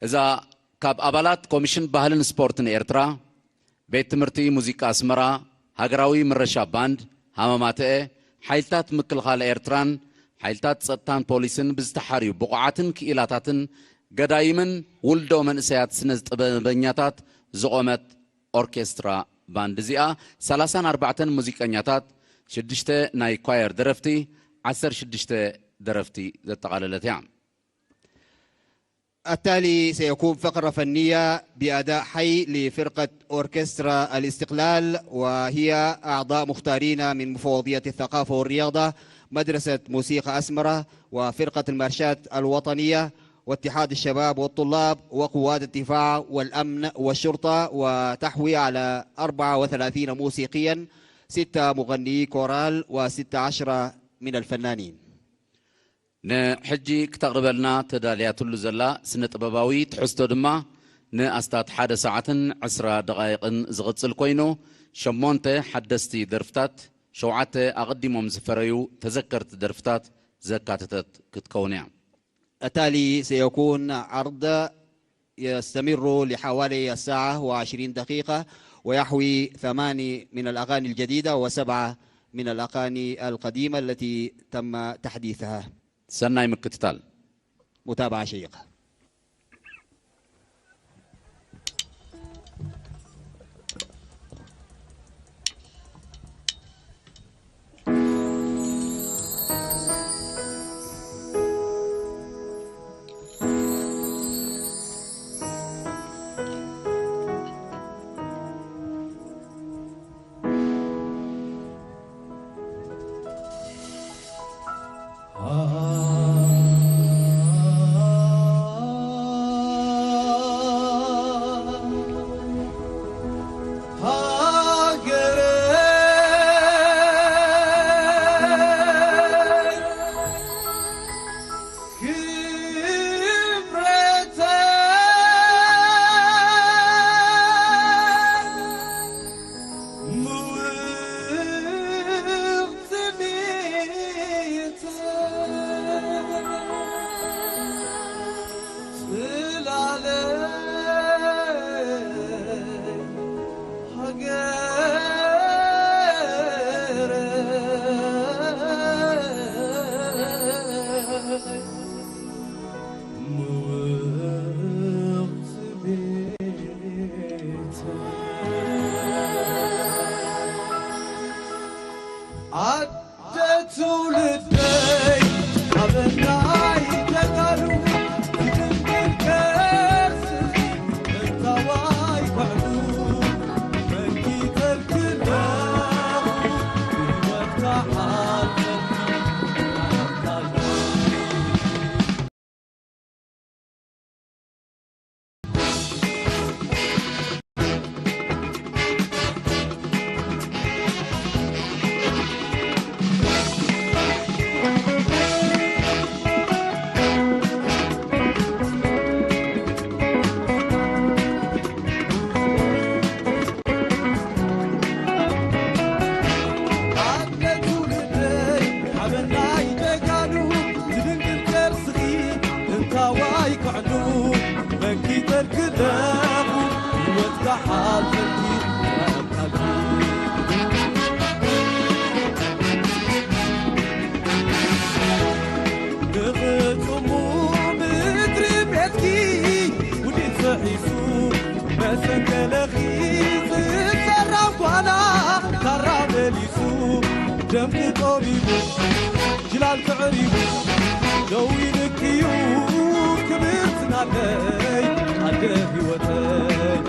እዛ ካብ ኣባላት ኮሚሽን ባህልን ስፖርትን ኤርትራ፣ ቤት ትምህርቲ ሙዚቃ ኣስመራ፣ ሃገራዊ ምረሻ ባንድ፣ ሃመማተኤ፣ ሓይልታት ምክልኻል ኤርትራን ሓይልታት ጸጥታን ፖሊስን ብዝተሓርዩ ብቑዓትን ክኢላታትን ገዳይምን ውልዶ መንእሰያት ስነ ጥበበኛታት ዝቖመት ኦርኬስትራ ባንድ እዚኣ ሰላሳን ኣርባዕተን ሙዚቀኛታት፣ ሽዱሽተ ናይ ኳየር ደረፍቲ፣ ዓሰርተ ሽዱሽተ ደረፍቲ ዘጠቓለለት እያ። التالي سيكون فقرة فنية بأداء حي لفرقة أوركسترا الاستقلال، وهي أعضاء مختارين من مفوضية الثقافة والرياضة، مدرسة موسيقى أسمرة، وفرقة المارشات الوطنية، واتحاد الشباب والطلاب، وقوات الدفاع والأمن والشرطة، وتحوي على أربعة وثلاثين موسيقيا، ستة مغنيي كورال، وستة عشر من الفنانين. ንሕጂ ክተቕርበልና ተዳልያትሉ ዘላ ስነ ጥበባዊ ትሕዝቶ ድማ ንኣስታት ሓደ ሰዓትን ዕስራ ደቓይቕን ዝቕጽል ኮይኑ፣ ሸሞንተ ሓደስቲ ደርፍታት፣ ሸውዓተ ኣቐዲሞም ዝፈረዩ ተዘከርቲ ደርፍታት ዘካተተት ክትከውን እያ። التالي سيكون عرض يستمر لحوالي الساعة وعشرين دقيقة، ويحوي ثماني من الأغاني الجديدة وسبعة من الأغاني القديمة التي تم تحديثها. ሰናይ ምክትታል። متابعة شيقة. ደምኪ ጠቢቡ ጅላል ክዕሪቡ ደው ኢልክዩ ክብርቲ ናደይ ኣደ ህይወተይ።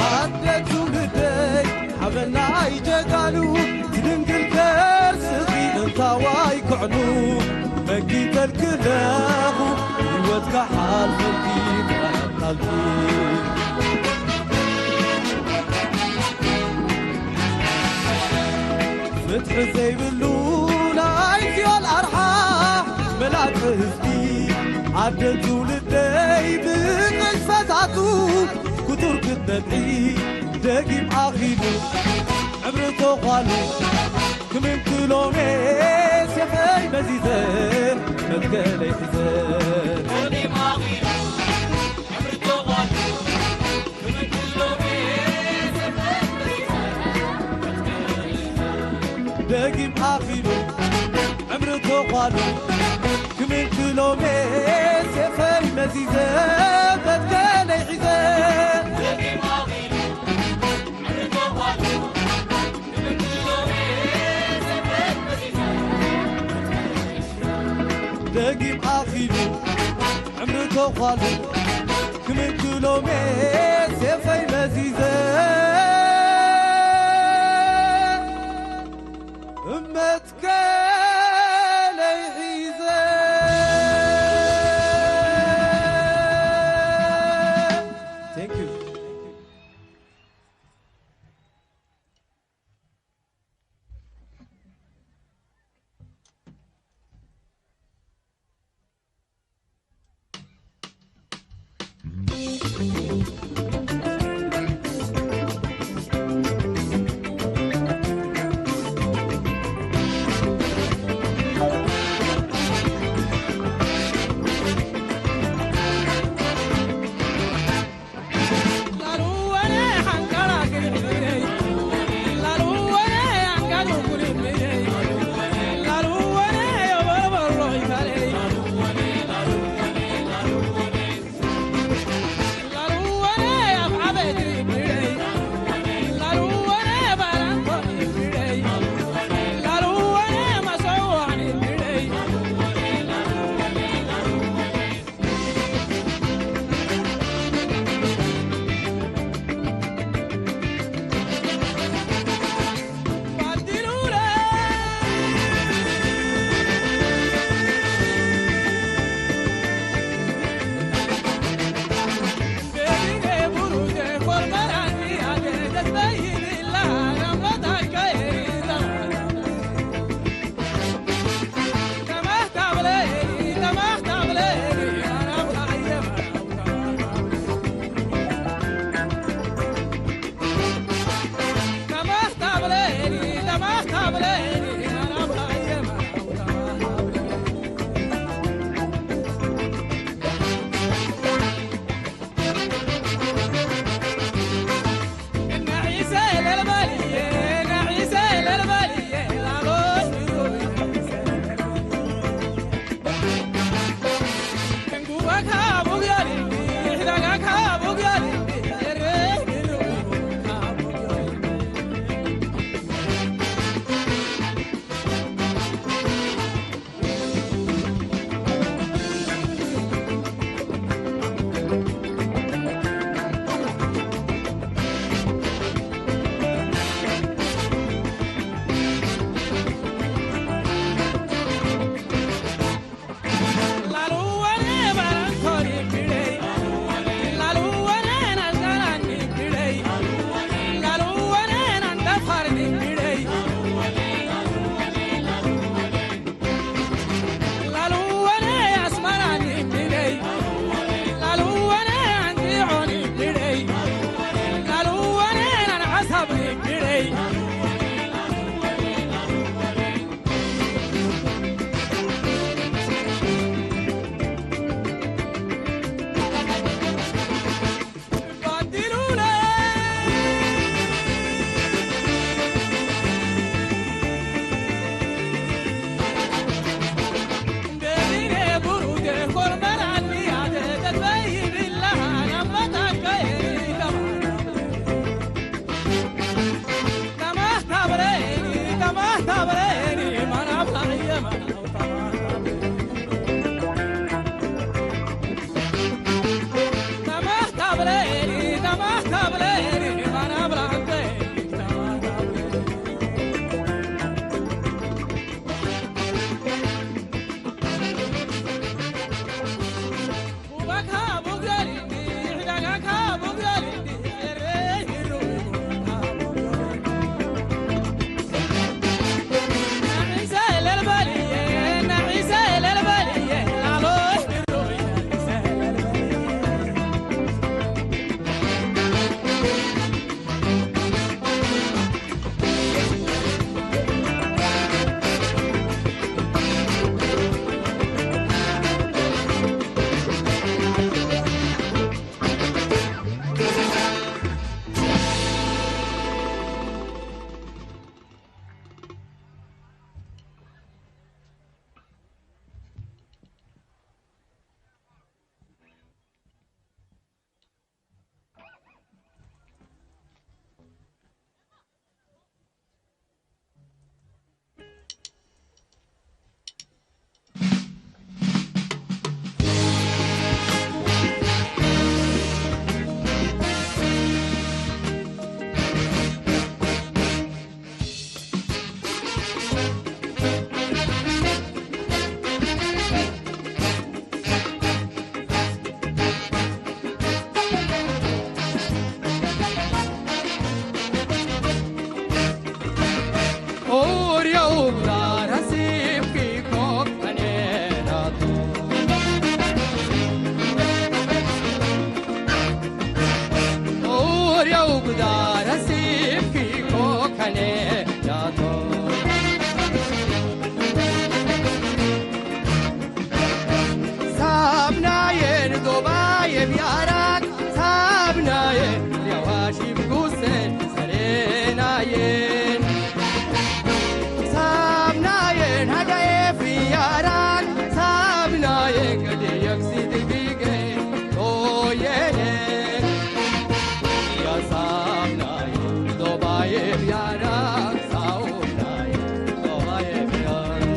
ኣደ ትውልደይ ሓበናይ ጀጋኑ ትድንግል ከርስኺ እንታዋይ ክዕኑ መጊተልኪ ኣለኹ ህይወትካ ሓልፈልኪ ተኣካልኪ። ፍትሒ ዘይብሉ ናይ ሲኦል ኣርሓ መላጢ ህዝቢ ኣደ ትውልደይ ብቕዝፈታቱ ክቱር ክትነብዒ ደጊም ኣኺሉ ዕምሪ ተዃሉ ክምንክሎሜ ሴፈይ መዚዘ መትከለይ ሒዘ። ደጊም ኣኺሉ ዕምሪ ተዃሉ ክምንክሎሜ ሴፈይ መዚዘ መትከለይ ሒዘ። ደጊም ኣኺሉ ዕምሪ ተዃሉ ክምንክሎሜ ሴፈይ መዚዘ እመትከለይ ሒዘ። Thank you. ዳረሲብኪ ኮከኔ ዳቶ ሳብናየን ዶባየ ቢያራክ ሳብናየን ያዋሺብ ጉሰ ሰሬናየን ሳብናየን ሃጋየ ፊያራክ ሳብናየን ገደየክ ሲድቢገ ቶየኔ ያሳብናየን ዶባየ ቢያራክ ሳውናየን ዶባየ ቢያራክ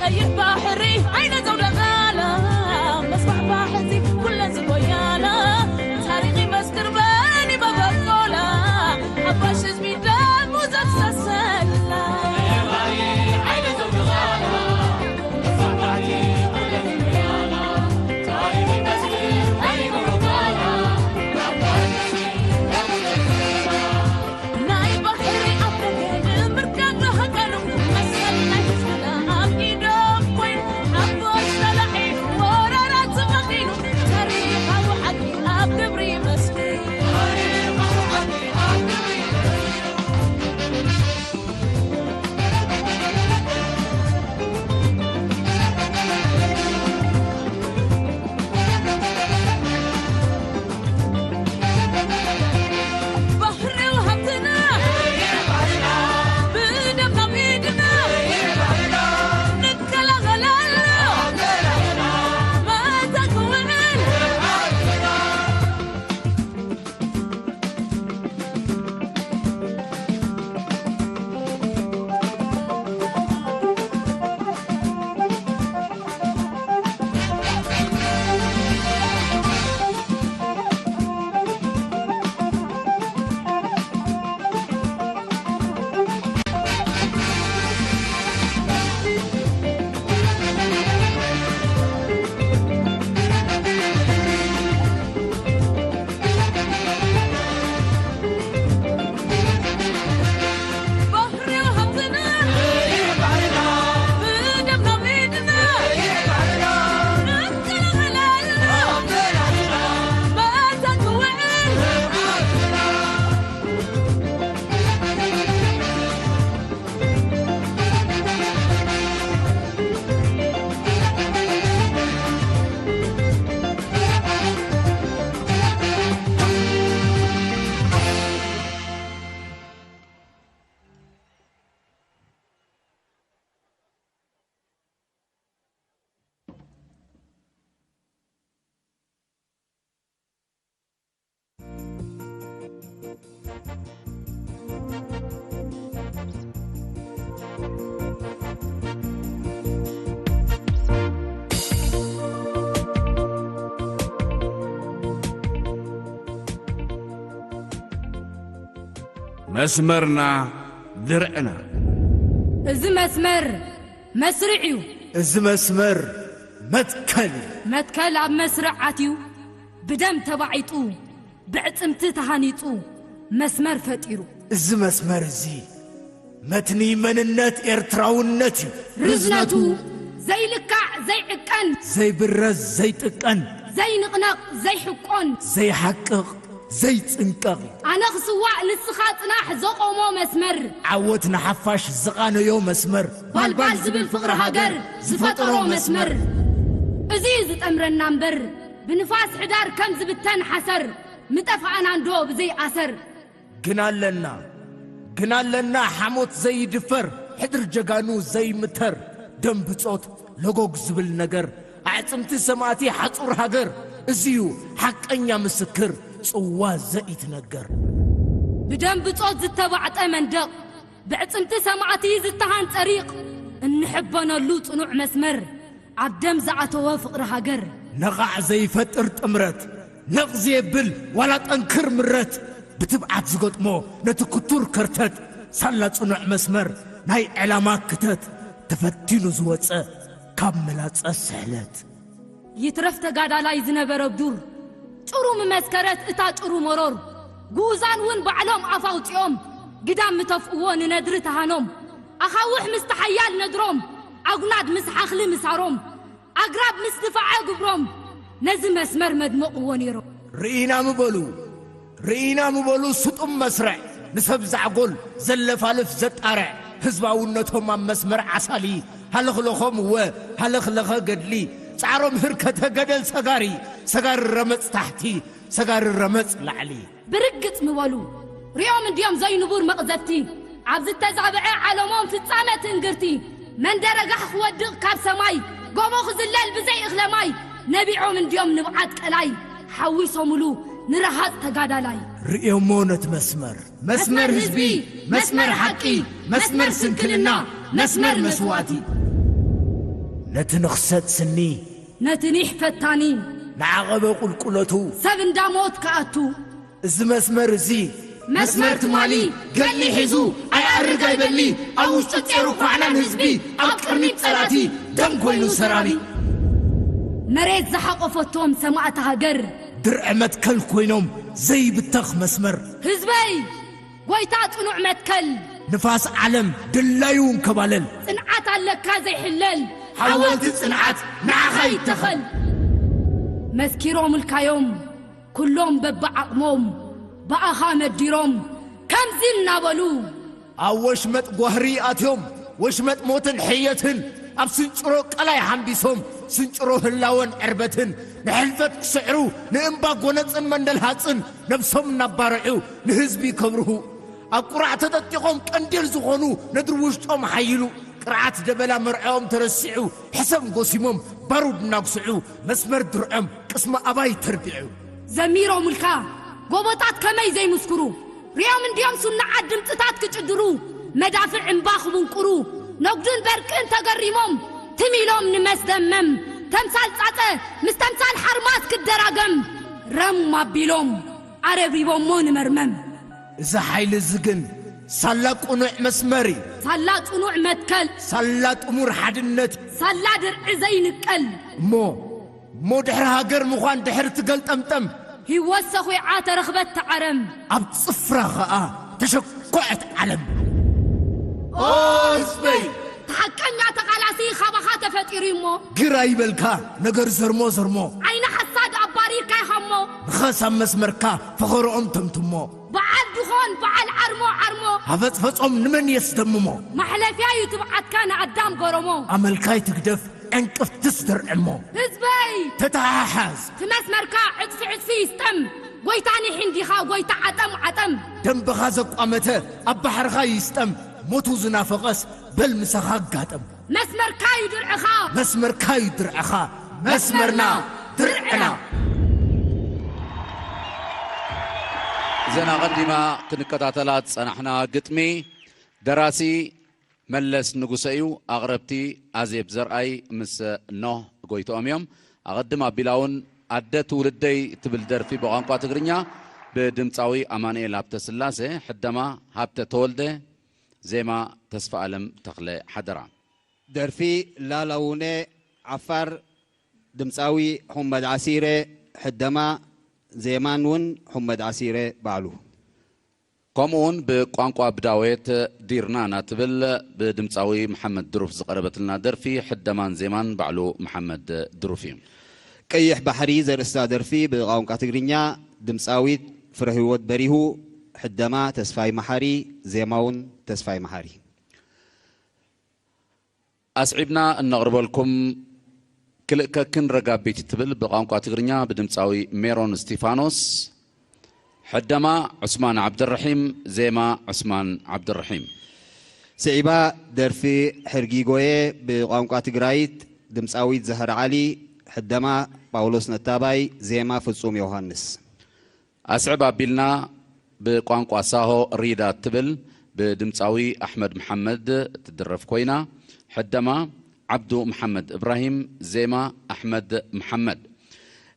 ይህ ባሕሪ ዓይነት ኣውደቓላ፣ መስዋዕ ባሕቲ ኩለን ዝጎያላ፣ ታሪኽ ይመስክር በኒ በበቆላ፣ ሓፋሽ ህዝቢ ደሙ ዘፍሰሰላ። ናይ ባሕሪ ኣብ ደገ ምርካብ ሃገሩ፣ መሰል ናይ ህዝብና ኣብ ኢዶም ኮይኑ፣ ሓጎስ ተላዒሉ፣ ወራራት ተመኺኑ፣ ታሪኻዊ ሓቂ ኣብ ግብሪ መስኪኑ። መስመርና ድርዕና። እዚ መስመር መስርዕ እዩ። እዚ መስመር መትከል እዩ። መትከል ኣብ መስርዕ ኣትዩ ብደም ተባዒጡ ብዕጽምቲ ተሃኒጹ መስመር ፈጢሩ። እዚ መስመር እዚ መትኒ መንነት ኤርትራውነት እዩ። ርዝነቱ ዘይልካዕ ዘይዕቀን፣ ዘይብረዝ ዘይጥቀን፣ ዘይንቕነቕ ዘይሕቆን፣ ዘይሓቅቕ ዘይጽንቀቕ እዩ። ኣነ ክስዋእ ንስኻ ጽናሕ ዘቆሞ መስመር። ዓወት ንሓፋሽ ዝቓነዮ መስመር። ባልባል ዝብል ፍቕሪ ሃገር ዝፈጠሮ መስመር። እዚ እዩ ዝጠምረና እምበር ብንፋስ ሕዳር ከም ዝብተን ሓሰር ምጠፋእና እንዶ ብዘይ ኣሰር። ግን ኣለና፣ ግን ኣለና ሓሞት ዘይድፈር፣ ሕድር ጀጋኑ ዘይምተር፣ ደም ብጾት ለጎግ ዝብል ነገር፣ ኣዕጽምቲ ሰማእቲ ሓጹር ሃገር፣ እዚዩ ሓቀኛ ምስክር፣ ጽዋ ዘኢትነገር። ብደም ብጾት ዝተባዕጠ መንደቕ፣ ብዕጽምቲ ሰማእቲ ዝተሃንጸ ሪቕ፣ እንሕበነሉ ጽኑዕ መስመር፣ ኣብ ደም ዝኣተወ ፍቕሪ ሃገር። ነቓዕ ዘይፈጥር ጥምረት፣ ነቕ ዘየብል ዋላ ጠንክር ምረት፣ ብትብዓት ዝገጥሞ ነቲ ክቱር ከርተት፣ ሳላ ጽኑዕ መስመር ናይ ዕላማ ክተት፣ ተፈቲኑ ዝወጸ ካብ መላጸ ስሕለት። ይትረፍ ተጋዳላይ ዝነበረ ዱር፣ ጭሩ ምመስከረት እታ ጭሩ መሮር፣ ግኡዛን እውን ባዕሎም ኣፍ ኣውጺኦም፣ ግዳም ምተፍእዎ ንነድሪ ተሃኖም፣ ኣኻውሕ ምስቲ ሓያል ነድሮም፣ ኣጉናድ ምስ ሓኽሊ ምሳሮም፣ ኣግራብ ምስ ድፋዐ ግብሮም፣ ነዚ መስመር መድመቕዎ ነይሮም። ርኢና ምበሉ፣ ርኢና ምበሉ ስጡም መስርዕ፣ ንሰብ ዛዕጎል ዘለፋልፍ ዘጣርዕ፣ ህዝባውነቶም ኣብ መስመር ዓሳሊ፣ ሃለኽለኾም እወ ሃለኽለኸ ገድሊ፣ ጻዕሮም ህርከተ ገደል ሰጋሪ፣ ሰጋሪ ረመጽ ታሕቲ፣ ሰጋሪ ረመጽ ላዕሊ። ብርግጽ ምበሉ ሪኦም እንድዮም ዘይንቡር መቕዘፍቲ፣ ኣብ ዝተዛብዐ ዓለሞም ፍጻመ ትንግርቲ፣ መንደረ ጋሕ ክወድቕ ካብ ሰማይ፣ ጎቦ ክዝለል ብዘይ እኽለ ማይ፣ ነቢዖም እንድዮም ንብዓት ቀላይ፣ ሓዊሶምሉ ንረሃጽ ተጋዳላይ። ርእዮሞ ነቲ መስመር፣ መስመር ህዝቢ፣ መስመር ሓቂ፣ መስመር ስንክልና፣ መስመር መስዋእቲ። ነቲ ንኽሰት ስኒ፣ ነቲ ኒሕ ፈታኒ፣ ንዓቐበ ቁልቁለቱ፣ ሰብ እንዳ ሞት ክኣቱ። እዚ መስመር እዚ፣ መስመር ትማሊ፣ ገሊ ሒዙ፣ ኣይኣርግ ኣይበሊ፣ ኣብ ውሽጡ ጼሩ ኳዕናን ህዝቢ፣ ኣብ ቅርኒት ጸላእቲ፣ ደም ኮይኑ ሰራቢ። መሬት ዝሓቆፈቶም ሰማእቲ ሃገር፣ ድርዒ መትከል ኮይኖም ዘይብተኽ መስመር። ህዝበይ፣ ጎይታ ጽኑዕ መትከል። ንፋስ ዓለም ድላዩ እንከባለል። ጽንዓት ኣለካ ዘይሕለል። ሓወልቲ ጽንዓት ንዓኻ ይተኸል። መስኪሮምልካዮም ኩሎም በብዓቕሞም፣ ብኣኻ መዲሮም ከምዚ እናበሉ። ኣብ ወሽመጥ ጓህሪ ኣትዮም፣ ወሽመጥ ሞትን ሕየትን፣ ኣብ ስንጭሮ ቀላይ ሓምቢሶም፣ ስንጭሮ ህላወን ዕርበትን፣ ንሕልፈት ክስዕሩ፣ ንእምባ ጎነጽን መንደልሃጽን፣ ነብሶም እናባርዑ፣ ንህዝቢ ከብርሁ። ኣብ ቁራዕ ተጠጢቖም ቀንዴል ዝኾኑ፣ ነድሪ ውሽጦም ሓይሉ፣ ቅርዓት ደበላ መርዕኦም ተረሲዑ፣ ሕሰም ጎሲሞም፣ ባሩድ እናጉስዑ፣ መስመር ድርዖም፣ ቅስሚ ኣባይ ተርቢዑ። ዘሚሮምልካ፣ ጎቦታት ከመይ ዘይምስክሩ፣ ሪኦም እንድዮም ሱናዓት ድምጽታት ክጭድሩ፣ መዳፍዕ እምባ ክምንቁሩ፣ ነጉድን በርቅን ተገሪሞም፣ ትም ኢሎም ንመስደመም፣ ተምሳል ጻጸ ምስ ተምሳል ሓርማዝ ክደራገም፣ ረም ኣቢሎም ኣረብሪቦሞ ንመርመም። እዚ ሓይሊ እዚ ግን ሳላ ቅኑዕ መስመር እዩ። ሳላ ጽኑዕ መትከል። ሳላ ጥሙር ሓድነት። ሳላ ድርዒ ዘይንቀል። እሞ፣ እሞ ድሕሪ ሃገር ምዃን ድሕሪ ትገልጠምጠም። ህይወት ሰኹዓ ተረኽበት ተዓረም። ኣብ ጽፍራ ኸኣ ተሸኮዐት ዓለም። ኦ ህዝበይ! እቲ ሓቀኛ ተቓላሲ ካባኻ ተፈጢሩ እሞ። ግር ኣይበልካ ነገር ዘርሞ ዘርሞ። ዓይኒ ሓሳድ ኣባሪርካ ኢኻ እሞ። ንኸስ ኣብ መስመርካ ፈኸርኦም ተምትሞ። በዓል ድኾን በዓል ዓርሞ ዓርሞ። ሃፈጽፈጾም ንመን የስደምሞ። ማሕለፍያ እዩ ትብዓትካ ንኣዳም ገረሞ። ኣመልካይ ትግደፍ ዕንቅፍትስ ድርዕሞ። ህዝበይ! ተተሓሓዝ። እቲ መስመርካ ዕጽፊ ዕጽፊ ይስጠም። ጎይታ ኒሕ እንዲኻ ጎይታ ዓጠም ዓጠም። ደንበኻ ዘቋመተ ኣብ ባሕርኻ ይስጠም። ሞቱ ዝናፈቐስ በል ምሳኻ ጋጠም። መስመርካ እዩ ድርዕኻ። መስመርካ እዩ ድርዕኻ። መስመርና ድርዕና። እዘን ኣቐዲማ ክንከታተላ ዝጸናሕና ግጥሚ ደራሲ መለስ ንጉሰ እዩ። ኣቕረብቲ ኣዜብ ዘርኣይ ምስ ኖህ ጎይትኦም እዮም። ኣቐድም ኣቢላ እውን ኣደ ትውልደይ ትብል ደርፊ ብቋንቋ ትግርኛ ብድምጻዊ ኣማኑኤል ሃብተስላሴ፣ ሕደማ ሃብተ ተወልደ፣ ዜማ ተስፋ ኣለም ተኽለ ሓደራ። ደርፊ ላላውነ ዓፋር፣ ድምጻዊ ሑመድ ዓሲረ፣ ሕደማ ዜማን እውን ሑመድ ዓሲረ ባዕሉ። ከምኡ እውን ብቋንቋ ብዳዌት ዲርናና ትብል ብድምጻዊ መሓመድ ድሩፍ ዝቐረበትልና ደርፊ ሕደማን ዜማን ባዕሉ መሓመድ ድሩፍ እዩ። ቀይሕ ባሕሪ ዘርእስታ ደርፊ ብቋንቋ ትግርኛ፣ ድምጻዊት ፍረህይወት በሪሁ፣ ሕደማ ተስፋይ መሓሪ፣ ዜማ እውን ተስፋይ መሓሪ። ኣስዒብና እነቕርበልኩም ክልእከክን ረጋቢት እትብል ብቋንቋ ትግርኛ ብድምጻዊ ሜሮን እስቲፋኖስ፣ ሕደማ ዑስማን ዓብደረሒም፣ ዜማ ዑስማን ዓብደረሒም። ስዒባ ደርፊ ሕርጊጎየ ብቋንቋ ትግራይት፣ ድምጻዊት ዛህራ ዓሊ፣ ሕደማ ጳውሎስ ነታባይ፣ ዜማ ፍጹም ዮሃንስ። ኣስዕብ ኣቢልና ብቋንቋ ሳሆ ሪዳ እትብል ብድምጻዊ ኣሕመድ መሓመድ እትድረፍ ኮይና፣ ሕደማ ዓብዱ መሓመድ እብራሂም፣ ዜማ ኣሕመድ መሓመድ።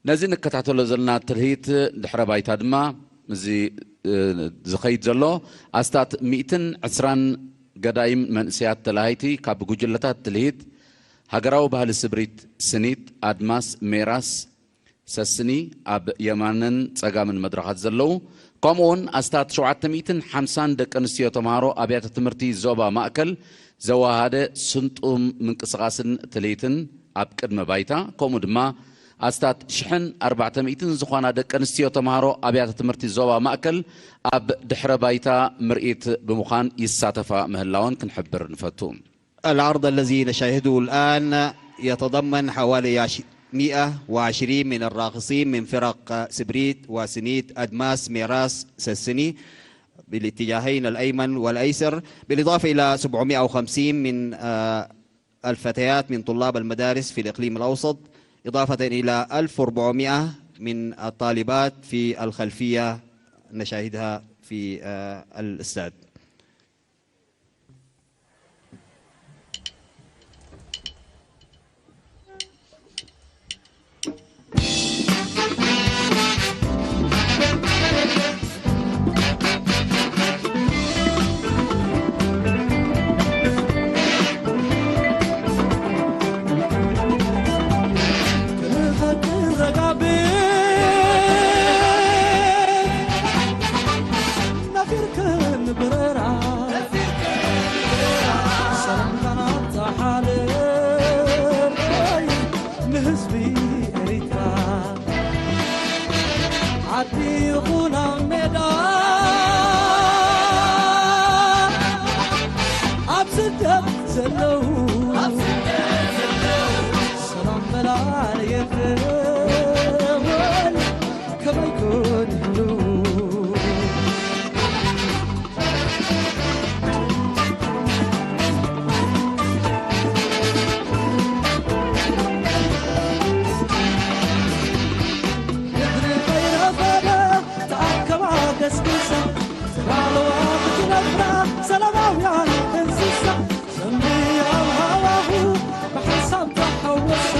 ነዚ ንከታተሎ ዘለና ትልሂት ድሕረ ባይታ ድማ፣ እዚ፣ እ፣ ዝኸይድ ዘሎ ኣስታት ሚእትን ዕስራን ገዳይም መንእሰያት ተላሃይቲ ካብ ጉጅለታት ትልሂት ሃገራዊ ባህሊ ስብሪት፣ ስኒት፣ ኣድማስ፣ ሜራስ፣ ሰስኒ፣ ኣብ የማንን ጸጋምን መድረኻት ዘለዉ፣ ከምኡውን ኣስታት ሸውዓተ ሚእትን ሓምሳን ደቂ ኣንስትዮ ተምሃሮ ኣብያተ ትምህርቲ ዞባ ማእከል ዘወሃደ ስንጡም ምንቅስቓስን ትልሂትን ኣብ ቅድመ ባይታ፣ ከምኡ ድማ ኣስታት ሽሕን ኣርባዕተ ሚእትን ዝኾና ደቂ ኣንስትዮ ተምሃሮ ኣብያተ ትምህርቲ ዞባ ማእከል ኣብ ድሕረ ባይታ ምርኢት ብምዃን ይሳተፋ ምህላወን ክንሕብር ንፈቱ። العرض الذي نشاهده الآن يتضمن حوالي عش-، مئة وعشرين من الراقصين من فرق سبريت وسنيت أدماس ميراس سسني بالاتجاهين الأيمن والأيسر، بالإضافة إلى سبعمائة وخمسين من، آه، الفتيات من طلاب المدارس في الإقليم الأوسط، إضافة إلى ألف وأربعمائة من الطالبات في الخلفية نشاهدها في، آه، الاستاد. ህዝቢ ኤሪትራ ዓዲ ይኹን ኣብ ሜዳ ኣብ ስደት ዘለዉ ሰላም በላ ለየትወል ከመይ ኮን ይህሉ ምድሪ ከይረኸበ ተኣከባ ገስግሳ ተዳለዋ ክትነፍራ ሰላማውያን እንስሳ ሰሚ ኣብ ሃዋሁ ብሓሳብ ተሓወሳ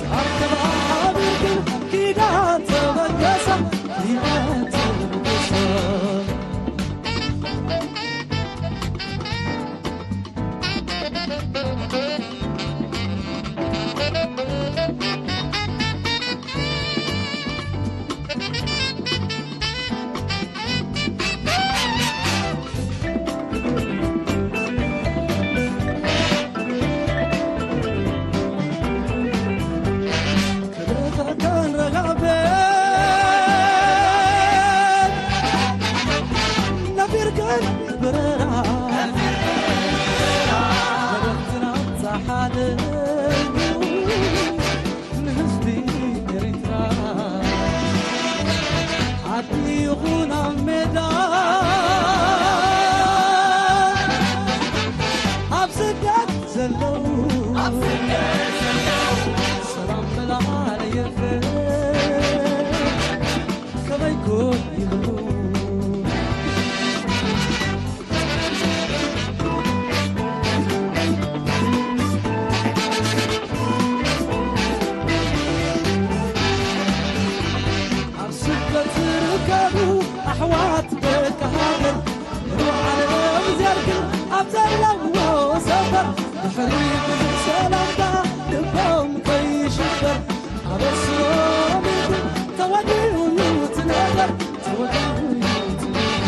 ተኣከባ ሓቢር ግን ኪዳን ተበገሳ ኪዳን ተበገሳ ንህዝቢ ኤሪትራ ዓዲ ይኹን ኣብ ሜዳ ኣብ ስደት ዘለዉ ሰላም በላለ የፍር ከመይ ኮን ይብሉ ኣብ ስደት ዝርከቡ ኣሕዋት ደቂ ሃገር ሩብ ዓለም ዜርግን ኣብ ዘለውዎ ሰፈር ድሕሪ ብዙሕ ሰላምታ ልቦም ከይሽበር ኣበስሮም ይኹን ተወዲኡ እዩ እቲ ነገር ተወዲኡ እዩ እቲ ነገር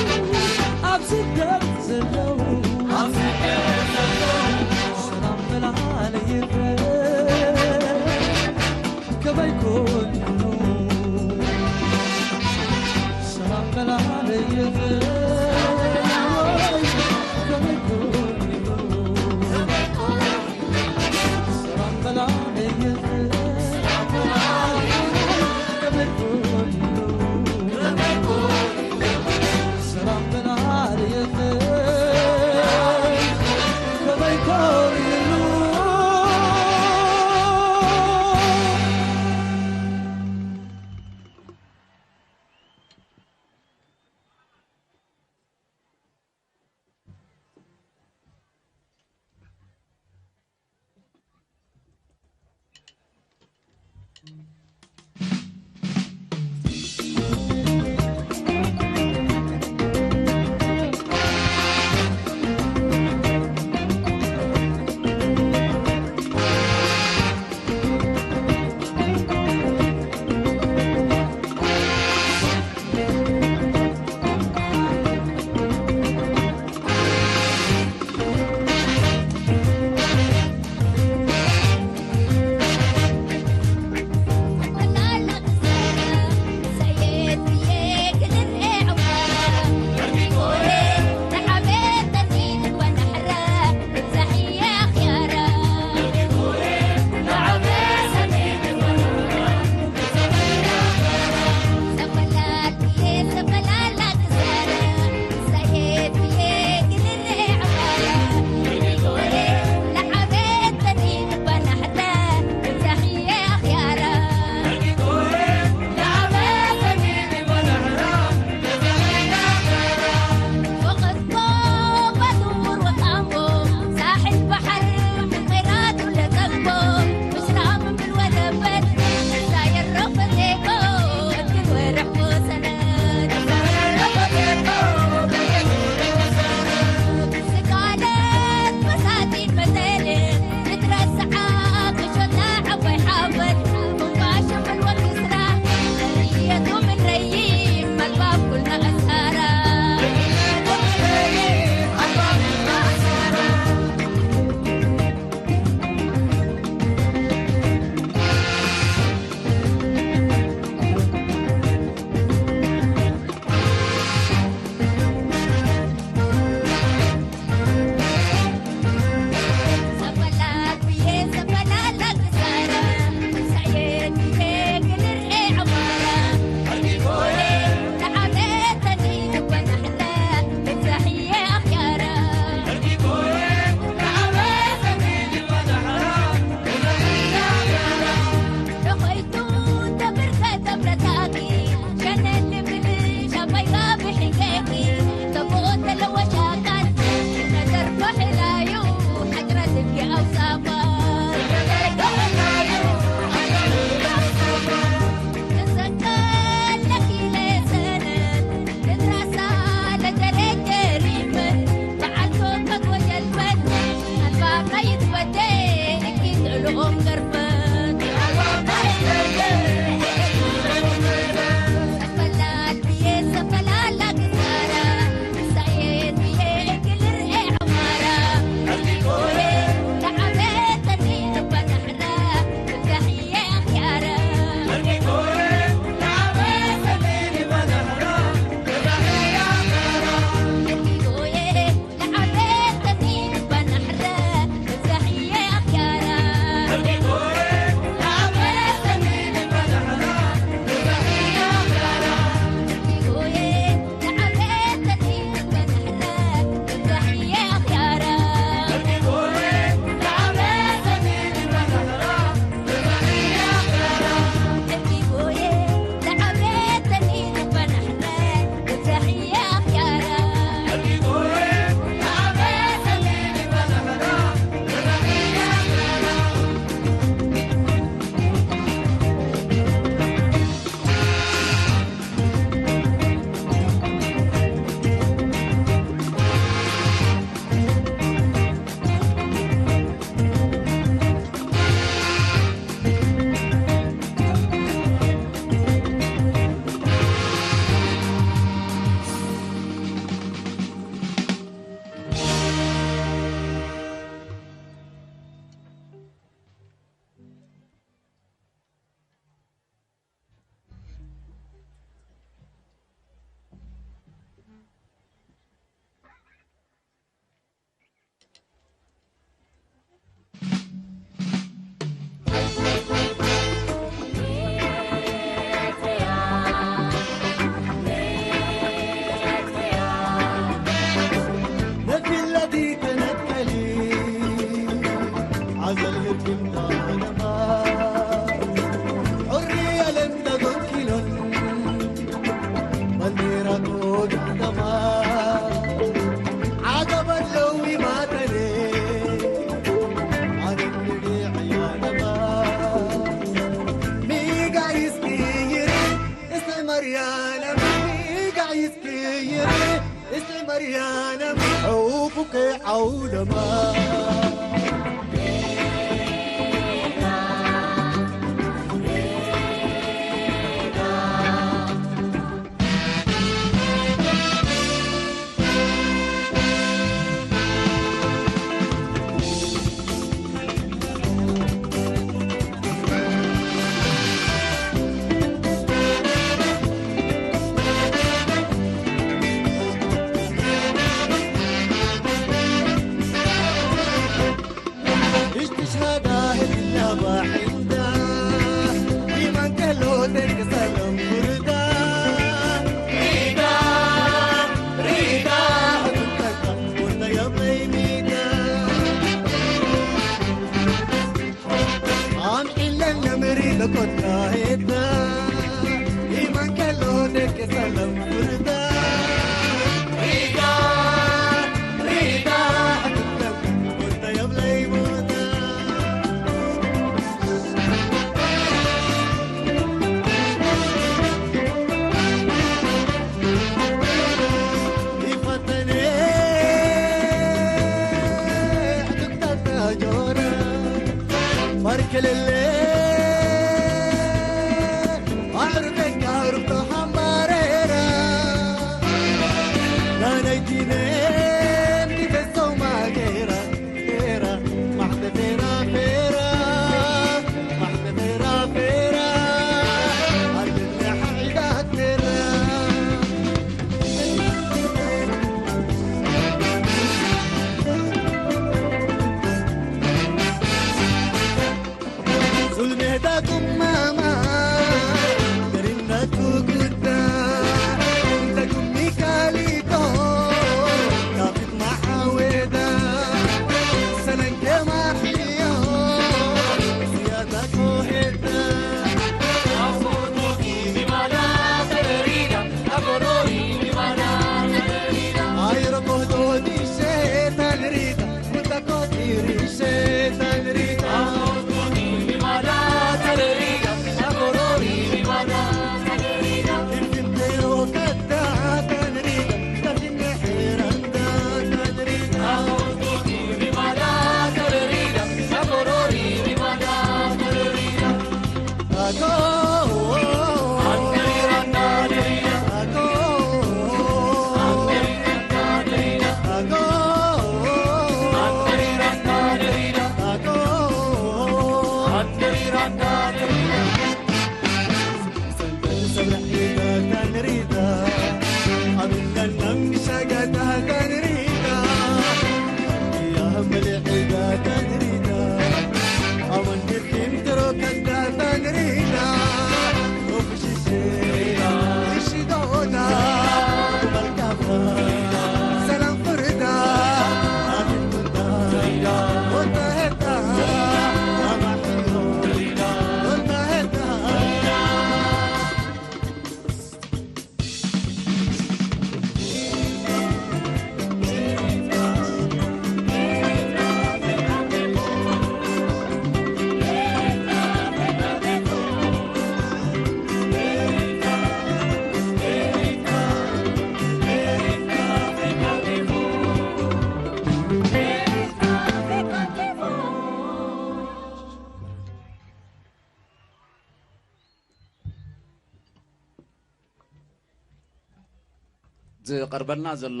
ዝቐርበልና ዘሎ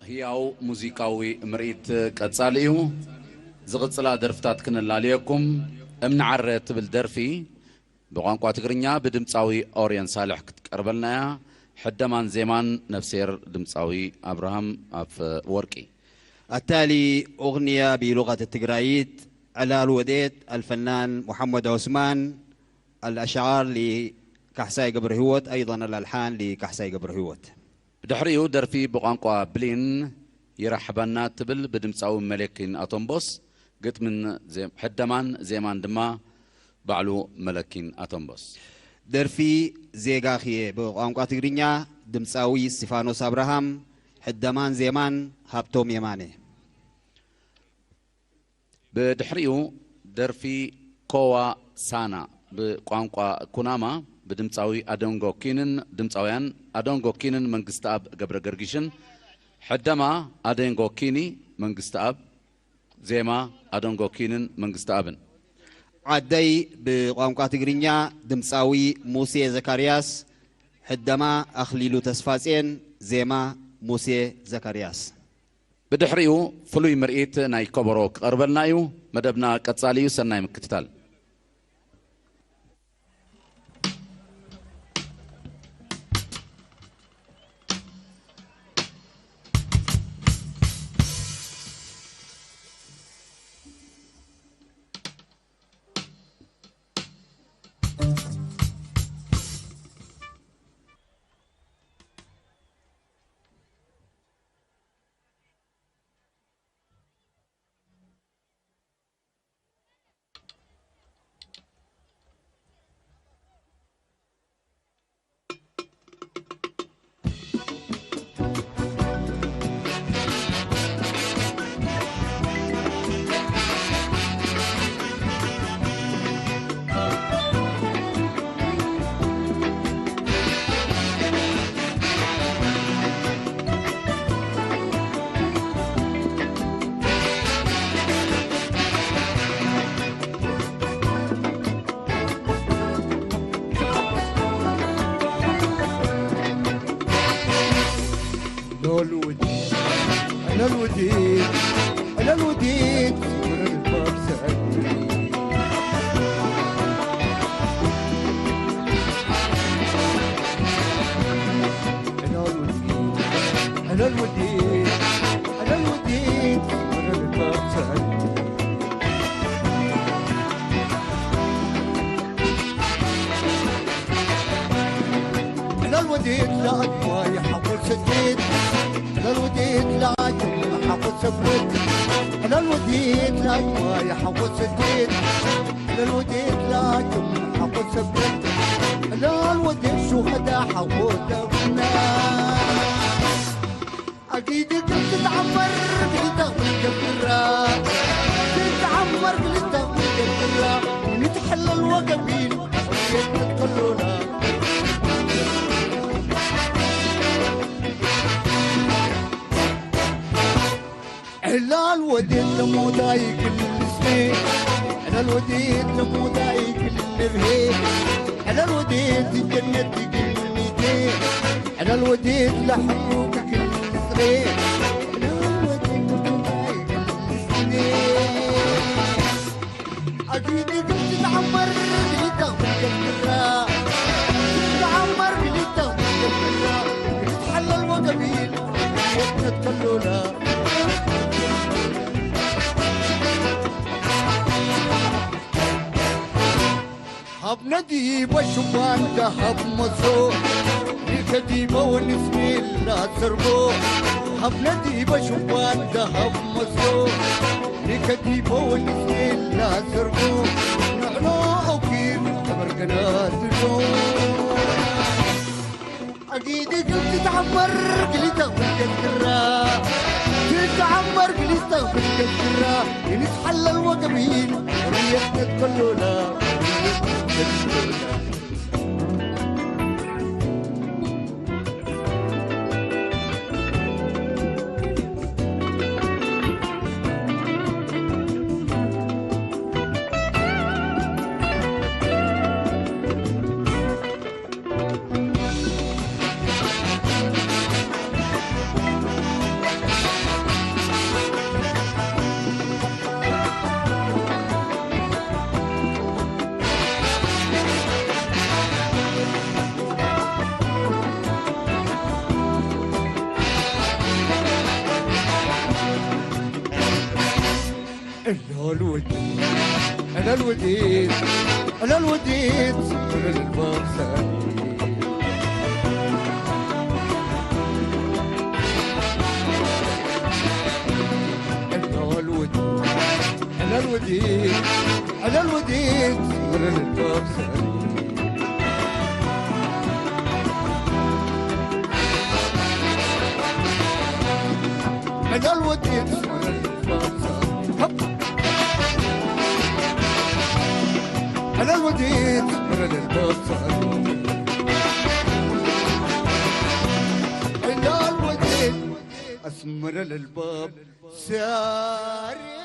ህያው ሙዚቃዊ ምርኢት ቀጻሊ እዩ። ዝቕጽላ ደርፍታት ክነላልየኩም። እምኒ ዓረ እትብል ደርፊ ብቋንቋ ትግርኛ ብድምጻዊ ኦርዮን ሳልሕ ክትቀርበልና እያ። ሕደማን ዜማን ነፍስሄር ድምጻዊ ኣብርሃም ኣፈወርቂ። التالي أغنية بلغة التجرايت، علال وديت، الفنان محمد عثمان، الأشعار لكحساي قبر هوت، أيضًا الألحان لكحساي قبر هوت. ብድሕሪኡ ደርፊ ብቋንቋ ብሊን ይራሕባና ትብል ብድምጻዊ መለኪን ኣቶምቦስ፣ ግጥምን ዜ-፣ ሕደማን ዜማን ድማ ባዕሉ መለኪን ኣቶምቦስ። ደርፊ ዜጋኽየ ብቋንቋ ትግርኛ፣ ድምጻዊ እስጢፋኖስ ኣብርሃም፣ ሕደማን ዜማን ሃብቶም የማነ። ብድሕሪኡ ደርፊ ኮዋ ሳና ብቋንቋ ኩናማ ብድምጻዊ ኣደንጎ ኪንን ድምጻውያን ኣደንጎ ኪንን መንግስተኣብ ገብረ ገርጊሽን፣ ሕደማ ኣደንጎ ኪኒ መንግስተኣብ፣ ዜማ ኣደንጎ ኪንን መንግስተኣብን። ዓደይ ብቋንቋ ትግርኛ ድምጻዊ ሙሴ ዘካርያስ፣ ሕደማ ኣኽሊሉ ተስፋጼን፣ ዜማ ሙሴ ዘካርያስ። ብድሕሪኡ ፍሉይ ምርኢት ናይ ከበሮ ክቐርበልና እዩ። መደብና ቀጻሊ እዩ። ሰናይ ምክትታል። الوديد، على الوديد، على الوديد، سر الباب سعيد. على الوديد، على الوديد، على الوديد، سر الباب سعيد. على الوديد، سر الباب سعيد. هب. على الوديد، سر الباب سعيد. على الوديد، أسمر للباب ساري.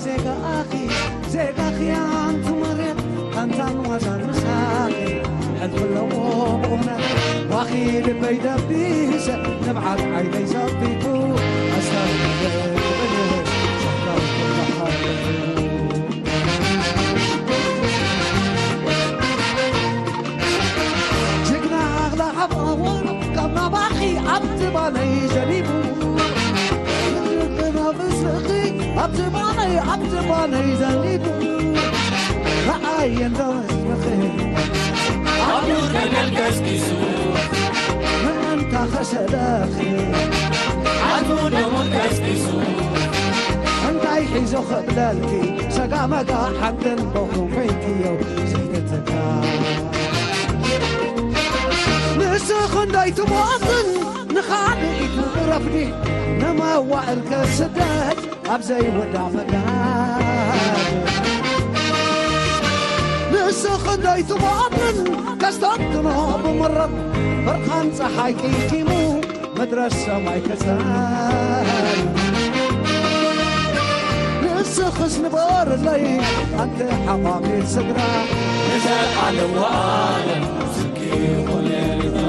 ዜጋኺ ዜጋኺ ኣንቲ መሬት ኣንታን ዋዛን ምሳኺ ሕልፊ ኣለዎ ብእውነት ዋኺ ልበይ ደቢሰ ንብዓት ዓይነይ ዘቢኩ ኣስታሪበ ክብልሽ ሸፍራው ክበሓለፉ ጅግና ኣኽላ ሓፍ ኣወር ካብ ናባኺ ኣብቲ ባነይ ዘሊቡ ክብርና ምስልኺ ኣብቲ ባነይ ኣብቲ ባነይ ዘሊቡ ረኣየ እንዶ ህዝብኺ ኣብ ዱር ገደል ቀስቂሱ ምእንታ ኸሰለኺ ዓጽሙ ደሙን ቀስቂሱ እንታይ ሒዞ ኸብለልኪ ሰጋ መጋ ሓንትን በኹም ፈይክዮ ዘይተተካ ንስኽ እንዳይትሞትን ንኻልኢት ረፍዲ ንመዋእልከ ስደት ኣብ ዘይወዳእ መጋድ ንስኽ እንዳይትሞትን ከስተንትኖ ብምረት ብርሃን ፀሓይ ቂልኪሙ መድረስ ሰማይ ከፀል ንስኽስ ንበርለይ ኣንቲ ሓቋፊት ስድራ ንዘለዓለዋ ዓለም ስኪ ይኹን ኤርትራ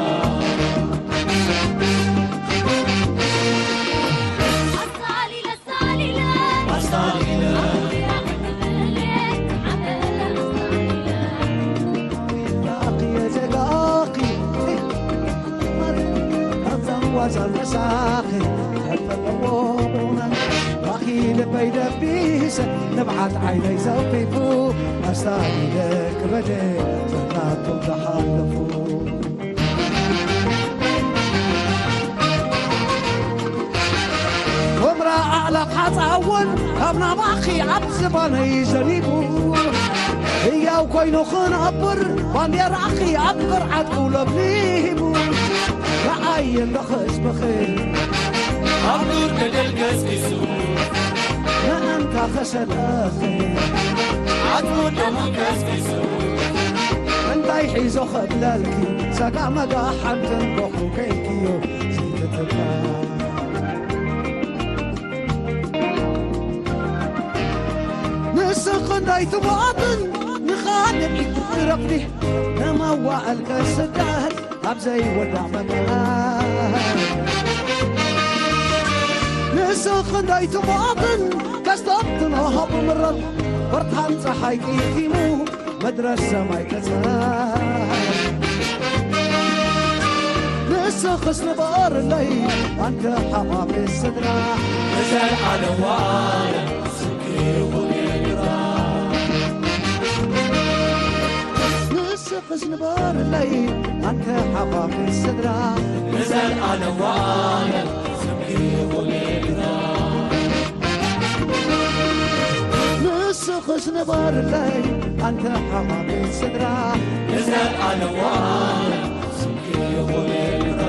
ዋዛን መሳኺ ሕልፈለዎ ብእውነት ባኺ ልበይ ደቢሰ ንብዓት ዓይነይ ዘውፊፉ ኣስታሊለ ክበደ ዘናቱ ዝሓለፉ ኖምራ ኣዕላፍ ሓፃውን ካብ ናባኺ ኣብ ዝባነይ ዘሊቡ ህያው ኮይኑ ክነብር ባንዴራኺ ኣብ ቅርዓት ክውለብሊቡ ረኣየ እንዶ ህዝብኺ ኣብ ዱር ገደል ገስጊሱ ምእንታ ኸሰለኺ ዓጽሙ ደሙ ገስጊሱ እንታይ ሒዞ ኸብለልኪ ሰጋ መጋ ሓንትን ቦኹ ከይክዮ ዘይትትካ ንስኽ እንዳይትሞትን ንኻልእ ረፍዲ ንመዋእልከ ስደት ኣብ ዘይወዳእ መከራ ንስኽ እንዳይትሞትን ከስተብትኖ ብምረት ብርሃን ፀሓይ ቂቲሙ መድረስ ሰማይ ከፀል ንስኽስ ንበርለይ ኣንተ ሓቋፊ ስድራ ንዘለዓለዋ ስኪ ይኹን ኤርትራ ንስኽስ ንበርለይ ኣንተ ሓቋፊ ስድራ ንዘለዓለዋ ስኪ ይኹን ኤርትራ ንስኽስ ንበርለይ ኣንተ ሓቋፊ ስድራ ንዘለዓለዋ ስኪ ይኹን ኤርትራ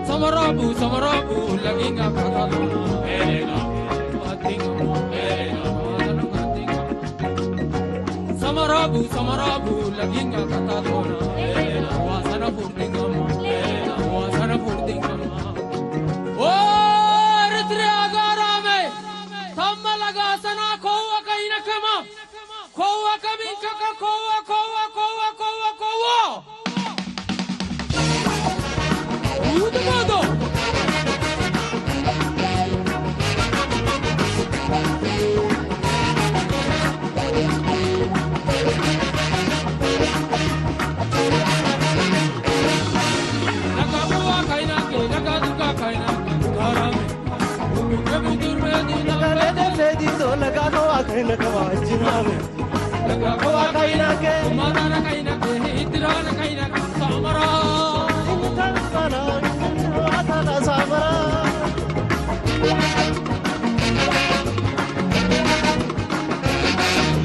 Samarabu, samarabu, lagi ngakatalo. Samarabu, samarabu, lagi ngakatalo. Wasana furtingama, wasana furtingama. O Eritrea garame, tamma laga sana kowa kaina kama. Kowa kamin kaka kowa, kowa, kowa, kowa, kowa. Udu modo.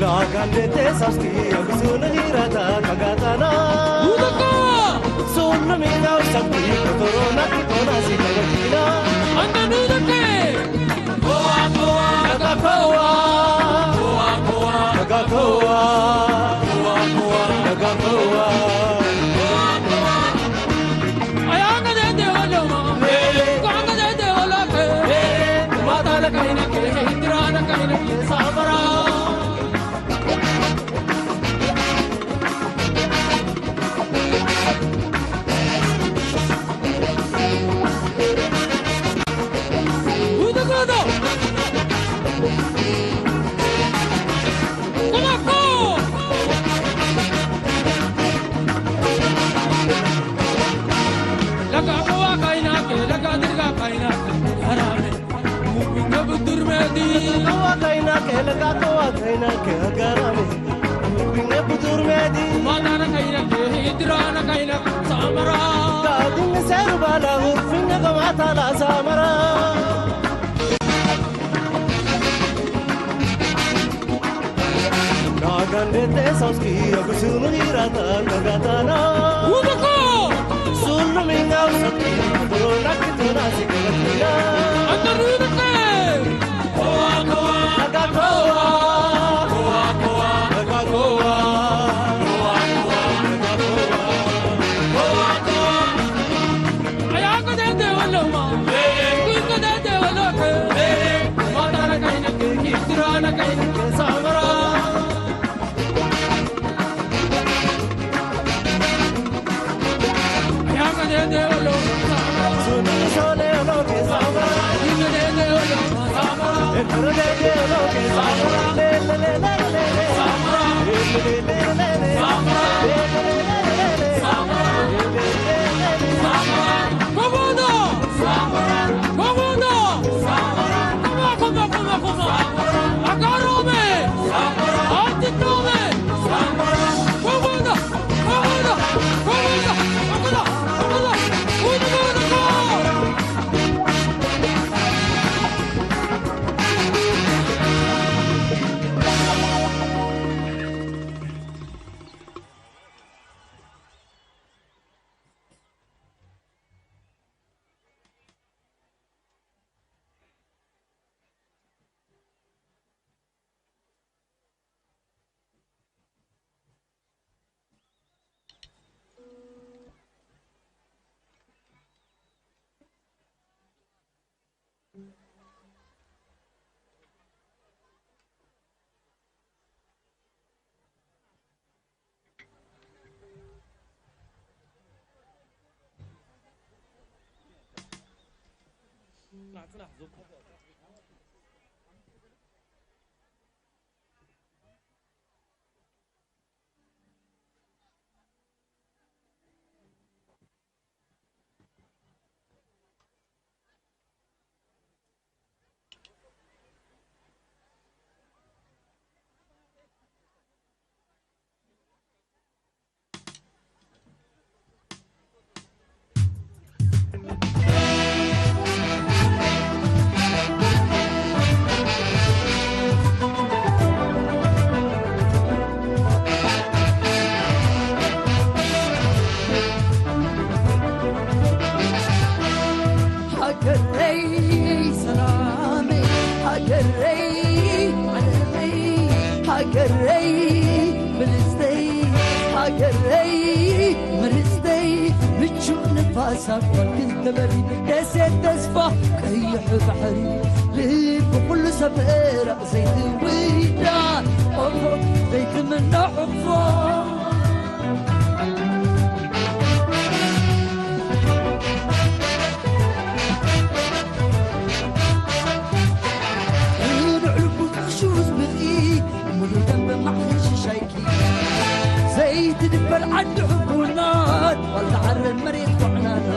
ላጋንዴቴ ሳስኪ የብሱ ንሂራታ ካጋታና ውድቃ ሱሉ ሚናው ሰብኪ ኮቶሮና ኪቶና ሲተረኪና አንተ ንውድቄ Nagande te sauski agusu mudira ta kagatana. Wudako! Sulu minga usuki, dona kituna sikina. Andarudake! Koa, koa, nagakoa. Koa, koa, nagakoa. ሃገረይ ሰላመይ፣ ሃገረይ ዓለመይ፣ ሃገረይ ብልጽተይ፣ ሃገረይ ምርጽተይ፣ ምቹእ ንፋስ ኣኳል ክልተ በሪ፣ ደሴት ተስፋ ቀይሕ ባሕሪ፣ ልቢ ኩሉ ሰብ ምዕራቕ ዘይትውዳእ ኦፎ ዘይትምነ ሕፎ። ንልዑል ቁጥሹ ህዝብኺ፣ ሙሉ ደንበ ማዕረ ሽሻይኪ። ዘይትድፈር ዓዲ ሕቡናት፣ ዋልታ ዓረብ መሬት ኳዕናና።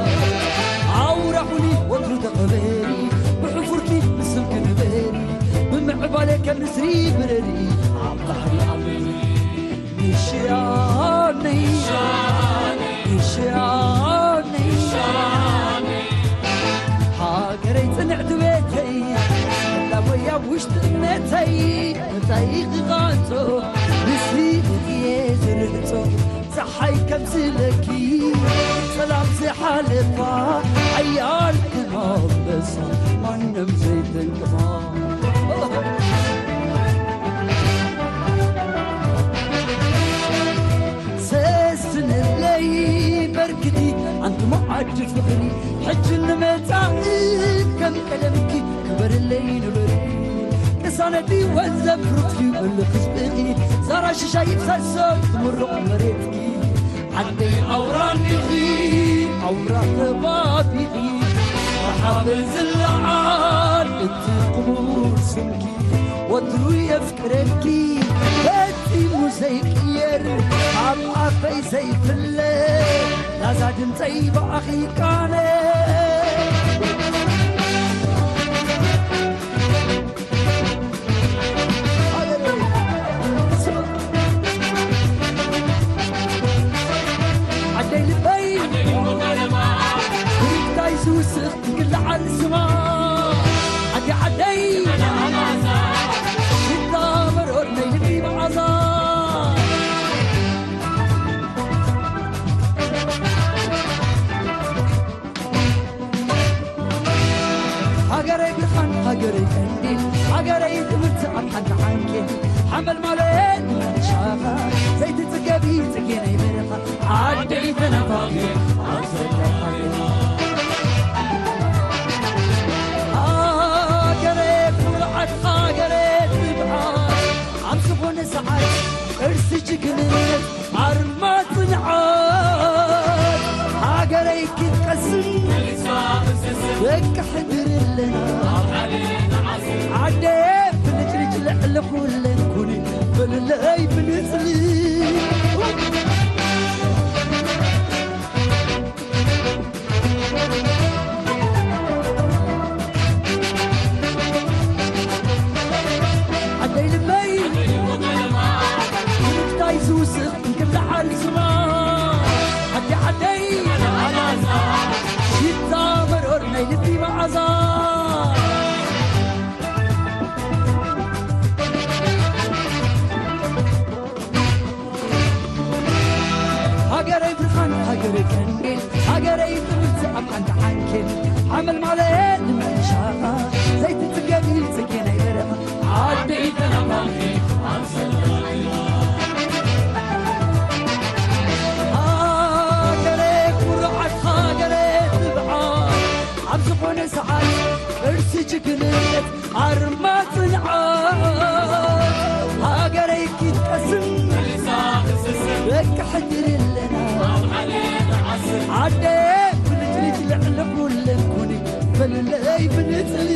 ኣውራ ኩኒ ወትሩ ተቐበሪ፣ ብሕፉርኪ ንስም ክንበሪ። ብምዕባለ ከም ንስሪ ብረሪ፣ ዝለኪ ሰላም ዝሓለፋ ሓያል ከም ኣንበሳ ማንም ዘይተንቅፋ። ሰስንለይ በርክቲ ኣንቲ መዓዲ ፍቕሪ፣ ሕጂ ንመጻኢ ከም ቀደምኪ ክበርለይ ንበሪ። ቅሳነቲ ወዘ ፍሩትኪ እልኽ ህዝብኺ፣ ዛራ ሽሻይ ይፍሰሶ ትምሩቕ መሬትኪ። ዓደይ ኣውራ እንዲኺ ኣውራ ከባቢኺ፣ ብሓበን ዝለዓል እቲ ክቡር ስምኪ፣ ወትሩ የፍቅረኪ ፈጺሙ ዘይቅየር፣ ኣብ ኣፈይ ዘይፍለ ላዛ ድምፀይ ብኣኺ ይቃነ። ዓደይ ልበይ ብሪክታይ ዝውስኽ ክልዓል ስማ። ዓዲ ዓደይ ሽታ መሮር ናይ ልቢ መዓዛ። ሃገረይ ብርሃን፣ ሃገረይ ቀንዲል፣ ሃገረይ ትምህርቲ ኣብ ሓንቲ ዓንኬል፣ ሓመልማለ ንመንሻኻ ዘይትጽገቢ ጽጌ ናይ በረኻ፣ ዓደይ ተናፋቒ ኣብ ዘለኻዮ። ሃገረይ ኩርዓት፣ ሃገረይ ትብዓት፣ ኣብ ዝኾነ ሰዓት ቅርሲ ጅግንነት ኣርማ ጽንዓት ሃገረይ ክትቀስን ደቂ ሕድር ኣለና። ዓደ ብልጭልጭ ልዕሊ ኩለን ኩኒ ብልለይ ብንጽሊ። ዓደይ ልበይ ምንታይ ዝውስኽ እንክልዓል ስማ። ዓዲ ዓደይ ኣናዛ ሽታ መሮር ናይ ልቢ መዓዛ። ሃገረይ ብርሃን፣ ሃገረይ ቀንዲል፣ ሃገረይ ትምህርቲ ኣብ ሓንቲ ዓንኬል፣ ሓመልማለ ንመንሻኻ ዘይትጽገቢ ጽጌ ናይ በረኻ፣ ዓደይ ተናፋቒ ኣብ ዘለኻዮ። ሃገረይ ኩርዓት፣ ሃገረይ ትብዓት፣ ኣብ ዝኾነ ሰዓት ቅርሲ ጅግንነት ኣርማ ጽንዓት ሃገረይ ክትቀስን ደቂ ሕድር ኣለና። ዓደ ብልጭልጭ ልዕሊ ኩለን ኩኒ በልለይ ብንጽሊ።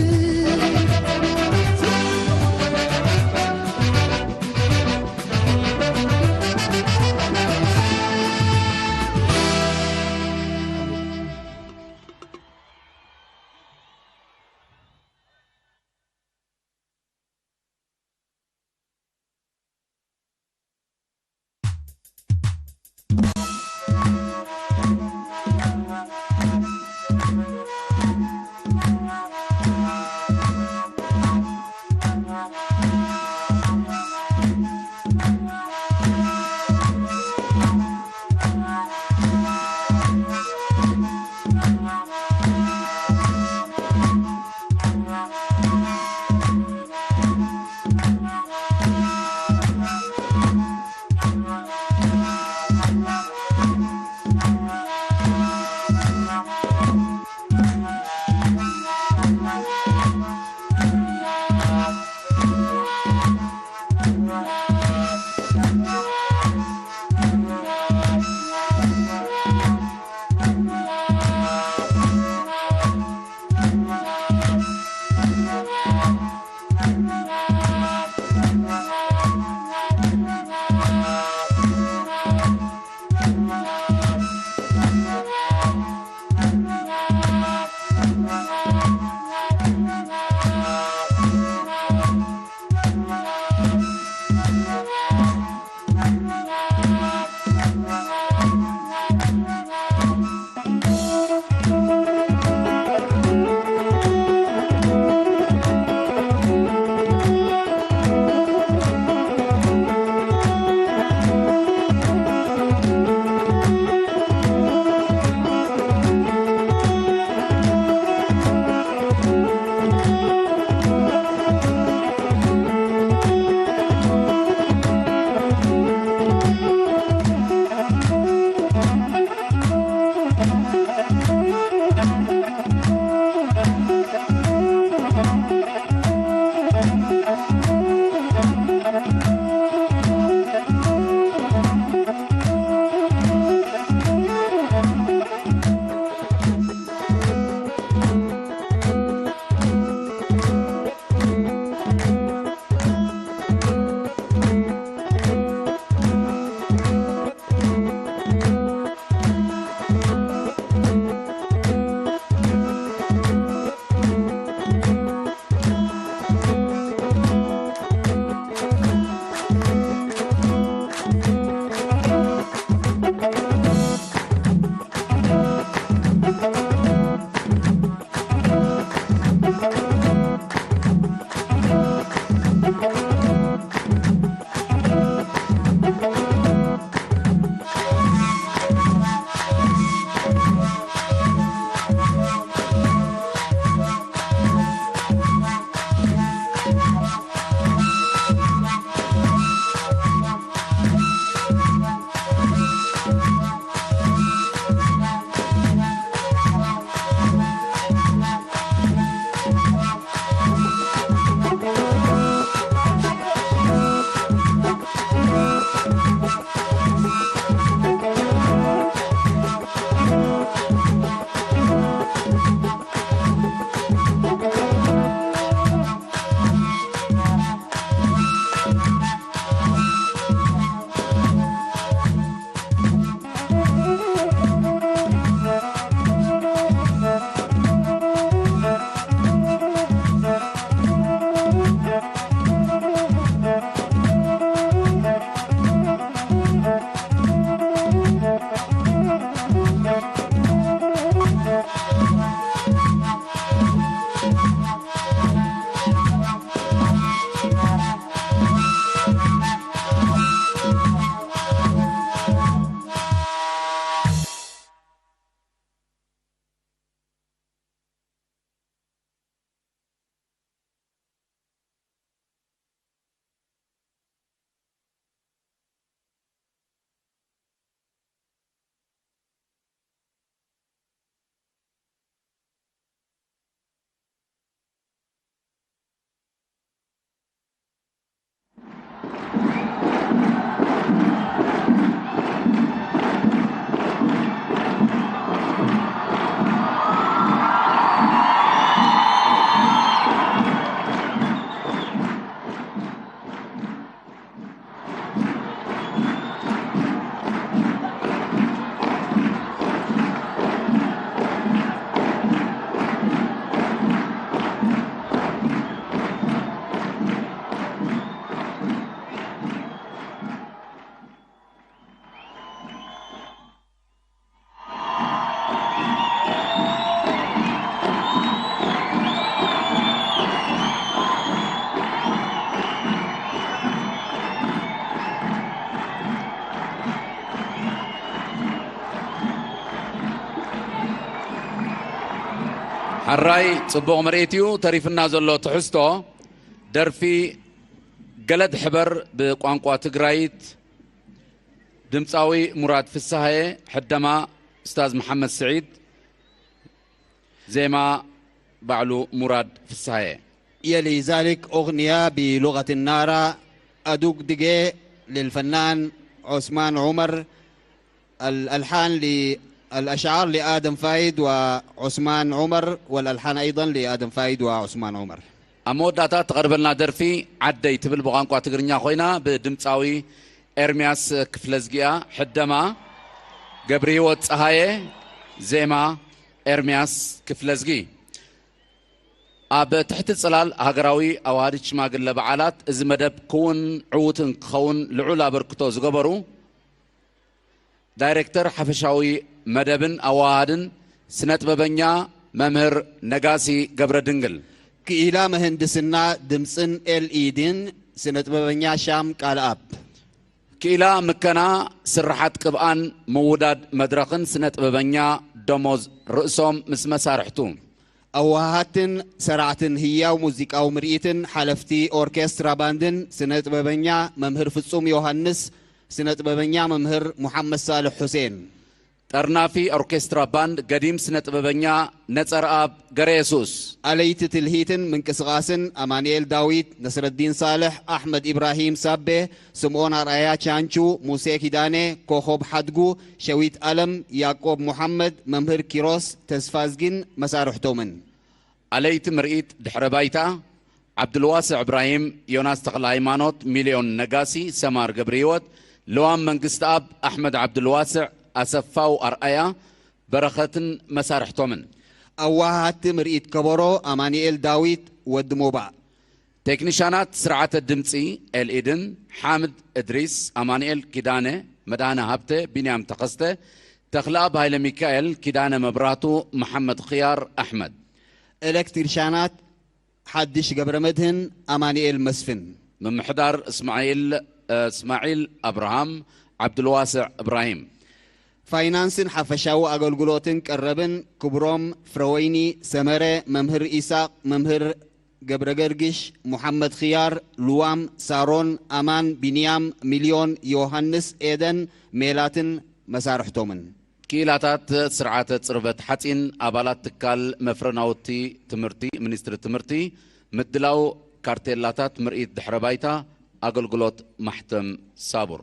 ሕራይ ጽቡቕ ምርኢት እዩ። ተሪፍና ዘሎ ትሕዝቶ ደርፊ ገለድ ሕበር ብቋንቋ ትግራይት ድምፃዊ ሙራድ ፍስሃየ፣ ሕደማ ኡስታዝ መሓመድ ስዒድ፣ ዜማ ባዕሉ ሙራድ ፍስሃየ። يلي ذلك أغنية بلغة النارا أدوك دقي للفنان عثمان عمر. الألحان للأشعار لآدم فايد وعثمان عمر، والألحان أيضا لآدم فايد وعثمان عمر. ኣብ መወዳእታ ትቐርበልና ደርፊ ዓደይ ትብል ብቋንቋ ትግርኛ ኮይና ብድምፃዊ ኤርምያስ ክፍለዝጊያ፣ ሕደማ ገብረ ህይወት ፀሃየ፣ ዜማ ኤርምያስ ክፍለዝጊ። ኣብ ትሕቲ ጽላል ሃገራዊ ኣዋሃዲት ሽማግለ በዓላት እዚ መደብ ክውን ዕዉትን ክኸውን ልዑል ኣበርክቶ ዝገበሩ ዳይሬክተር ሓፈሻዊ መደብን ኣዋሃድን ስነጥበበኛ መምህር ነጋሲ ገብረ ድንግል። ክኢላ ምህንድስና ድምፅን ኤልኢዲን ስነጥበበኛ ሻም ቃልኣብ። ክኢላ ምከና ስርሓት ቅብኣን ምውዳድ መድረኽን ስነጥበበኛ ደሞዝ ርእሶም ምስ መሳርሕቱ። ኣዋሃሃትን ሰራዕትን ህያው ሙዚቃዊ ምርኢትን ሓለፍቲ ኦርኬስትራ ባንድን ስነጥበበኛ መምህር ፍጹም ዮሃንስ፣ ስነጥበበኛ መምህር ሙሓመድ ሳልሕ ሑሴን። ጠርናፊ ኦርኬስትራ ባንድ ገዲም ስነጥበበኛ ነጸርኣብ ገረየሱስ። ኣለይቲ ትልሂትን ምንቅስቓስን ኣማንኤል ዳዊት፣ ነስረዲን ሳልሕ፣ ኣሕመድ ኢብራሂም ሳቤ፣ ስምኦን ኣርኣያ ቻንቹ፣ ሙሴ ኪዳነ፣ ኮኾብ ሓድጉ፣ ሸዊት ኣለም፣ ያቆብ ሙሓመድ፣ መምህር ኪሮስ ተስፋዝጊን መሳርሕቶምን። ኣለይቲ ምርኢት ድሕረ ባይታ፣ ዓብዱልዋስዕ እብራሂም፣ ዮናስ ተኽለሃይማኖት፣ ሚልዮን ነጋሲ፣ ሰማር ገብረህይወት፣ ልዋም መንግስትኣብ፣ ኣሕመድ ዓብዱልዋስዕ፣ ኣሰፋው ኣርኣያ፣ በረኸትን መሳርሕቶምን። ኣዋሃሃድቲ ምርኢት ከበሮ ኣማኑኤል ዳዊት ወዲ ሞባእ። ቴክኒሻናት ስርዓተ ድምፂ ኤልኢድን ሓምድ እድሪስ፣ ኣማኑኤል ኪዳነ፣ መድሃነ ሃብተ፣ ቢንያም ተኸስተ፣ ተኽለኣብ ሃይለ ሚካኤል፣ ኪዳነ መብራቱ፣ መሓመድ ኽያር ኣሕመድ። ኤሌክትሪሻናት ሓድሽ ገብረመድህን ኣማኑኤል መስፍን። ምምሕዳር እስማዒል እስማዒል ኣብርሃም፣ ዓብዱልዋስዕ እብራሂም። ፋይናንስን ሓፈሻዊ ኣገልግሎትን ቀረብን ክብሮም ፍረወይኒ ሰመረ፣ መምህር ኢሳቕ፣ መምህር ገብረ ገርግሽ፣ ሙሓመድ ኽያር፣ ልዋም፣ ሳሮን፣ ኣማን፣ ቢንያም፣ ሚልዮን፣ ዮሃንስ፣ ኤደን፣ ሜላትን መሳርሕቶምን። ክኢላታት ስርዓተ ጽርበት ሓጺን፣ ኣባላት ትካል መፍረ ናውቲ ትምህርቲ ሚኒስትሪ ትምህርቲ፣ ምድላው ካርቴላታት ምርኢት ድሕረ ባይታ ኣገልግሎት ማሕተም ሳቡር።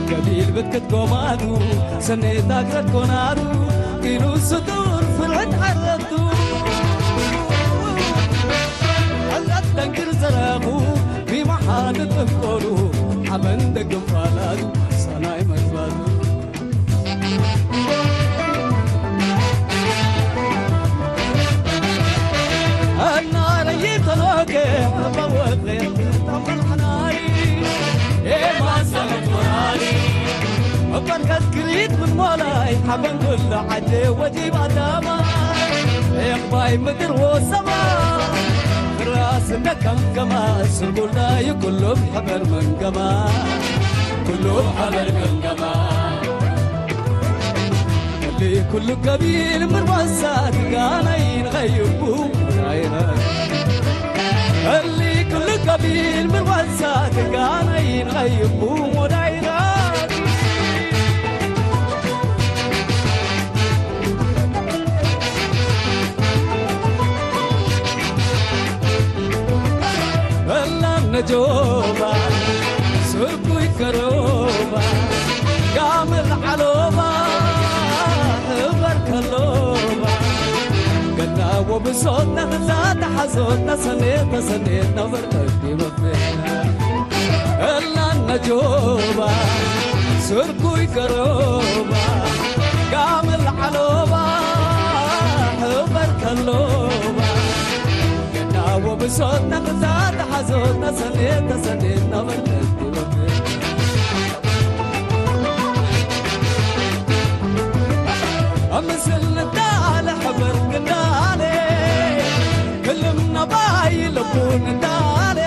ከቢል ብትክት ጎማዱ ሰኔታ ግረት ኮናዱ ኢሉ ስጡር ፍርዕት ዓረቱ ኣላት ደንግር ዘረኹ ቢመሓል ጥንቆሉ ሓበን ደግም ፋላዱ ሰናይ መግባቱ እናረይተኖከ በወቅሬ ጠፈርናይ ኤማሰመትወናይ እኳን ከትክሪት ምን ሞላይ ሓበን ኩሉ ዓደ ወዲብ ኣዳማ ኤኽባይ ምድር ወሰማ ክራስ እንደ ከምገማ ስንጉልዳዩ ኩሉም ሕበር መንገማ ኩሉም ሕበር መንገማ እሊ ኩሉ ገቢል ምርባሳት ጋናይ ንኸይቡ ዳይረ እሊ ኩሉ ገቢል ምርባሳት ጋናይ ንኸይቡ ሞዳይረ እላነ ጆባ ስርጉይ ከሮባ ጋምር ዓሎባ ሕበር ከሎባ ገናዎ ብሶት ነኽዛ ተሓዞት ተሰኔት ተሰኔት ነበር ቀዲመ እላነ ጆባ ስርጉይ ከሮባ ጋምር ሶትና ክዛተ ሓዞትና ሰኔት ተሰኔት ነበርተት ኣምስል ንዳለ ሕበር ግዳለ ክልም ነባይ ልቡ ንዳለ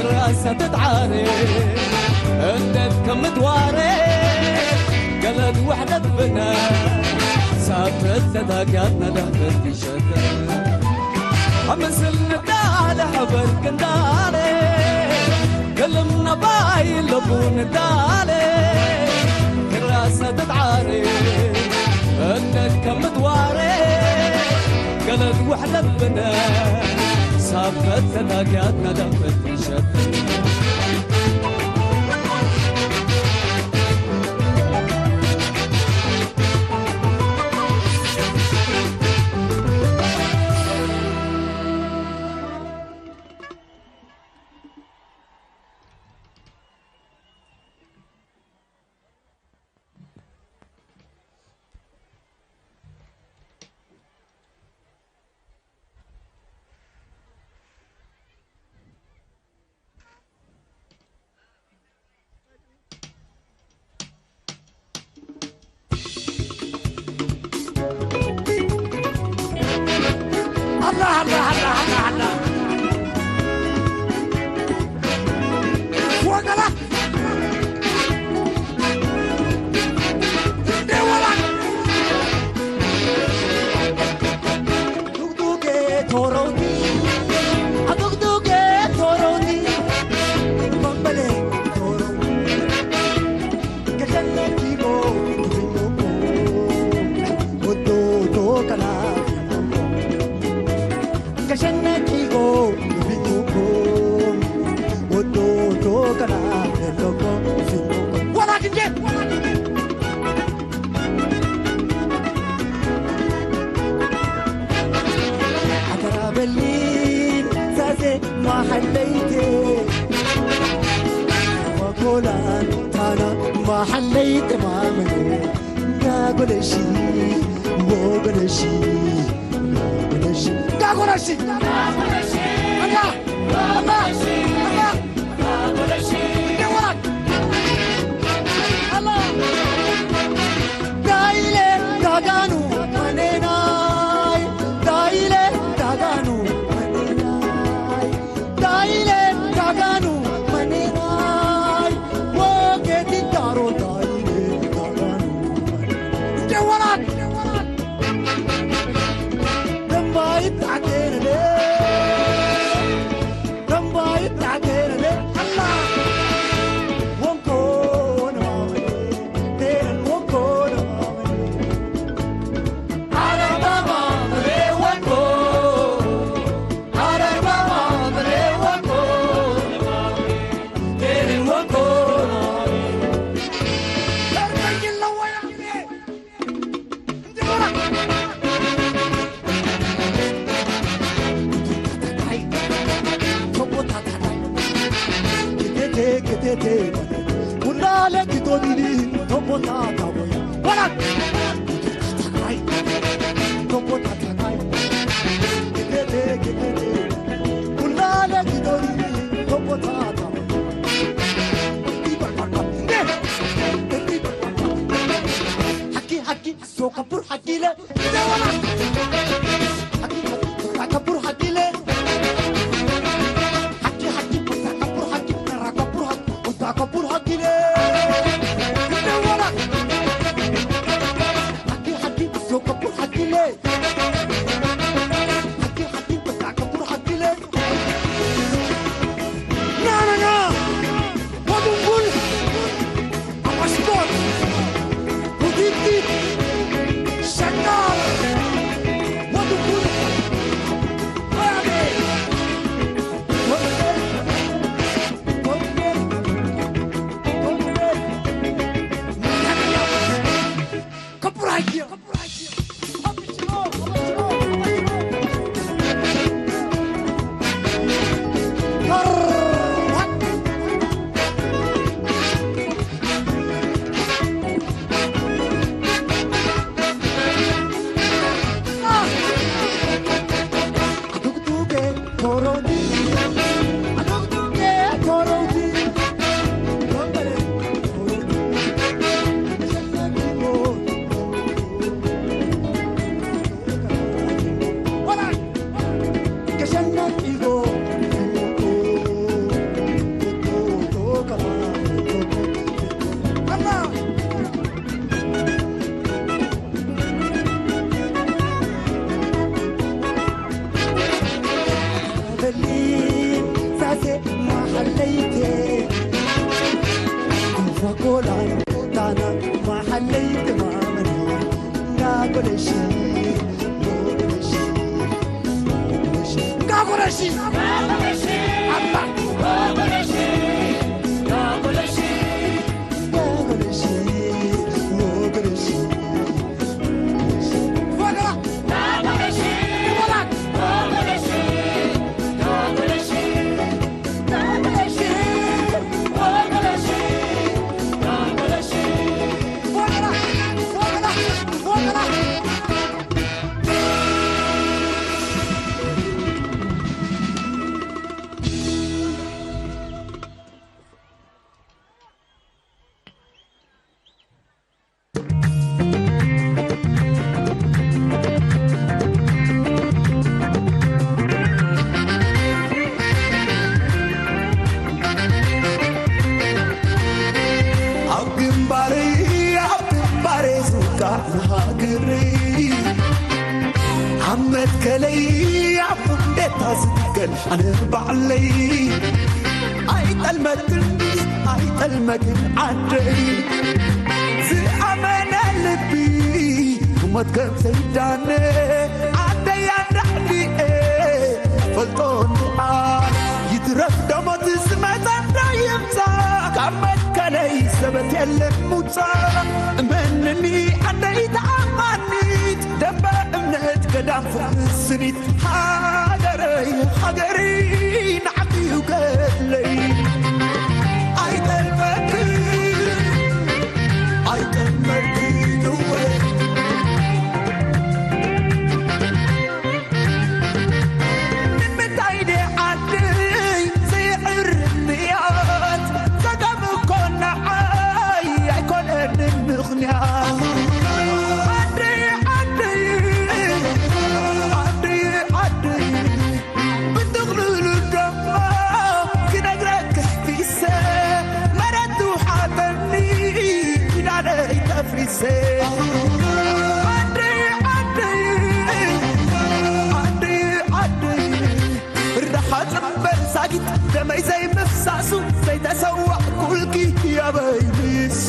ራሳ ተትዓረ እንደት ከምትዋረ ገለድ ውሕደት ብነ ሳብረት ተታግያት ነዳሕበት ይሸተ ኣምስል ንዳለ ሕበር ግዳለ ክልም ነባይ ልቡ ንዳለ ራሳ ተትዓረ እንደት ከምትዋረ ገለድ ውሕደት ብነ ሳብረት ተታግያት ነዳሕበት ይሸተ ኣላ ኣላ ኣላ ኣላ ኣላ ወገላ እንደ ወላ ዱግዱጌ ቶሮውቲ ኣዱግዱጌ ቶሮውቲ በምበሌ ቶሮውቲ ማሓለይ ተማመን እንዳጎለሽ፣ እንዳጎለሽ፣ እንዳጎለሽ፣ እንዳጎለሽ፣ እንዳጎለሽ፣ ኣባ፣ እንዳጎለሽ፣ እንዳጎለሽ፣ እንዳጎለሽ፣ እንዳጎለሽ፣ ወገራ፣ እንዳጎለሽ፣ እንዳጎለሽ፣ እንዳጎለሽ፣ ኣብ ግንባረይ፣ ኣብ ግንባረይ ዝውቃዕ ንሃገረይ፣ ኣብ መትከለይ፣ ኣብ ውዴታ ዝትከል ኣነ ባዕለይ። ኣይጠልመትን፣ ኣይጠልመትን ዓደይ፣ ዝኣመነ ልቢ ክሞት ከም ዘይዳነ፣ ዓደይ ኣንዳዕዲኤ ፈልጦ እንድኣ። ይትረፍ ደሞት ዝመጻ እንዳይምጻ፣ ካብ መትከለይ ዘበት የለን ምውጻእ። እመንኒ ዓደይ ተኣማኒት፣ ደንበ እምነት ገዳም ፍቕሪ ስኒት። ሃገረይ፣ ሃገረይ፣ ንዓኺ እዩ ገድለይ። ኣይጠልመክን፣ ኣይጠልመክን እወ። ንምንታይ ድየ ዓደይ ዘይዕርንያት? ጸገም እኮ ንዓይ ኣይኮነንን ምኽንያት። ዓደይ፣ ዓደይ፣ ዓደይ፣ ዓደይ፣ ብጥቕልሉ ደማ ክነግረክ ሕፊሰ፣ መረት ትውሓጠኒ ኪዳነይ ተፍሪሰ። ዓደይ፣ ዓደይ፣ ዓደይ፣ ዓደይ፣ ርሓጽ እምበር ዛጊት ደመይ ዘይምፍሳሱ፣ ዘይተሰዋእኩልኪ የበይ ንሱ?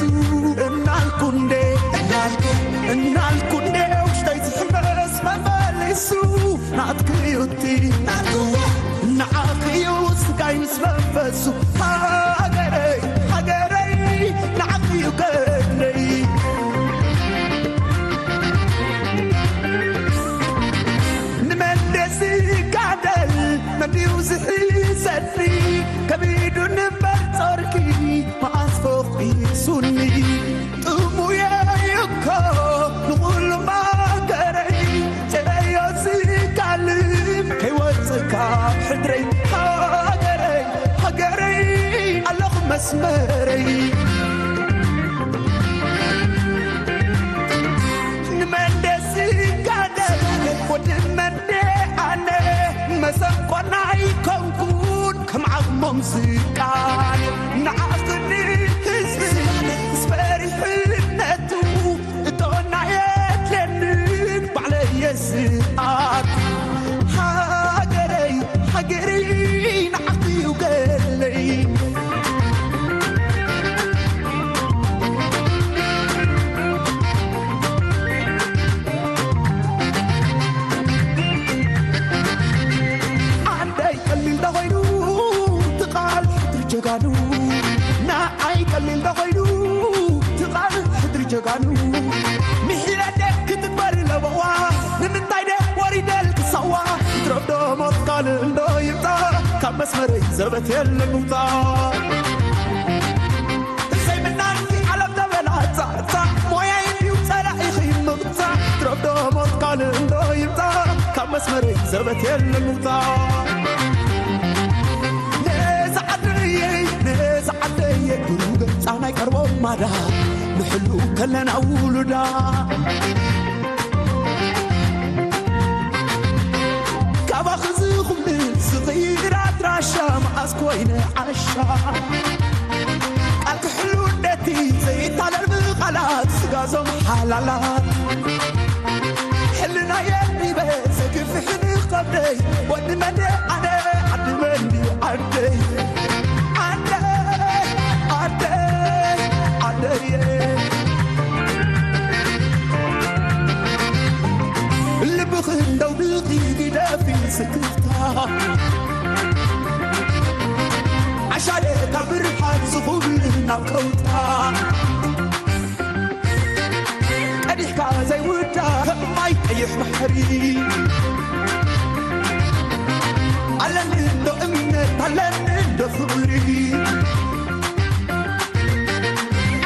እናልኩ እንዴ፣ እናልኩ፣ እናልኩ እንዴ ውሽጠይ ዝሕመስ መመሊሱ። ናትኪ እዩ እቲ፣ ናትዋ፣ ንዓኺ እዩ ስጋይ ምስ መንፈሱ። ሃገረይ፣ ሃገረይ፣ ንዓኺ እዩ ገድለይ። ንመን ደስ ይጋደል፣ መን ድዩ ዝሕዘኒ? ከቢዱ ንበር ጾርኪ፣ መዓስ ፎኺሱኒ? ጥሙየይ እኮ ንኹሉ ማከረይ፣ ጨረዮ ዝጋልብ ከይወጽእ ካብ ሕድረይ። ሃገረይ፣ ሃገረይ፣ ኣለኹ መስመረይ። ንመን ደስ ይጋደል፣ ወዲ መን ኣነ መሰንቆና ኣይኮንኩን፣ ከም ዓቕሞም ዝቃን ንዓኽኒ ህዝቢ ምስ ፈሪሕነቱ እቶና የድለንን ባዕለየ ዝኣት። ሃገረይ፣ ሃገረይ፣ ንዓኺ እዩ ገለይ። ዓደይ ቀሊል ዶ ኮይኑ ትቓል ሕድሪ ጀጋኑ? ንዓይ ቀሊል ዶ ኮይኑ ትቓል ሕድሪ ጀጋኑ? ምሒረደ ክትግበር ለበዋ፣ ንምንታይ ደ ወሪደል ክሰዋ? ይትረፍ ዶ ሞት ካልእ እንዶ ይምጻእ፣ ካብ መስመረይ ዘበት የለን ምውጻእ። እሰይ ምናንኪ ዓለም ተበላጻ፣ ጻ፣ ሞያይ እንድዩ ጸላኢኺ ምቕጻ። ትረፍ ዶ ሞት ካልእ እንዶ ይምጻ፣ ካብ መስመረይ ዘበት የለን ምውጻ። ነዛ ዓደየ፣ ነዛ ዓደየ፣ ብሩህ ገጻ ናይ ቀርቦ ማዳ፣ ንሕሉ ከለና ውሉዳ። ካባኺ ዝኹንን ዝቕይር ኣድራሻ መዓስ ኮይነ ዓሻ? ቃል ክሕሉ እንደቲ ዘይታለል ብቓላት ስጋዞም ሓላላት። ሕልና የሪበ ዘግፍሕኒ ከብደይ ወዲ መንደ ኣነ ዓዲ መንዲ ዓደይ። ዓደይ፣ ዓደይ፣ ዓደየ። ከውታ ቀዲሕካ ዘይውዳ ከም ማይ ቀይሕ ባሕሪ ኣለኒ እንዶ እምነት ኣለኒ እንዶ ፍቕሪ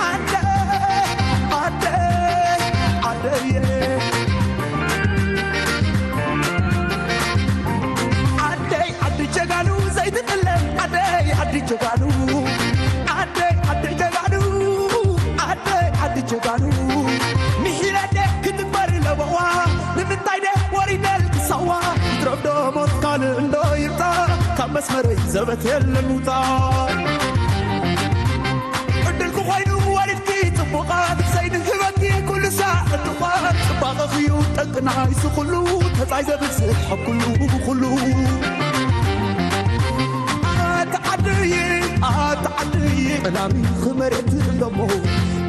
ዓደይ ዓደይ ዓደየ ዓደይ ዓዲ ጀጋኑ ዘይትጥለም ዓደይ ዓዲ ጀጋኑ ዓደይ ዓዲ ጀጋኑ ዓደይ ዓዲ ጀጋኑ ምሒረደ ክትግበር ለበዋ ንምንታይ ደ ወሪደል ክሳዋ ይትረፍዶ ሞት ካልእ እንዶ ይርታ ካብ መስመረይ ዘበት የለን ውጣ ዕድልኩ ኮይኑ ወሪድኪ ጽቡቓት ዘይንህበኪ ኩሉ ሳዕ ዕጡቓት ጽባቐኽዩ ጠንቂ ናይዚ ኩሉ ተጻይ ዘብዝሕ ኣብ ኩሉ ብኩሉ ኣታ ዓደይ ኣታ ዓደይ ጠላሚ ክመሬት እንደሞ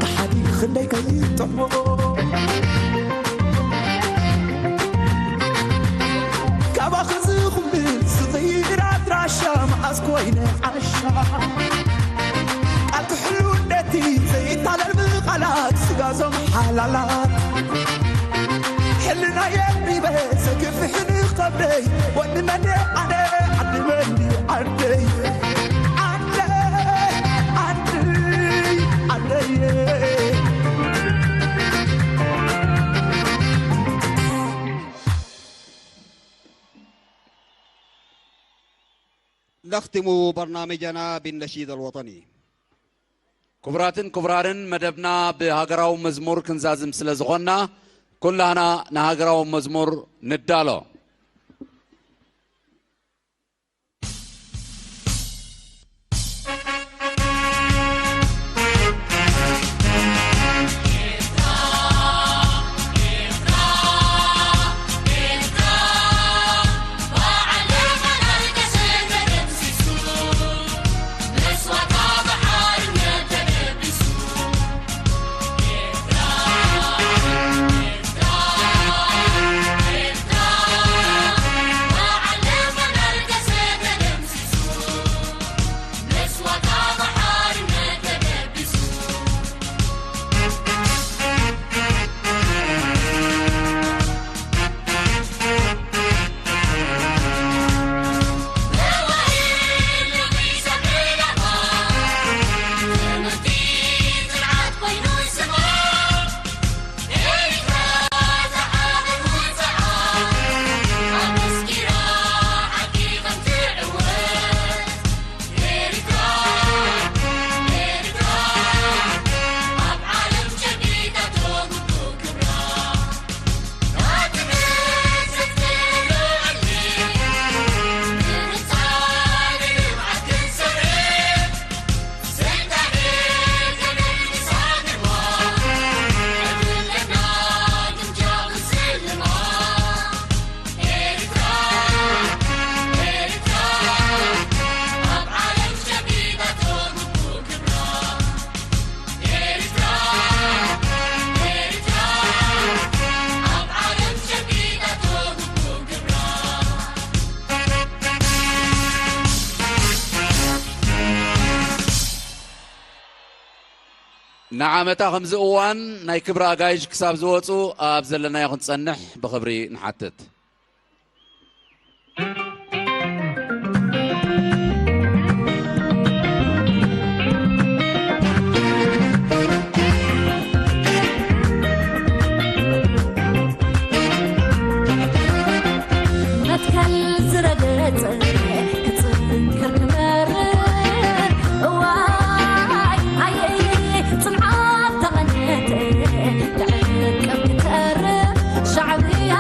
ከሓዲ ክንደይ ከይጥዕሞ ካባኺ ዝኹብል ዝቕይር ኣድራሻ መዓስ ኮይነ ዓሻ ቃል ክሕሉ እንደቲ ዘይታለል ብቓላት ስጋዞም ሓላላት ሕልና የሪበ ዘግፍሕኒ ከብደይ ወዲ መን ኣነ ዓዲ መን ዓደይ ዓደይ ዓደይ ዓደይ نختم برنامجنا بالنشيد الوطني. ክቡራትን ክቡራንን፣ መደብና ብሃገራዊ መዝሙር ክንዛዝም ስለ ዝኾንና፣ ኩላህና ንሃገራዊ መዝሙር ንዳሎ። ንዓመታ ከምዚ እዋን ናይ ክብሪ ኣጋይሽ ክሳብ ዝወፁ ኣብ ዘለናዮ ክንፀንሕ ብኽብሪ ንሓትት። መትከል ዝረገጸ ክጽንከር ክመርር እዋይ ኣየይ ጽንዓት ተቐነተ ክዕቀብ ክተርፍ ሻዕብያ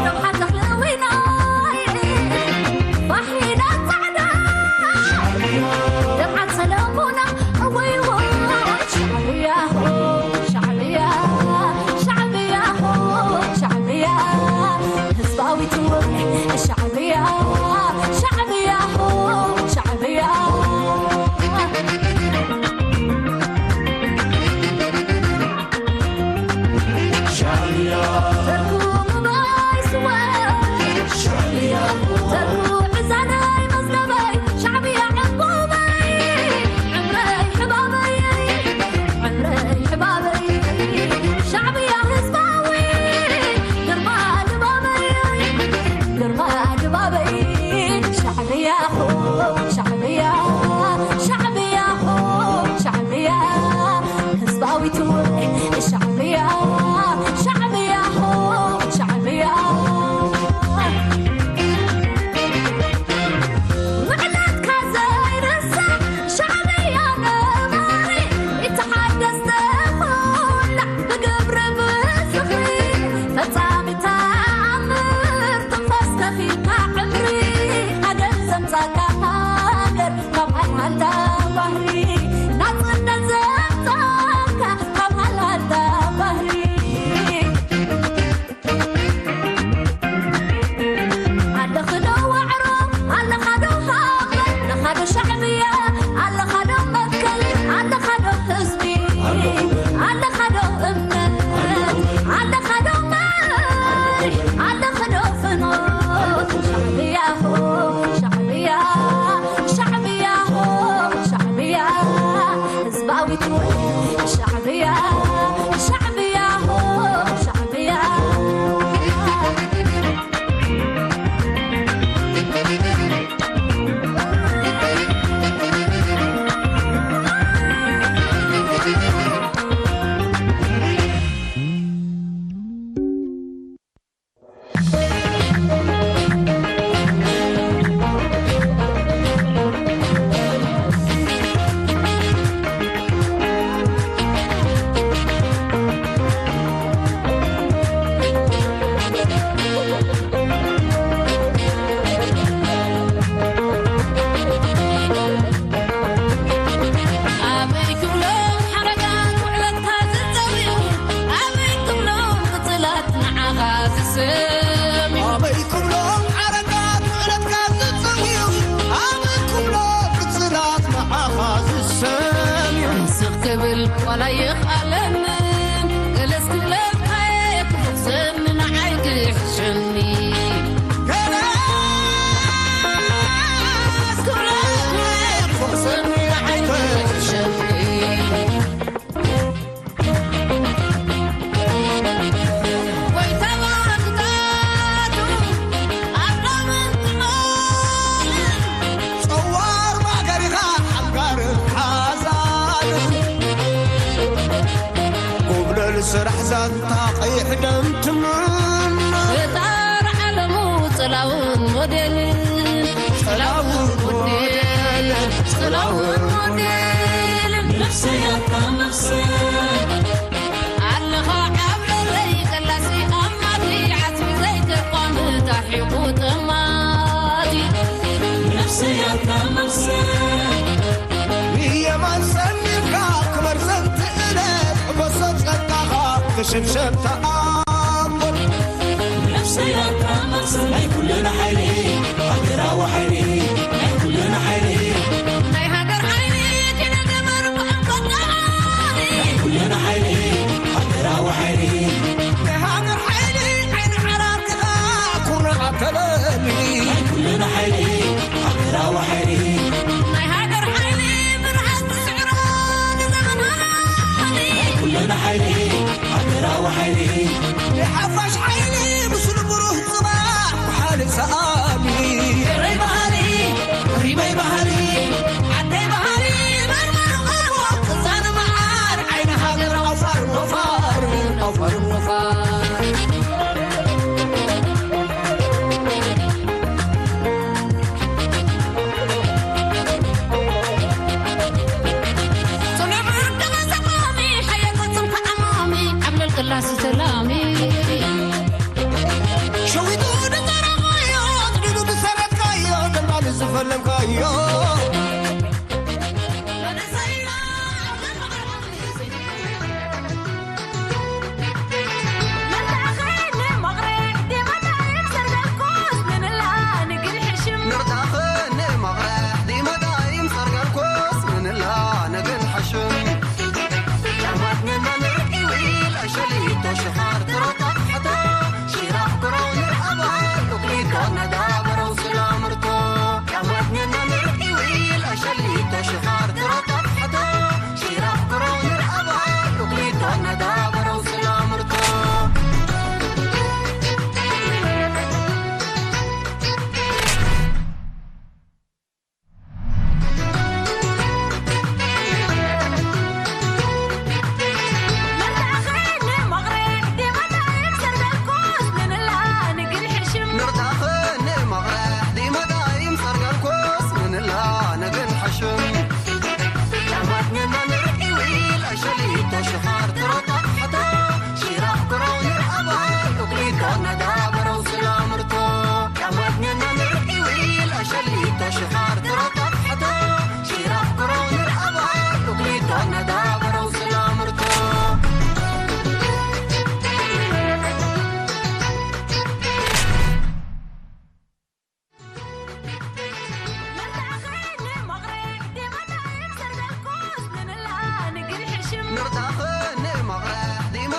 ደምሓት ተኽለ ወይናይ፣ ፋሒዳ ጻዕዳ፣ ደምሓት ሰለሙና፣ እወይ፣ እወይ፣ ሻዕብያ፣ ሻዕብያ፣ ሻዕብያ፣ ሻዕብያ፣ ህዝባዊት እወይ፣ ሻዕብያ፣ ሻዕብያ፣ ሻዕብያ። ሻዕብያ፣ ሻዕብያ፣ ሻዕብያ፣ ህዝባዊት እወይ ሻዕብያ፣ ሻዕብያ፣ ሻዕብያ። ውዕለትካ ዘይርሳዕ ሻዕብያ ነባሪ፣ ይተሓደስ ተኾላዕ ብግብሪ ብዝኽሪ፣ ፈጻሚ ተኣምር ትንፋስ ከፊልካ ዕምሪ፣ ሃገር ዘምጻካ ሃገር ካብ ሃልሃልታ ባህሪ፣ ናጽነት ዘምጻካ ካብ ሃልሃልታ ባህሪ። ኣለኺ ዶ ዋዕሮ፣ ኣለኻ ዶ ሃገር፣ ኣለኻ ዶ ሻዕብያ፣ ኣለኻ ዶ መትከል፣ ኣለኻ ዶ ህዝቢ፣ ኣለኻ ዶ እምነት፣ ኣለኻ ዶ መሪ፣ ኣለኺ ዶ ፍኖት፣ ሻዕብያ ሆ፣ ሻዕብያ፣ ሻዕብያ ሆ፣ ሻዕብያ፣ ህዝባዊት ወይ ሻዕብያ፣ ሻዕብያ ሆ፣ ሻዕብያ። ኣበይ ክብሎም ሓረጋት ውዕለትካ ዝጸውዩ፣ ኣበይ ክብሎም ቅጽላት ንዓኻ ዝስምዩ። ኣበይ ክብሎም ሓረጋት ውዕለትካ ዝጸውዩ፣ ኣበይ ክብሎም ቅጽላት ንዓኻ ዝስምዩ። ስቕ ክብል ዋላ ይኽኣለንን፣ ገለስ ክብለልካየ ክፉእ ስም ንዓይ ክሕሸኒ። ጸዋር ማገሪኻ ሓጋር ሓዛን፣ ጎብለል ስራሕ ዛንታ ቀይሕ ደም ትምነ። ፈጣር ዓለሙ ጽላውን ሞዴልን፣ ጽላውን ሞዴልን፣ ጽላውን ሞዴልን፣ ነፍሰይ ኣታ ነፍሰይ። ኣለኻ ዓብለለይ ቀላሲ ኣማቲ፣ ዓጽሚ ዘይተቋም ታሒቑ ጠማቲ። ነፍሰይ ኣታ ነፍሰይ። ንየማን ሰኒፍካ ክበር ዘንትእለት፣ በሶ ጸጋኻ ክሽብሸብ ተኣምር። ነፍሰይ ኣታ ነፍሰይ። ናይ ኩልና ሓይሊ፣ ሃገራዊ ሓይሊ፣ ናይ ኩልና ሓይሊ። ናይ ሃገር ሓይሊ ኪነ ገበር ብዕምቆት ተዓሊ። ናይ ኩልና ሓይሊ፣ ሃገራዊ ሓይሊ። ናይ ሃገር ሓይሊ ዓይኒ ዓራት ኢኻ ኩርናዕ ኣከለኒ። ናይ ኩልና ሓይሊ፣ ሃገራዊ ሓይሊ። ናይ ሃገር ሓይሊ ብርሃን ትስዕሮ ንዘመን ሃሊ። ናይ ኩልና ሓይሊ፣ ሃገራዊ ሓይሊ። ናይ ሓፋሽ ሓይሊ ምስሉ ብሩህ ጽባሕ ብሓደ ሰኣሊ። ኤረይ ባህሊ፣ ሪመይ ባህሊ፣ ዓደይ ባህሊ፣ መርመር ቆርቦ፣ ክዛነ መዓር፣ ዓይኒ ሃገር ዓፋር ወፋር፣ ዓፋር ወፋር። ጽኑዕ ዓንዲ መሰቆሚ፣ ሓየት ቅልጽም ተዓማሚ፣ ዓብለል ቅላሲ ተላሚ።